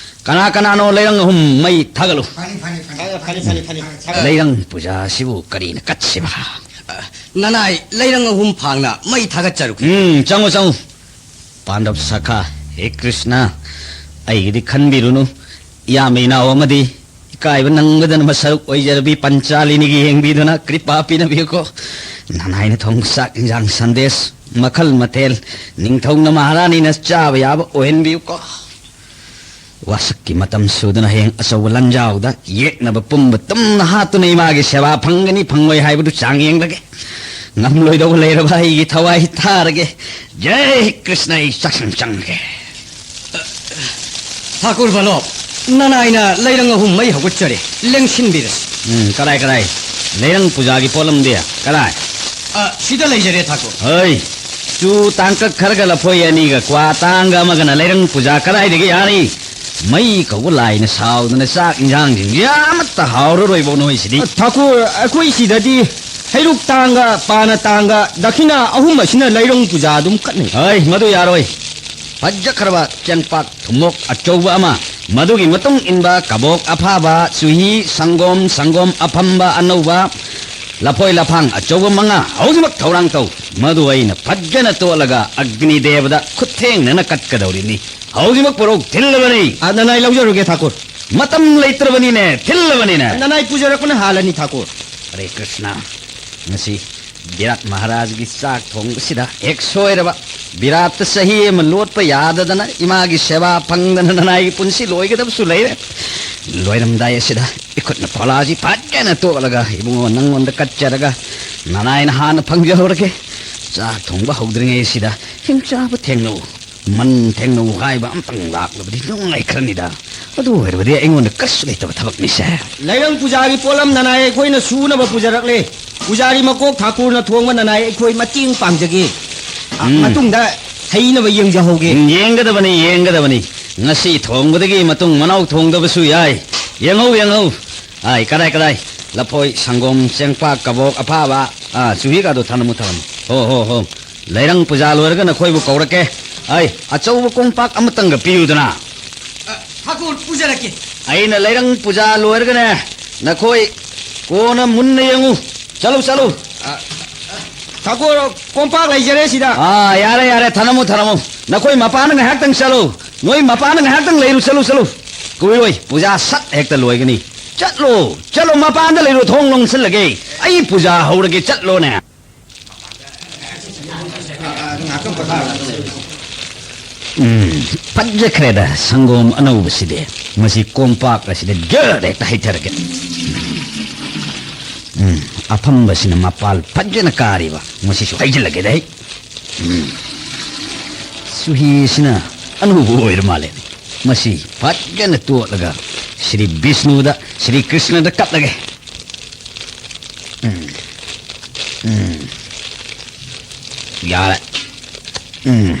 ꯀꯅꯥ ꯀꯅꯥꯅꯣ ꯂꯩꯔꯪ ꯑꯍꯨꯝ ꯃꯩ ꯊꯥꯒꯠꯂꯨ꯫ ꯐꯅꯤ, ꯐꯅꯤ, ꯐꯅꯤ꯫ ꯐꯅꯤ, ꯐꯅꯤ, ꯐꯅꯤ, ꯐꯅꯤ꯫ ꯊꯥꯒꯠꯂꯨ꯫ ꯂꯩꯔꯪ ꯄꯨꯖꯥꯁꯤꯕꯨ ꯀꯔꯤꯅ ꯀꯠꯁꯤꯕ? ꯑ, ꯅꯅꯥꯏ ꯂꯩꯔꯪ ꯑꯍꯨꯝ ꯐꯥꯡꯅ ꯃꯩ ꯊꯥꯒꯠꯆꯔꯨ꯫ ꯎꯝ, ꯆꯪꯉꯨ, ꯆꯪꯉꯨ꯫ ꯄꯥꯟꯗꯕ ꯁꯥꯈꯥ, ꯍꯦ ꯀ꯭ꯔꯤꯁꯅ, ꯑꯩꯒꯤꯗꯤ ꯈꯟꯕꯤꯔꯨꯅꯨ꯫ ꯏꯌꯥꯝꯕ ꯏꯅꯥꯎ ꯑꯃꯗꯤ ꯏꯀꯥꯏꯕ ꯅꯪꯕꯗꯅ ꯃꯁꯔꯨꯛ ꯑꯣꯏꯖꯔꯕꯤ ꯄꯟꯆꯥꯂꯤꯅꯤꯒꯤ ꯌꯦꯡꯕꯤꯗꯨꯅ ꯀ꯭ꯔꯤꯄꯥ ꯄꯤꯅꯕꯤꯌꯨꯀꯣ꯫ ꯅꯅꯥꯏꯅ ꯊꯣꯡꯕ ꯆꯥꯛ ꯏꯟꯖꯥꯡ ꯁꯟꯗꯦꯁ ꯃꯈꯜ ꯃꯊꯦꯜ ꯅꯤꯡꯊꯧꯅ ꯃꯍꯥꯔꯥꯅꯤꯅ ꯆꯥꯕ ꯌꯥꯕ ꯑꯣꯏꯍꯟꯕꯤꯌꯨꯀꯣ꯫ ꯋꯥꯁꯛꯀꯤ ꯃꯇꯝ ꯁꯨꯗꯨꯅ ꯍꯌꯦꯡ ꯑꯆꯧꯕ ꯂꯟꯖꯥꯎꯗ ꯌꯦꯛꯅꯕ ꯄꯨꯝꯕ ꯇꯨꯝꯅ ꯍꯥꯠꯇꯨꯅ ꯏꯃꯥꯒꯤ ꯁꯦꯕꯥ ꯐꯪꯒꯅꯤ ꯐꯪꯂꯣꯏ ꯍꯥꯏꯕꯗꯨ ꯆꯥꯡ ꯌꯦꯡꯂꯒꯦ꯫ ꯉꯝꯂꯣꯏꯗꯧꯕ ꯂꯩꯔꯕ ꯑꯩꯒꯤ ꯊꯋꯥꯏ ꯊꯥꯔꯒꯦ꯫ ꯖꯩ ꯀ꯭ꯔꯤꯁꯅ, ꯑꯩ ꯆꯥꯛꯁꯪ ꯆꯪꯂꯒꯦ꯫ ꯊꯥꯀꯨꯔ ꯕꯂꯣꯞ, ꯅꯅꯥꯏꯅ ꯂꯩꯔꯪ ꯑꯍꯨꯝ ꯃꯩ ꯍꯧꯒꯠꯆꯔꯦ, ꯂꯦꯡꯁꯤꯟꯕꯤꯔꯁꯤ꯫ ꯎꯝ, ꯀꯗꯥꯏ, ꯀꯗꯥꯏ? ꯂꯩꯔꯪ ꯄꯨꯖꯥꯒꯤ ꯄꯣꯠꯂꯝꯗꯤ ꯀꯗꯥꯏ? ꯑ, ꯁꯤꯗ ꯂꯩꯖꯔꯦ, ꯊꯥꯀꯨꯔ꯫ ꯍꯩ, ꯆꯨ ꯇꯥꯡꯀꯛ ꯈꯔꯒ ꯂꯐꯣꯏ ꯑꯅꯤꯒ ꯀ꯭ꯋꯥ ꯇꯥꯡꯒ ꯑꯃꯒꯅ ꯂꯩꯔꯪ ꯄꯨꯖꯥ ꯀꯗꯥꯏꯗꯒꯤ ꯌꯥꯔꯤ? ꯃꯩ ꯀꯧꯕ ꯂꯥꯏꯅ ꯁꯥꯎꯗꯅ ꯆꯥꯛ ꯏꯟꯖꯥꯡꯁꯤꯡꯁꯦ ꯑꯃꯠꯇ ꯍꯥꯎꯔꯔꯣꯏꯕꯣ ꯅꯣꯏꯁꯤꯗꯤ꯫ ꯊꯥꯀꯨꯔ, ꯑꯩꯈꯣꯏ ꯁꯤꯗꯗꯤ ꯍꯩꯔꯨꯛ ꯇꯥꯡꯒ, ꯄꯥꯅ ꯇꯥꯡꯒ, ꯗꯈꯤꯅꯥ ꯑꯍꯨꯝ ꯑꯁꯤꯅ ꯂꯩꯔꯪ ꯄꯨꯖꯥ ꯑꯗꯨꯝ ꯀꯠꯅꯩ꯫ ꯍꯩ, ꯃꯗꯨ ꯌꯥꯔꯣꯏ꯫ ꯐꯖꯈ꯭ꯔꯕ ꯆꯦꯡꯄꯥꯛ ꯊꯨꯝꯃꯣꯛ ꯑꯆꯧꯕ ꯑꯃ, ꯃꯗꯨꯒꯤ ꯃꯇꯨꯡ ꯏꯟꯕ ꯀꯕꯣꯛ ꯑꯐꯥꯕ, ꯆꯨꯍꯤ, ꯁꯪꯒꯣꯝ, ꯁꯪꯒꯣꯝ ꯑꯐꯝꯕ ꯑꯅꯧꯕ, ꯂꯐꯣꯏ ꯂꯐꯥꯡ ꯑꯆꯧꯕ ꯃꯉꯥ ꯍꯧꯖꯤꯛꯃꯛ ꯊꯧꯔꯥꯡ ꯇꯧ꯫ ꯃꯗꯨ ꯑꯩꯅ ꯐꯖꯅ ꯇꯣꯠꯂꯒ ꯑꯒ꯭ꯅꯤ ꯗꯦꯕꯗ ꯈꯨꯠꯊꯦꯡꯅꯅ ꯀꯠꯀꯗꯧꯔꯤꯅꯤ꯫ ꯍꯧꯖꯤꯛꯃꯛ ꯄꯨꯔꯛ, ꯊꯤꯜꯂꯕꯅꯤ꯫ ꯑ, ꯅꯅꯥꯏ ꯂꯧꯖꯔꯨꯒꯦ, ꯊꯥꯀꯨꯔ꯫ ꯃꯇꯝ ꯂꯩꯇ꯭ꯔꯕꯅꯤꯅꯦ, ꯊꯤꯜꯂꯕꯅꯤꯅꯦ꯫ ꯅꯅꯥꯏ ꯄꯨꯖꯔꯛꯄꯅ ꯍꯥꯜꯂꯅꯤ, ꯊꯥꯀꯨꯔ꯫ ꯍꯔꯦ ꯀ꯭ꯔꯤꯁꯅ, ꯉꯁꯤ ꯕꯤꯔꯥꯠ ꯃꯍꯥꯔꯥꯖꯒꯤ ꯆꯥꯛ ꯊꯣꯡꯕꯁꯤꯗ ꯍꯦꯛ ꯁꯣꯏꯔꯕ, ꯕꯤꯔꯥꯠꯇ ꯆꯍꯤ ꯑꯃ ꯂꯣꯠꯄ ꯌꯥꯗꯗꯅ ꯏꯃꯥꯒꯤ ꯁꯦꯕꯥ ꯐꯪꯗꯅ ꯅꯅꯥꯏꯒꯤ ꯄꯨꯟꯁꯤ ꯂꯣꯏꯒꯗꯕꯁꯨ ꯂꯩꯔꯦ꯫ ꯂꯣꯏꯔꯝꯗꯥꯏ ꯑꯁꯤꯗ ꯏꯈꯨꯠꯅ ꯐꯣꯂꯥꯁꯤ ꯐꯖꯅ ꯇꯣꯠꯂꯒ ꯏꯕꯨꯡꯉꯣ ꯅꯪꯉꯣꯟꯗ ꯀꯠꯆꯔꯒ ꯅꯅꯥꯏꯅ ꯍꯥꯟꯅ ꯐꯪꯖꯍꯧꯔꯒꯦ꯫ ꯆꯥꯛ ꯊꯣꯡꯕ ꯍꯧꯗ꯭ꯔꯤꯉꯩ ꯑꯁꯤꯗ ꯍꯤꯡꯆꯥꯕ ꯊꯦꯡꯅꯧ, ꯃꯟ ꯊꯦꯡꯅꯧ ꯍꯥꯏꯕ ꯑꯝꯇꯪ ꯂꯥꯛꯂꯕꯗꯤ ꯅꯨꯡꯉꯥꯏꯈ꯭ꯔꯅꯤꯗ꯫ ꯑꯗꯨ ꯑꯣꯏꯔꯕꯗꯤ ꯑꯩꯉꯣꯟꯗ ꯀꯔꯤꯁꯨ ꯂꯩꯇꯕ ꯊꯕꯛꯅꯤꯁꯦ꯫ ꯂꯩꯔꯪ ꯄꯨꯖꯥꯒꯤ ꯄꯣꯠꯂꯝ ꯅꯅꯥꯏ ꯑꯩꯈꯣꯏꯅ ꯁꯨꯅꯕ ꯄꯨꯖꯔꯛꯂꯦ꯫ ꯄꯨꯖꯥꯔꯤ ꯃꯀꯣꯛ ꯊꯥꯀꯨꯔꯅ ꯊꯣꯡꯕ ꯅꯅꯥꯏ ꯑꯩꯈꯣꯏ ꯃꯇꯦꯡ ꯄꯥꯡꯖꯒꯦ꯫ ꯑ, ꯎꯝ꯫ ꯃꯇꯨꯡꯗ ꯍꯩꯅꯕ ꯌꯦꯡꯖꯍꯧꯒꯦ꯫ ꯎꯝ, ꯌꯦꯡꯒꯗꯕꯅꯤ, ꯌꯦꯡꯒꯗꯕꯅꯤ꯫ ꯉꯁꯤ ꯊꯣꯡꯕꯗꯒꯤ ꯃꯇꯨꯡ ꯃꯅꯥꯎ ꯊꯣꯡꯗꯕꯁꯨ ꯌꯥꯏ꯫ ꯌꯦꯡꯍꯧ, ꯌꯦꯡꯍꯧ꯫ ꯑꯥꯏ, ꯀꯗꯥꯏ, ꯀꯗꯥꯏ? ꯂꯐꯣꯏ, ꯁꯪꯒꯣꯝ, ꯆꯦꯡꯄꯥꯛ, ꯀꯕꯣꯛ, ꯑꯐꯥꯕ꯫ ꯑꯥ, ꯆꯨꯍꯤꯒꯗꯣ ꯊꯅꯝꯃꯨ, ꯊꯅꯝꯃꯨ꯫ ꯍꯣ, ꯍꯣ, ꯍꯣ꯫ ꯂꯩꯔꯪ ꯄꯨꯖꯥ ꯂꯣꯏꯔꯒ ꯅꯈꯣꯏꯕꯨ ꯀꯧꯔꯛꯀꯦ꯫ ꯑꯥꯏ, ꯑꯆꯧꯕ ꯀꯣꯝꯄꯥꯛ ꯑꯃꯇꯪꯒ ꯄꯤꯌꯨꯗꯅ꯫ ꯑ, ꯊꯥꯀꯨꯔ, ꯄꯨꯖꯔꯛꯀꯦ꯫ ꯑꯩꯅ ꯂꯩꯔꯪ ꯄꯨꯖꯥ ꯂꯣꯏꯔꯒꯅꯦ, ꯅꯈꯣꯏ ꯀꯣꯟꯅ ꯃꯨꯟꯅ ꯌꯦꯡꯉꯨ꯫ ꯆꯠꯂꯨ, ꯆꯠꯂꯨ꯫ ꯑ, ꯑ, ꯊꯥꯀꯨꯔ, ꯀꯣꯝꯄꯥꯛ ꯂꯩꯖꯔꯦ ꯁꯤꯗ꯫ ꯑꯥ, ꯌꯥꯔꯦ, ꯌꯥꯔꯦ, ꯊꯅꯝꯃꯨ, ꯊꯅꯝꯃꯨ꯫ ꯅꯈꯣꯏ ꯃꯄꯥꯟꯗ ꯉꯥꯏꯍꯥꯛꯇꯪ ꯆꯠꯂꯨ꯫ ꯅꯣꯏ ꯃꯄꯥꯟꯗ ꯉꯥꯏꯍꯥꯛꯇꯪ ꯂꯩꯔꯨ, ꯆꯠꯂꯨ, ꯆꯠꯂꯨ꯫ ꯀꯨꯏꯔꯣꯏ, ꯄꯨꯖꯥ ꯁꯠ ꯍꯦꯛꯇ ꯂꯣꯏꯒꯅꯤ꯫ ꯆꯠꯂꯣ, ꯆꯠꯂꯣ, ꯃꯄꯥꯟꯗ ꯂꯩꯔꯨ, ꯊꯣꯡ ꯂꯣꯟꯁꯤꯜꯂꯒꯦ꯫ ꯑꯩ ꯄꯨꯖꯥ ꯍꯧꯔꯒꯦ, ꯆꯠꯂꯣꯅꯦ꯫ ꯎꯝ, ꯐꯖꯈ꯭ꯔꯦꯗ ꯁꯪꯒꯣꯝ ꯑꯅꯧꯕꯁꯤꯗꯤ꯫ ꯃꯁꯤ ꯀꯣꯝꯄꯥꯛ ꯑꯁꯤꯗ ꯖꯔ ꯍꯦꯛꯇ ꯍꯩꯊꯔꯒꯦ꯫ ꯎꯝ, ꯑꯐꯝꯕꯁꯤꯅ ꯃꯄꯥꯜ ꯐꯖꯅ ꯀꯥꯔꯤꯕ꯫ ꯃꯁꯤꯁꯨ ꯍꯩꯖꯤꯜꯂꯒꯦꯗ ꯑꯩ꯫ ꯎꯝ, ꯆꯨꯍꯤꯁꯤꯅ ꯑꯅꯧꯕ ꯑꯣꯏꯔ ꯃꯥꯜꯂꯦ꯫ ꯃꯁꯤ ꯐꯖꯅ ꯇꯣꯠꯂꯒ ꯁ꯭ꯔꯤ ꯕꯤꯁꯅꯨꯗ, ꯁ꯭ꯔꯤ ꯀ꯭ꯔꯤꯁꯅꯗ ꯀꯠꯂꯒꯦ꯫ ꯎꯝ꯫ ꯎꯝ꯫ ꯌꯥꯔꯦ꯫ ꯎꯝ꯫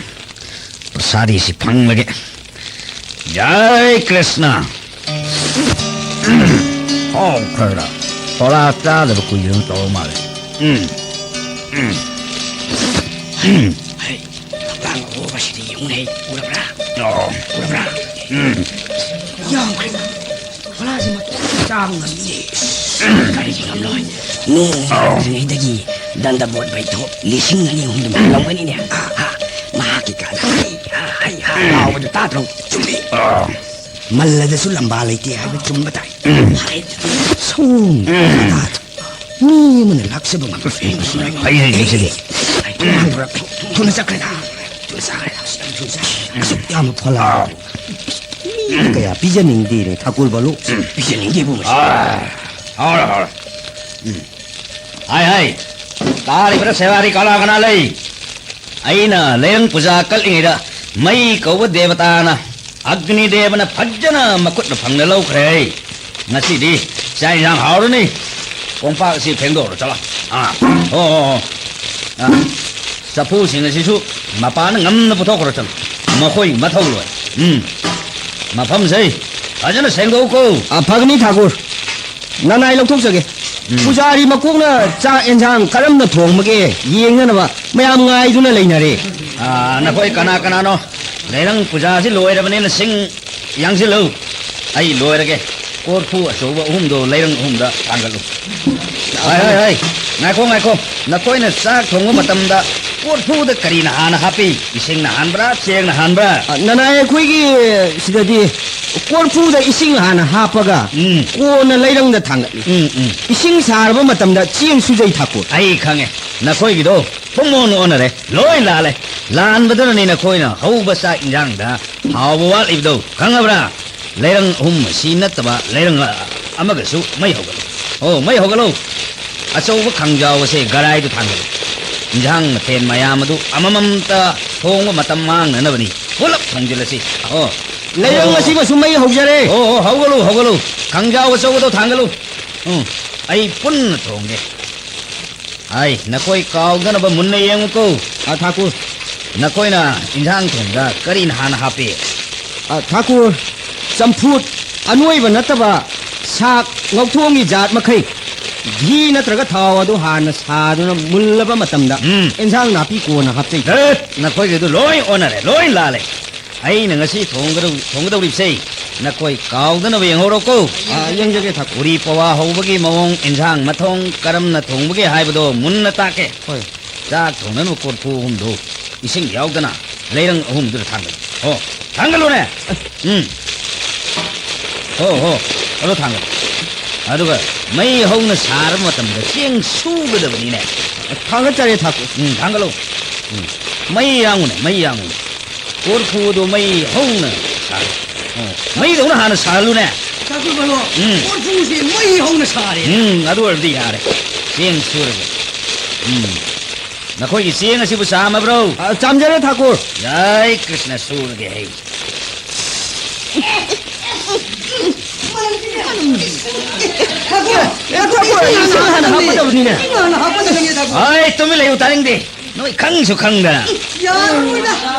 ꯄ꯭ꯔꯁꯥꯗꯤꯁꯤ ꯐꯪꯂꯒꯦ꯫ ꯖꯥꯏ ꯀ꯭ꯔꯤꯁꯅ꯫ ꯎꯝ꯫ ꯍꯥꯎꯈ꯭ꯔꯦꯗ꯫ ꯁꯣꯗꯥ ꯆꯥꯗꯕ ꯀꯨꯏꯔꯦꯅ ꯇꯧꯔ ꯃꯥꯜꯂꯦ꯫ ꯎꯝ꯫ ꯎꯝ꯫ ꯎꯝ꯫ ꯍꯩ, ꯍꯛꯆꯥꯡ ꯑꯍꯣꯕꯁꯤꯗꯤ ꯌꯦꯡꯉꯨꯅꯦ꯫ ꯎꯔꯕ꯭ꯔꯥ? ꯑꯣ꯫ ꯎꯔꯕ꯭ꯔꯥ? ꯎꯝ꯫ ꯌꯥꯝꯈ꯭ꯔꯦ꯫ ꯐꯣꯂꯥꯁꯤ ꯃꯇꯣꯝꯇ ꯆꯥꯕ ꯉꯝꯃꯤꯅꯦ꯫ ꯀꯔꯤꯒꯤ ꯉꯝꯂꯣꯏ? ꯅꯣꯡ ꯇꯥꯗ꯭ꯔꯤꯉꯩꯗꯒꯤ ꯗꯟꯗꯕꯣꯠ ꯕꯩꯊꯣꯛ ꯂꯤꯁꯤꯡ ꯑꯅꯤ ꯑꯍꯨꯝꯗꯨꯃꯨꯛ ꯂꯧꯒꯅꯤꯅꯦ꯫ ꯑꯥ, ꯑꯥ꯫ ꯃꯍꯥꯛꯀꯤ ꯀꯥꯗ ꯍꯩ ꯍꯥ, ꯍꯩ ꯍꯥ ꯂꯥꯎꯕꯗꯨ ꯇꯥꯗ꯭ꯔꯣ? ꯆꯨꯝꯃꯤ꯫ ꯑꯥ꯫ ꯃꯜꯂꯗꯁꯨ ꯂꯝꯕꯥ ꯂꯩꯇꯦ ꯍꯥꯏꯕ ꯆꯨꯝꯕ ꯇꯥꯏ꯫ ꯎꯝ꯫ ꯍꯥꯏ, ꯁꯣꯝ ꯎꯝ꯫ ꯃꯤ ꯑꯃꯅ ꯂꯥꯛꯆꯕ ꯉꯝꯕ ꯐꯤꯕꯝꯁꯤꯗ ꯍꯩ, ꯍꯩ, ꯍꯩ, ꯍꯩ꯫ ꯊꯨꯅ ꯆꯠꯈ꯭ꯔꯦꯗ꯫ ꯊꯨꯅ ꯆꯠꯈ꯭ꯔꯦꯗ꯫ ꯑꯁꯨꯛ ꯌꯥꯝꯅ ꯐꯣꯂꯥ꯫ ꯑꯥ꯫ ꯃꯤ ꯀꯌꯥ ꯄꯤꯖꯅꯤꯡꯗꯦꯅꯦ, ꯊꯥꯀꯨꯔ ꯕꯥꯂꯨ꯫ ꯄꯤꯖꯅꯤꯡꯗꯦꯕꯨ ꯃꯁꯤ꯫ ꯑꯥ, ꯍꯥꯎꯔꯦ, ꯍꯥꯎꯔꯦ꯫ ꯎꯝ꯫ ꯍꯥꯏ, ꯍꯥꯏ꯫ ꯇꯥꯔꯤꯕ꯭ꯔꯥ ꯁꯦꯋꯥꯔꯤ ꯀꯅꯥ ꯀꯅꯥ ꯂꯩ? ꯑꯩꯅ ꯂꯩꯔꯪ ꯄꯨꯖꯥ ꯀꯠꯂꯤꯉꯩꯗ ꯃꯩ ꯀꯧꯕ ꯗꯦꯕꯇꯥꯅ ꯑꯒ꯭ꯅꯤ ꯗꯦꯕꯅ ꯐꯖꯅ ꯃꯈꯨꯠꯅ ꯐꯪꯅ ꯂꯧꯈ꯭ꯔꯦ꯫ ꯉꯁꯤꯗꯤ ꯆꯥꯛ ꯏꯟꯁꯥꯡ ꯍꯥꯎꯔꯅꯤ꯫ ꯀꯣꯝꯄꯥꯛ ꯑꯁꯤ ꯐꯦꯡꯗꯣꯛꯎꯔꯣ, ꯆꯠꯂꯣ꯫ ꯑꯥ, ꯑꯣ, ꯑꯣ, ꯑꯣ꯫ ꯑꯥ, ꯆꯐꯨꯁꯤꯡ ꯑꯁꯤꯁꯨ ꯃꯄꯥꯅ ꯉꯝꯅ ꯄꯨꯊꯣꯛꯈ꯭ꯔꯣ ꯆꯠꯂꯣ꯫ ꯃꯈꯣꯏ ꯃꯊꯧ ꯂꯣꯏ꯫ ꯎꯝ꯫ ꯃꯐꯝꯁꯦ ꯐꯖꯅ ꯁꯦꯡꯗꯣꯛꯎꯀꯣ꯫ ꯑꯥ, ꯐꯒꯅꯤ ꯊꯥꯀꯨꯔ꯫ ꯅꯅꯥꯏ ꯂꯧꯊꯣꯛꯆꯒꯦ꯫ ꯎꯝ꯫ ꯄꯨꯖꯥꯔꯤ ꯃꯀꯣꯛꯅ ꯆꯥꯛ ꯑꯦꯟꯁꯥꯡ ꯀꯔꯝꯅ ꯊꯣꯡꯕꯒꯦ ꯌꯦꯡꯅꯅꯕ ꯃꯌꯥꯝ ꯉꯥꯏꯗꯨꯅ ꯂꯩꯅꯔꯦ꯫ ꯑꯥ, ꯅꯈꯣꯏ ꯀꯅꯥ ꯀꯅꯥꯅꯣ? ꯂꯩꯔꯪ ꯄꯨꯖꯥꯁꯤ ꯂꯣꯏꯔꯕꯅꯤꯅ ꯁꯤꯡ ꯌꯥꯡꯁꯤꯜꯂꯨ꯫ ꯑꯩ ꯂꯣꯏꯔꯒꯦ꯫ ꯀꯣꯔꯐꯨ ꯑꯆꯧꯕ ꯑꯍꯨꯝꯗꯣ ꯂꯩꯔꯪ ꯑꯍꯨꯝꯗ ꯊꯥꯡꯒꯠꯂꯨ꯫ ꯍꯥꯏ, ꯍꯥꯏ, ꯍꯥꯏ꯫ ꯉꯥꯏꯈꯣ, ꯉꯥꯏꯈꯣ꯫ ꯅꯈꯣꯏꯅ ꯆꯥꯛ ꯊꯣꯡꯕ ꯃꯇꯝꯗ ꯀꯣꯔꯐꯨꯗ ꯀꯔꯤꯅ ꯍꯥꯟꯅ ꯍꯥꯞꯄꯤ? ꯏꯁꯤꯡꯅ ꯍꯥꯟꯕ꯭ꯔꯥ, ꯆꯦꯡꯅ ꯍꯥꯟꯕ꯭ꯔꯥ? ꯑ, ꯅꯅꯥꯏ, ꯑꯩꯈꯣꯏꯒꯤ ꯁꯤꯗꯗꯤ ꯀꯣꯔꯐꯨꯗ ꯏꯁꯤꯡ ꯍꯥꯟꯅ ꯍꯥꯞꯄꯒ ꯎꯝ꯫ ꯀꯣꯟꯅ ꯂꯩꯔꯪꯗ ꯊꯥꯡꯒꯠꯂꯤ꯫ ꯎꯝ, ꯎꯝ꯫ ꯏꯁꯤꯡ ꯁꯥꯔꯕ ꯃꯇꯝꯗ ꯆꯦꯡ ꯁꯨꯖꯩ ꯊꯥꯀꯨꯔ꯫ ꯑꯩ ꯈꯪꯉꯦ꯫ ꯅꯈꯣꯏꯒꯤꯗꯣ ꯄꯨꯝꯑꯣꯟ ꯑꯣꯟꯅꯔꯦ꯫ ꯂꯣꯏ ꯂꯥꯜꯂꯦ꯫ ꯂꯥꯟꯕꯗꯨꯅꯅꯤ ꯅꯈꯣꯏꯅ ꯍꯧꯕ ꯆꯥꯛ ꯏꯟꯖꯥꯡꯗ ꯍꯥꯎꯕ ꯋꯥꯠꯂꯤꯕꯗꯣ꯫ ꯈꯪꯉꯕ꯭ꯔꯥ? ꯂꯩꯔꯪ ꯑꯍꯨꯝ ꯑꯁꯤ ꯅꯠꯇꯕ ꯂꯩꯔꯪ ꯑꯃꯒꯁꯨ ꯃꯩ ꯍꯧꯒꯠꯂꯨ꯫ ꯑꯣ, ꯃꯩ ꯍꯧꯒꯠꯂꯨ꯫ ꯑꯆꯧꯕ ꯈꯥꯡꯖꯥꯎ ꯑꯁꯦ ꯒꯔꯥꯏꯗꯨ ꯊꯥꯡꯒꯠꯂꯨ꯫ ꯏꯟꯖꯥꯡ ꯃꯊꯦꯜ ꯃꯌꯥꯝ ꯑꯗꯨ ꯑꯃꯃꯝꯇ ꯊꯣꯡꯕ ꯃꯇꯝ ꯃꯥꯡꯅꯅꯕꯅꯤ꯫ ꯄꯨꯂꯞ ꯊꯣꯡꯖꯤꯜꯂꯁꯤ꯫ ꯑꯣ꯫ ꯂꯩꯔꯪ ꯑꯣ꯫ ꯑꯁꯤꯃꯁꯨ ꯃꯩ ꯍꯧꯖꯔꯦ꯫ ꯑꯣ, ꯑꯣ, ꯍꯧꯒꯠꯂꯨ, ꯍꯧꯒꯠꯂꯨ꯫ ꯈꯥꯡꯖꯥꯎ ꯑꯆꯧꯕꯗꯣ ꯊꯥꯡꯒꯠꯂꯨ꯫ ꯎꯝ, ꯑꯩ ꯄꯨꯟꯅ ꯊꯣꯡꯒꯦ꯫ ꯍꯥꯏ, ꯅꯈꯣꯏ ꯀꯥꯎꯗꯅꯕ ꯃꯨꯟꯅ ꯌꯦꯡꯉꯨꯀꯣ꯫ ꯑꯥ, ꯊꯥꯀꯨꯔ꯫ ꯅꯈꯣꯏꯅ ꯏꯟꯖꯥꯡ ꯊꯣꯡꯕꯗ ꯀꯔꯤꯅ ꯍꯥꯟꯅ ꯍꯥꯞꯄꯤ? ꯑꯥ, ꯊꯥꯀꯨꯔ, ꯆꯝꯐꯨꯠ, ꯑꯅꯣꯏꯕ ꯅꯠꯇꯕ ꯁꯥꯛ, ꯉꯧꯊꯣꯡꯒꯤ ꯖꯥꯠ ꯃꯈꯩ ꯘꯤ ꯅꯠꯇ꯭ꯔꯒ ꯊꯥꯎ ꯑꯗꯨ ꯍꯥꯟꯅ ꯁꯥꯗꯨꯅ ꯃꯨꯜꯂꯕ ꯃꯇꯝꯗ ꯎꯝ꯫ ꯏꯟꯁꯥꯡ ꯅꯥꯄꯤ ꯀꯣꯟꯅ ꯍꯥꯞꯆꯩ꯫ ꯙꯠ! ꯅꯈꯣꯏꯒꯤꯗꯨ ꯂꯣꯏ ꯑꯣꯟꯅꯔꯦ, ꯂꯣꯏ ꯂꯥꯜꯂꯦ꯫ ꯑꯩꯅ ꯉꯁꯤ ꯊꯣꯡꯒꯗꯧ-, ꯊꯣꯡꯒꯗꯧꯔꯤꯕꯁꯦ ꯅꯈꯣꯏ ꯀꯥꯎꯗꯅꯕ ꯌꯦꯡꯍꯧꯔꯣꯀꯣ꯫ ꯑꯥ, ꯌꯦꯡꯖꯒꯦ, ꯊꯥꯀꯨꯔ꯫ ꯄꯨꯔꯤ ꯄꯋꯥ ꯍꯧꯕꯒꯤ ꯃꯑꯣꯡ, ꯏꯟꯁꯥꯡ ꯃꯊꯣꯡ ꯀꯔꯝꯅ ꯊꯣꯡꯕꯒꯦ ꯍꯥꯏꯕꯗꯣ ꯃꯨꯟꯅ ꯇꯥꯛꯀꯦ꯫ ꯍꯣꯏ꯫ ꯆꯥꯛ ꯊꯣꯡꯅꯅꯕ ꯀꯣꯔꯐꯨ ꯑꯍꯨꯝꯗꯨ ꯏꯁꯤꯡ ꯌꯥꯎꯗꯅ ꯂꯩꯔꯪ ꯑꯍꯨꯝꯗꯨꯗ ꯊꯥꯡꯒꯠꯂꯨ꯫ ꯍꯣ, ꯊꯥꯡꯒꯠꯂꯨꯅꯦ꯫ ꯎꯝ꯫ ꯍꯣ, ꯍꯣ, ꯑꯗꯣ ꯊꯥꯡꯒꯠꯂꯨ꯫ ꯑꯗꯨꯒ ꯃꯩ ꯍꯧꯅ ꯁꯥꯔꯕ ꯃꯇꯝꯗ ꯆꯦꯡ ꯁꯨꯒꯗꯕꯅꯤꯅꯦ꯫ ꯊꯥꯡꯒꯠꯆꯔꯦ, ꯊꯥꯀꯨꯔ꯫ ꯎꯝ, ꯊꯥꯡꯒꯠꯂꯨ꯫ ꯎꯝ꯫ ꯃꯩ ꯌꯥꯡꯉꯨꯅꯦ, ꯃꯩ ꯌꯥꯡꯉꯨꯅꯦ꯫ ꯀꯣꯔꯐꯨꯗꯣ ꯃꯩ ꯍꯧꯅ ꯁꯥꯔꯣ꯫ ꯑꯣ, ꯃꯩꯗꯧꯅ ꯍꯥꯟꯅ ꯁꯥꯍꯜꯂꯨꯅꯦ꯫ ꯊꯥꯀꯨꯔ ꯕꯥꯂꯣ, ꯎꯝ꯫ ꯀꯣꯔꯐꯨꯁꯦ ꯃꯩ ꯍꯧꯅ ꯁꯥꯔꯦ꯫ ꯎꯝ, ꯑꯗꯨ ꯑꯣꯏꯔꯗꯤ ꯌꯥꯔꯦ꯫ ꯆꯦꯡ ꯁꯨꯔꯒꯦ꯫ ꯎꯝ꯫ ꯅꯈꯣꯏꯒꯤ ꯆꯦꯡ ꯑꯁꯤꯕꯨ ꯆꯥꯝꯃꯕ꯭ꯔꯣ? ꯑ, ꯆꯥꯝꯖꯔꯦ, ꯊꯥꯀꯨꯔ꯫ ꯖꯥꯏ ꯀ꯭ꯔꯤꯁꯅ, ꯁꯨꯔꯒꯦ ꯍꯩ꯫ ꯊꯥꯀꯨ, ꯊꯥꯀꯨ, ꯏꯁꯤꯡ ꯍꯥꯟꯅ ꯍꯥꯞꯀꯗꯕꯅꯤꯅꯦ꯫ ꯏꯁꯤꯡ ꯍꯥꯟꯅ ꯍꯥꯞꯀꯗꯕꯅꯤꯅꯦ, ꯊꯥꯀꯨ꯫ ꯑꯩ ꯇꯨꯃꯤꯟ ꯂꯩꯌꯨ, ꯇꯥꯅꯤꯡꯗꯦ꯫ ꯅꯣꯏ ꯈꯪꯁꯨ ꯈꯪꯗꯅ꯫ ꯌꯥꯔꯣꯏꯗ,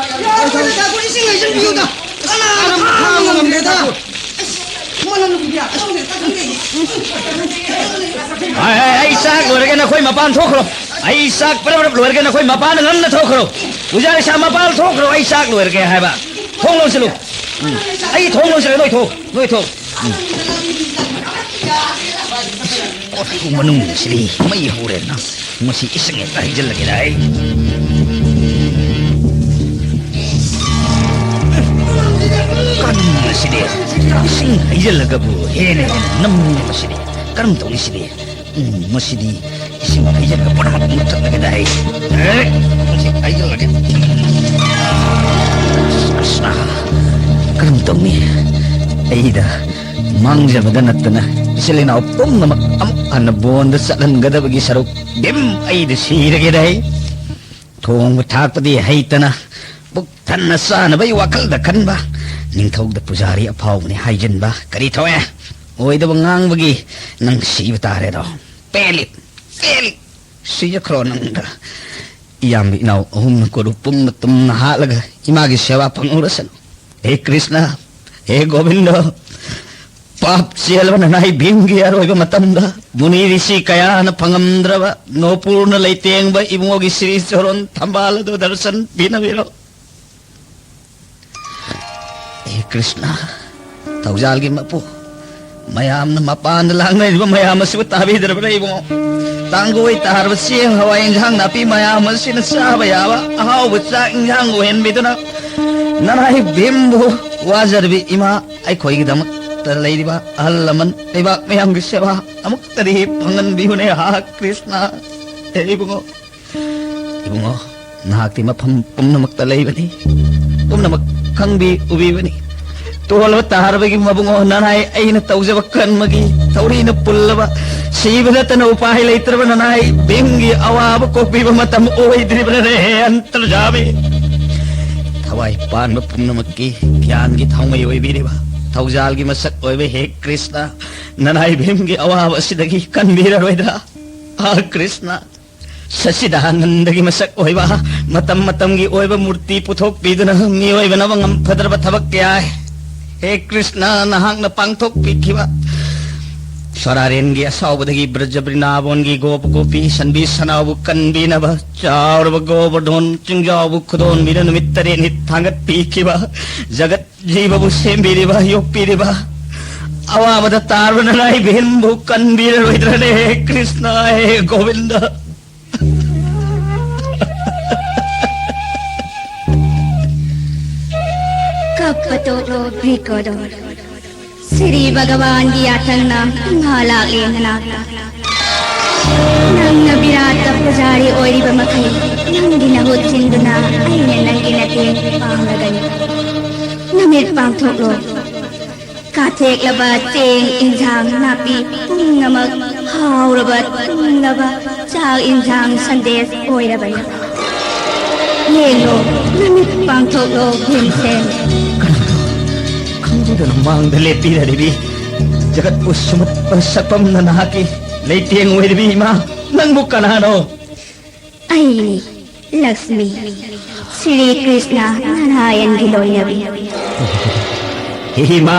ꯌꯥꯔꯣꯏꯗ, ꯊꯥꯀꯨ, ꯏꯁꯤꯡ ꯍꯩꯖꯤꯟꯕꯤꯌꯨꯗ꯫ ꯀꯅꯥꯅ ꯈꯥꯡꯕ ꯉꯝꯗꯦꯗ꯫ ꯑꯁ, ꯃꯅꯝ ꯅꯨꯡꯁꯤꯌꯦ꯫ ꯑꯁ, ꯈꯪꯗꯦ, ꯈꯪꯗꯦ꯫ ꯑꯩ, ꯑꯩ, ꯑꯩ ꯆꯥꯛ ꯂꯣꯏꯔꯒ ꯅꯈꯣꯏ ꯃꯄꯥꯟ ꯊꯣꯛꯈ꯭ꯔꯣ꯫ ꯑꯩ ꯆꯥꯛ ꯄꯔꯞ ꯄꯔꯞ ꯂꯣꯏꯔꯒ ꯅꯈꯣꯏ ꯃꯄꯥꯟꯗ ꯉꯟꯅ ꯊꯣꯛꯈ꯭ꯔꯣ꯫ ꯄꯨꯖꯥꯔꯤ ꯁꯥ, ꯃꯄꯥꯟ ꯊꯣꯛꯈ꯭ꯔꯣ, ꯑꯩ ꯆꯥꯛ ꯂꯣꯏꯔꯒꯦ ꯍꯥꯏꯕ꯫ ꯊꯣꯡ ꯂꯣꯟꯁꯤꯜꯂꯨ꯫ ꯎꯝ꯫ ꯑꯩ ꯊꯣꯡ ꯂꯣꯟꯁꯤꯜꯂꯦ, ꯅꯣꯏ ꯊꯣꯛ, ꯅꯣꯏ ꯊꯣꯛ꯫ ꯎꯝ꯫ ꯑꯣ, ꯃꯅꯨꯡꯁꯤꯗꯤ ꯃꯩ ꯍꯧꯔꯦꯅ꯫ ꯃꯁꯤ ꯏꯁꯤꯡ ꯍꯦꯛꯇ ꯍꯩꯖꯤꯜꯂꯒꯦꯗ ꯑꯩ꯫ ꯀꯟꯕꯁꯤꯗꯤ ꯏꯁꯤꯡ ꯍꯩꯖꯤꯜꯂꯒꯕꯨ ꯍꯦꯟꯅ ꯍꯦꯟꯅ ꯅꯝꯃꯤ ꯃꯁꯤꯗꯤ꯫ ꯀꯔꯝ ꯇꯧꯅꯤ ꯁꯤꯗꯤ? ꯎꯝ, ꯃꯁꯤꯗꯤ ꯏꯁꯤꯡ ꯍꯩꯖꯤꯜꯂꯒ ꯄꯨꯝꯅꯃꯛ ꯃꯨꯠꯊꯠꯂꯒꯦꯗ ꯑꯩ꯫ ꯑꯦ, ꯃꯁꯤ ꯍꯩꯖꯤꯜꯂꯒꯦ꯫ ꯀ꯭ꯔꯤꯁꯅ, ꯀꯔꯝ ꯇꯧꯅꯤ? ꯑꯩꯗ ꯃꯥꯡꯖꯕꯗ ꯅꯠꯇꯅ ꯏꯆꯤꯜ ꯏꯅꯥꯎ ꯄꯨꯝꯅꯃꯛ ꯑꯃꯨꯛ ꯍꯟꯅ ꯕꯣꯟꯗ ꯆꯠꯍꯟꯒꯗꯕꯒꯤ ꯁꯔꯨꯛ ꯚꯤꯝ ꯑꯩꯗ ꯁꯤꯔꯒꯦꯗ ꯑꯩ꯫ ꯊꯣꯡꯕ ꯊꯥꯛꯄꯗꯤ ꯍꯩꯇꯅ ꯄꯨꯛ ꯊꯟꯅ ꯆꯥꯅꯕꯒꯤ ꯋꯥꯈꯜꯗ ꯈꯟꯕ, ꯅꯤꯡꯊꯧꯗ ꯄꯨꯖꯥꯔꯤ ꯑꯐꯥꯎꯕꯅꯤ ꯍꯥꯏꯖꯤꯟꯕ ꯀꯔꯤ ꯊꯣꯛꯑꯦ? ꯑꯣꯏꯗꯕ ꯉꯥꯡꯕꯒꯤ ꯅꯪ ꯁꯤꯕ ꯇꯥꯔꯦꯗꯣ꯫ ꯄꯦꯜꯂꯤ, ꯄꯦꯜꯂꯤ꯫ ꯁꯤꯖꯈ꯭ꯔꯣ ꯅꯪꯗ꯫ ꯏꯌꯥꯝꯕ ꯏꯅꯥꯎ ꯑꯍꯨꯝꯅ ꯀꯣꯔꯨ ꯄꯨꯝꯅ ꯇꯨꯝꯅ ꯍꯥꯠꯂꯒ ꯏꯃꯥꯒꯤ ꯁꯦꯕꯥ ꯐꯪꯍꯧꯔꯁꯅꯨ꯫ ꯍꯦ ꯀ꯭ꯔꯤꯁꯅ, ꯍꯦ ꯒꯣꯕꯤꯟꯗ, ꯄꯥꯞ ꯆꯦꯜꯂꯕ ꯅꯅꯥꯏ ꯚꯤꯝꯒꯤ ꯑꯔꯣꯏꯕ ꯃꯇꯝꯗ ꯃꯨꯅꯤ ꯔꯤꯁꯤ ꯀꯌꯥꯅ ꯐꯪꯉꯝꯗ꯭ꯔꯕ ꯅꯣꯄꯨꯔꯅ ꯂꯩꯇꯦꯡꯕ ꯏꯕꯨꯡꯉꯣꯒꯤ ꯁ꯭ꯔꯤ ꯆꯣꯔꯣꯟ ꯊꯝꯕꯥꯜ ꯑꯗꯨ ꯗꯔꯁꯟ ꯄꯤꯅꯕꯤꯔꯣ꯫ ꯍꯦ ꯀ꯭ꯔꯤꯁꯅ, ꯊꯧꯖꯥꯜꯒꯤ ꯃꯄꯨ, ꯃꯌꯥꯝꯅ ꯃꯄꯥꯟꯗ ꯂꯥꯡꯅꯔꯤꯕ ꯃꯌꯥꯝ ꯑꯁꯤꯕꯨ ꯇꯥꯕꯤꯗ꯭ꯔꯕ꯭ꯔꯥ ꯏꯕꯨꯡꯉꯣ? ꯇꯥꯡꯒꯣꯏ ꯇꯥꯔꯕ ꯆꯦꯡ, ꯍꯋꯥꯏ, ꯏꯟꯖꯥꯡ ꯅꯥꯄꯤ ꯃꯌꯥꯝ ꯑꯁꯤꯅ ꯆꯥꯕ ꯌꯥꯕ ꯑꯍꯥꯎꯕ ꯆꯥꯛ ꯏꯟꯖꯥꯡ ꯑꯣꯏꯍꯟꯕꯤꯗꯨꯅ ꯅꯅꯥꯏ ꯚꯤꯝꯕꯨ ꯋꯥꯖꯔꯕꯤ ꯏꯃꯥ, ꯑꯩꯈꯣꯏꯒꯤꯗꯃꯛꯇ ꯂꯩꯔꯤꯕ ꯑꯍꯜ ꯂꯃꯟ, ꯂꯩꯕꯥꯛ ꯃꯌꯥꯝꯒꯤ ꯁꯦꯕꯥ ꯑꯃꯨꯛꯇꯗꯤ ꯐꯪꯍꯟꯕꯤꯌꯨꯅꯦ꯫ ꯍꯥ ꯀ꯭ꯔꯤꯁꯅ, ꯍꯦ ꯏꯕꯨꯡꯉꯣ, ꯏꯕꯨꯡꯉꯣ, ꯅꯍꯥꯛꯇꯤ ꯃꯐꯝ ꯄꯨꯝꯅꯃꯛꯇ ꯂꯩꯕꯅꯤ, ꯄꯨꯝꯅꯃꯛ ꯈꯪꯕꯤ ꯎꯕꯤꯕꯅꯤ꯫ ꯇꯣꯜꯂꯕ ꯇꯥꯔꯕꯒꯤ ꯃꯕꯨꯡꯉꯣ ꯅꯅꯥꯏ ꯑꯩꯅ ꯇꯧꯖꯕ ꯀꯔꯃꯒꯤ ꯊꯧꯔꯤꯅ ꯄꯨꯜꯂꯕ, ꯁꯤꯕ ꯅꯠꯇꯅ ꯎꯄꯥꯏ ꯂꯩꯇ꯭ꯔꯕ ꯅꯅꯥꯏ ꯚꯤꯝꯒꯤ ꯑꯋꯥꯕ ꯀꯣꯛꯄꯤꯕ ꯃꯇꯝ ꯑꯣꯏꯗ꯭ꯔꯤꯕꯅꯅꯦ꯫ ꯑꯟꯇꯔꯖꯥꯃꯤ, ꯊꯋꯥꯏ ꯄꯥꯟꯕ ꯄꯨꯝꯅꯃꯛꯀꯤ ꯒ꯭ꯌꯥꯟꯒꯤ ꯊꯥꯎꯃꯩ ꯑꯣꯏꯕꯤꯔꯤꯕ ꯊꯧꯖꯥꯜꯒꯤ ꯃꯁꯛ ꯑꯣꯏꯕ ꯍꯦ ꯀ꯭ꯔꯤꯁꯅ, ꯅꯅꯥꯏ ꯚꯤꯝꯒꯤ ꯑꯋꯥꯕ ꯑꯁꯤꯗꯒꯤ ꯀꯟꯕꯤꯔꯔꯣꯏꯗ꯭ꯔꯥ? ꯑꯥ ꯀ꯭ꯔꯤꯁꯅ, ꯁꯆꯤꯗꯥꯅꯟꯗꯒꯤ ꯃꯁꯛ ꯑꯣꯏꯕ, ꯃꯇꯝ ꯃꯇꯝꯒꯤ ꯑꯣꯏꯕ ꯃꯨꯔꯇꯤ ꯄꯨꯊꯣꯛꯄꯤꯗꯨꯅ ꯃꯤꯑꯣꯏꯕꯅ ꯉꯝꯐꯗ꯭ꯔꯕ ꯊꯕꯛ ꯀꯌꯥ, ꯍꯦ ꯀ꯭ꯔꯤꯁꯅ, ꯅꯍꯥꯛꯅ ꯄꯥꯡꯊꯣꯛꯄꯤꯈꯤꯕ꯫ ꯁꯣꯔꯥꯔꯦꯟꯒꯤ ꯑꯁꯥꯎꯕꯗꯒꯤ ꯕ꯭ꯔꯖ ꯕ꯭ꯔꯤꯟꯗꯥꯕꯣꯟꯒꯤ ꯒꯣꯄ ꯒꯣꯄꯤ ꯁꯟꯕꯤ ꯁꯅꯥꯎꯕꯨ ꯀꯟꯕꯤꯅꯕ ꯆꯥꯎꯔꯕ ꯒꯣꯕꯔꯙꯣꯟ ꯆꯤꯡꯖꯥꯎꯕꯨ ꯈꯨꯗꯣꯟꯕꯤꯅ ꯅꯨꯃꯤꯠ ꯇꯔꯦꯠꯅꯤ ꯊꯥꯡꯒꯠꯄꯤꯈꯤꯕ꯫ ꯖꯒꯠ ꯖꯤꯕꯕꯨ ꯁꯦꯝꯕꯤꯔꯤꯕ, ꯌꯣꯛꯄꯤꯔꯤꯕ, ꯑꯋꯥꯕꯗ ꯇꯥꯔꯕ ꯅꯅꯥꯏ ꯚꯤꯝꯕꯨ ꯀꯟꯕꯤꯔꯔꯣꯏꯗ꯭ꯔꯅꯦ, ꯍꯦ ꯀ꯭ꯔꯤꯁꯅ, ꯍꯦ ꯒꯣꯕꯤꯟꯗ? ꯀꯞꯄ ꯇꯣꯛꯂꯣ, ꯕ꯭ꯔꯤꯀꯣꯗꯣꯔ꯫ ꯁ꯭ꯔꯤ ꯚꯒꯋꯥꯟꯒꯤ ꯌꯥꯊꯪꯅ ꯏꯃꯥ ꯂꯥꯛꯂꯦ ꯅꯅꯥꯛꯇ꯫ ꯅꯪꯅ ꯕꯤꯔꯥꯠꯇ ꯄꯨꯖꯥꯔꯤ ꯑꯣꯏꯔꯤꯕ ꯃꯈꯩ, ꯅꯪꯒꯤ ꯅꯍꯨꯠ ꯁꯤꯟꯗꯨꯅ ꯑꯩꯅ ꯅꯪꯒꯤ ꯃꯇꯦꯡ ꯄꯥꯡꯂꯒꯅꯤ꯫ ꯅꯃꯤꯠ ꯄꯥꯡꯊꯣꯛꯂꯣ꯫ ꯀꯥꯊꯦꯛꯂꯕ ꯆꯦꯡ ꯏꯟꯁꯥꯡ ꯅꯥꯄꯤ ꯄꯨꯝꯅꯃꯛ ꯍꯥꯎꯔꯕ ꯊꯨꯝꯂꯕ ꯆꯥꯛ ꯏꯟꯁꯥꯡ ꯁꯟꯗꯦꯁ ꯑꯣꯏꯔꯕꯅꯤ꯫ ꯌꯦꯡꯂꯣ, ꯅꯃꯤꯠ ꯄꯥꯡꯊꯣꯛꯂꯣ, ꯚꯤꯝꯁꯦꯟ꯫ ꯀꯅꯥꯅꯣ ꯈꯪꯍꯧꯗꯅ ꯃꯥꯡꯗ ꯂꯦꯞꯄꯤꯔꯔꯤꯕꯤ? ꯖꯒꯠꯄꯨ ꯁꯨꯝꯍꯠꯄ ꯁꯛꯐꯝꯅ ꯅꯍꯥꯛꯀꯤ ꯂꯩꯇꯦꯡ ꯑꯣꯏꯔꯤꯕꯤ ꯏꯃꯥ, ꯅꯪꯕꯨ ꯀꯅꯥꯅꯣ? ꯑꯩꯅꯤ, ꯂꯛꯁꯃꯤ, ꯁ꯭ꯔꯤ ꯀ꯭ꯔꯤꯁꯅ ꯅꯥꯔꯥꯌꯟꯒꯤ ꯂꯣꯏꯅꯕꯤ꯫ ꯍꯦ ꯏꯃꯥ,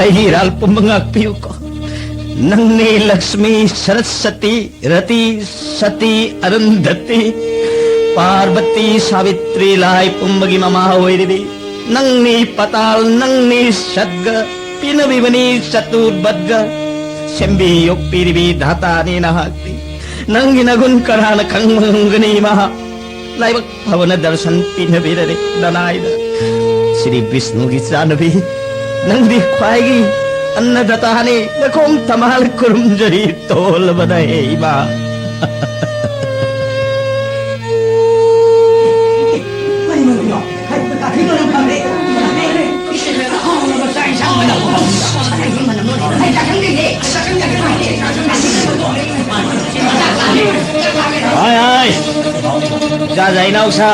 ꯑꯩꯒꯤ ꯏꯔꯥꯜ ꯄꯨꯝꯕ ꯉꯥꯛꯄꯤꯌꯨꯀꯣ꯫ ꯅꯪꯅꯤ ꯂꯛꯁꯃꯤ, ꯁꯔꯁꯇꯤ, ꯔꯇꯤ, ꯁꯇꯤ, ꯑꯔꯨꯟꯙꯇꯤ, ꯄꯥꯔꯕꯇꯤ, ꯁꯥꯕꯤꯇ꯭ꯔꯤ, ꯂꯥꯏ ꯄꯨꯝꯕꯒꯤ ꯃꯃꯥ ꯑꯣꯏꯔꯤꯕꯤ꯫ ꯅꯪꯅꯤ ꯄꯇꯥꯜ, ꯅꯪꯅꯤ ꯁꯠꯒ, ꯄꯤꯅꯕꯤꯕꯅꯤ ꯆꯇꯨꯔꯕꯠꯒ꯫ ꯁꯦꯝꯕꯤ ꯌꯣꯛꯄꯤꯔꯤꯕꯤ ꯙꯥꯇꯥꯅꯤ ꯅꯍꯥꯛꯇꯤ꯫ ꯅꯪꯒꯤ ꯅꯒꯨꯟ ꯀꯅꯥꯅ ꯈꯪꯕ ꯉꯝꯒꯅꯤ ꯏꯃꯥ? ꯂꯥꯏꯕꯛ ꯐꯕꯅ ꯗꯔꯁꯟ ꯄꯤꯅꯕꯤꯔꯔꯦ ꯅꯅꯥꯏꯗ꯫ ꯁ꯭ꯔꯤ ꯕꯤꯁꯅꯨꯒꯤ ꯆꯥꯅꯕꯤ, ꯅꯪꯗꯤ ꯈ꯭ꯋꯥꯏꯒꯤ ꯑꯟꯅꯗꯥꯇꯥꯅꯤ꯫ ꯅꯈꯣꯡ ꯊꯃꯥꯜ ꯈꯨꯔꯨꯝꯖꯔꯤ ꯇꯣꯜꯂꯕꯅ ꯍꯦ ꯏꯃꯥ꯫ ꯍꯥꯏ, ꯍꯥꯏ꯫ ꯖꯥꯖꯥ ꯏꯅꯥꯎꯁꯥ,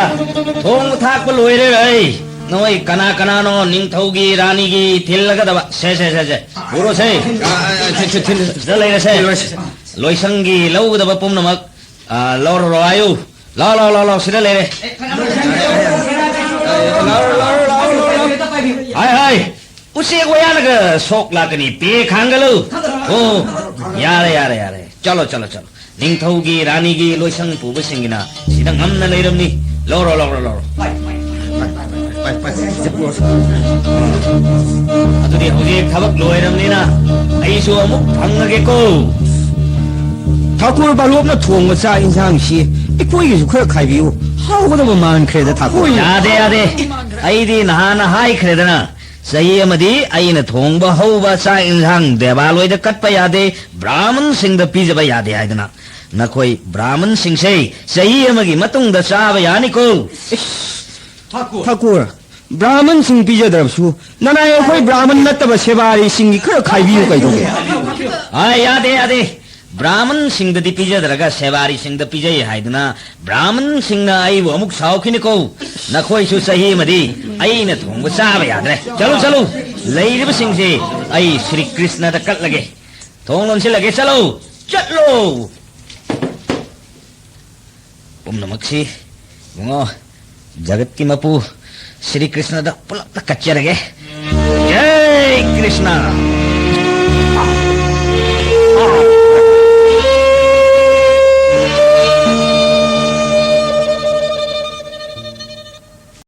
ꯊꯣꯡꯕ ꯊꯥꯛꯄ ꯂꯣꯏꯔꯦ ꯑꯩ꯫ ꯅꯣꯏ ꯀꯅꯥ ꯀꯅꯥꯅꯣ ꯅꯤꯡꯊꯧꯒꯤ ꯔꯥꯅꯤꯒꯤ ꯊꯤꯜꯂꯒꯗꯕ? ꯁꯦ, ꯁꯦ, ꯁꯦ, ꯁꯦ꯫ ꯄꯨꯔꯣꯁꯦ꯫ ꯑ, ꯑ, ꯑ, ꯊꯤꯜ-, ꯊꯤꯜ-, ꯊꯤꯜ-, ꯁꯤꯗ ꯂꯩꯔꯁꯦ꯫ ꯊꯤꯜꯂꯣꯏꯁꯦ꯫ ꯂꯣꯏꯁꯪꯒꯤ ꯂꯧꯒꯗꯕ ꯄꯨꯝꯅꯃꯛ, ꯑ, ꯂꯧꯔꯔꯣ ꯍꯥꯏꯌꯨ꯫ ꯂꯥꯎ, ꯂꯥꯎ, ꯂꯥꯎ, ꯂꯥꯎ, ꯁꯤꯗ ꯂꯩꯔꯦ꯫ ꯂꯥꯎ, ꯂꯥꯎ, ꯂꯥꯎ, ꯂꯥꯎ, ꯂꯥꯎ, ꯂꯥꯎ꯫ ꯍꯥꯏ, ꯍꯥꯏ꯫ ꯎꯆꯦꯛ ꯋꯥꯌꯥꯅꯒ ꯁꯣꯛ ꯂꯥꯛꯀꯅꯤ, ꯄꯦ ꯈꯥꯡꯒꯂꯨ꯫ ꯑꯣ, ꯌꯥꯔꯦ, ꯌꯥꯔꯦ, ꯌꯥꯔꯦ꯫ ꯆꯠꯂꯣ, ꯆꯠꯂꯣ, ꯆꯠꯂꯣ꯫ ꯅꯤꯡꯊꯧꯒꯤ ꯔꯥꯅꯤꯒꯤ ꯂꯣꯏꯁꯪ ꯄꯨꯕꯁꯤꯡꯒꯤꯅ ꯁꯤꯗ ꯉꯝꯅ ꯂꯩꯔꯝꯅꯤ꯫ ꯂꯧꯔꯣ, ꯂꯧꯔꯣ, ꯂꯧꯔꯣ꯫ ꯑꯗꯨꯗꯤ ꯍꯧꯖꯤꯛ ꯊꯕꯛ ꯂꯣꯏꯔꯝꯅꯤꯅ ꯑꯩꯁꯨ ꯑꯃꯨꯛ ꯐꯪꯉꯒꯦꯀꯣ꯫ ꯊꯥꯀꯨꯔ ꯕꯥꯂꯣꯞꯅ ꯊꯣꯡꯕ ꯆꯥꯛ ꯏꯟꯁꯥꯡꯁꯤ ꯑꯩꯈꯣꯏꯒꯤꯁꯨ ꯈꯔ ꯈꯥꯏꯕꯤꯌꯨ꯫ ꯍꯥꯎꯒꯗꯕ ꯃꯥꯟꯈ꯭ꯔꯦꯗ, ꯊꯥꯀꯨꯔ꯫ ꯌꯥꯗꯦ, ꯌꯥꯗꯦ꯫ ꯑꯩꯗꯤ ꯅꯍꯥꯟꯅ ꯍꯥꯏꯈ꯭ꯔꯦꯗꯅ, ꯆꯍꯤ ꯑꯃꯗꯤ ꯑꯩꯅ ꯊꯣꯡꯕ ꯍꯧꯕ ꯆꯥꯛ ꯏꯟꯁꯥꯡ ꯗꯦꯕꯥꯂꯣꯏꯗ ꯀꯠꯄ ꯌꯥꯗꯦ, ꯕ꯭ꯔꯥꯍꯃꯟꯁꯤꯡꯗ ꯄꯤꯖꯕ ꯌꯥꯗꯦ ꯍꯥꯏꯗꯅ꯫ ꯅꯈꯣꯏ ꯕ꯭ꯔꯥꯍꯃꯟꯁꯤꯡꯁꯦ ꯆꯍꯤ ꯑꯃꯒꯤ ꯃꯇꯨꯡꯗ ꯆꯥꯕ ꯌꯥꯅꯤꯀꯣ꯫ ꯊꯥꯀꯨꯔ, ꯕ꯭ꯔꯥꯍꯃꯟꯁꯤꯡ ꯄꯤꯖꯗ꯭ꯔꯕꯁꯨ ꯅꯅꯥꯏ ꯑꯩꯈꯣꯏ ꯕ꯭ꯔꯥꯍꯃꯟ ꯅꯠꯇꯕ ꯁꯦꯕꯥꯔꯤꯁꯤꯡꯒꯤ ꯈꯔ ꯈꯥꯏꯕꯤꯌꯨ ꯀꯩꯗꯧꯒꯦ? ꯑꯥ, ꯌꯥꯗꯦ, ꯌꯥꯗꯦ꯫ ꯕ꯭ꯔꯥꯍꯃꯟꯁꯤꯡꯗꯗꯤ ꯄꯤꯖꯗ꯭ꯔꯒ ꯁꯦꯕꯥꯔꯤꯁꯤꯡꯗ ꯄꯤꯖꯩ ꯍꯥꯏꯗꯅ ꯕ꯭ꯔꯥꯍꯃꯟꯁꯤꯡꯅ ꯑꯩꯕꯨ ꯑꯃꯨꯛ ꯁꯥꯎꯈꯤꯅꯤꯀꯣ꯫ ꯅꯈꯣꯏꯁꯨ ꯆꯍꯤ ꯑꯃꯗꯤ ꯑꯩꯅ ꯊꯣꯡꯕ ꯆꯥꯕ ꯌꯥꯗ꯭ꯔꯦ꯫ ꯆꯠꯂꯨ, ꯆꯠꯂꯨ꯫ ꯂꯩꯔꯤꯕꯁꯤꯡꯁꯦ ꯑꯩ ꯁ꯭ꯔꯤ ꯀ꯭ꯔꯤꯁꯅꯗ ꯀꯠꯂꯒꯦ꯫ ꯊꯣꯡ ꯂꯣꯟꯁꯤꯜꯂꯒꯦ꯫ ꯆꯠꯂꯨ, ꯆꯠꯂꯨ꯫ ꯄꯨꯝꯅꯃꯛꯁꯤ ꯏꯕꯨꯡꯉꯣ, ꯖꯒꯠꯀꯤ ꯃꯄꯨ ꯁ꯭ꯔꯤ ꯀ꯭ꯔꯤꯁꯅꯗ ꯄꯨꯂꯞꯇ ꯀꯠꯆꯔꯒꯦ꯫ ꯖꯩ ꯀ꯭ꯔꯤꯁꯅ꯫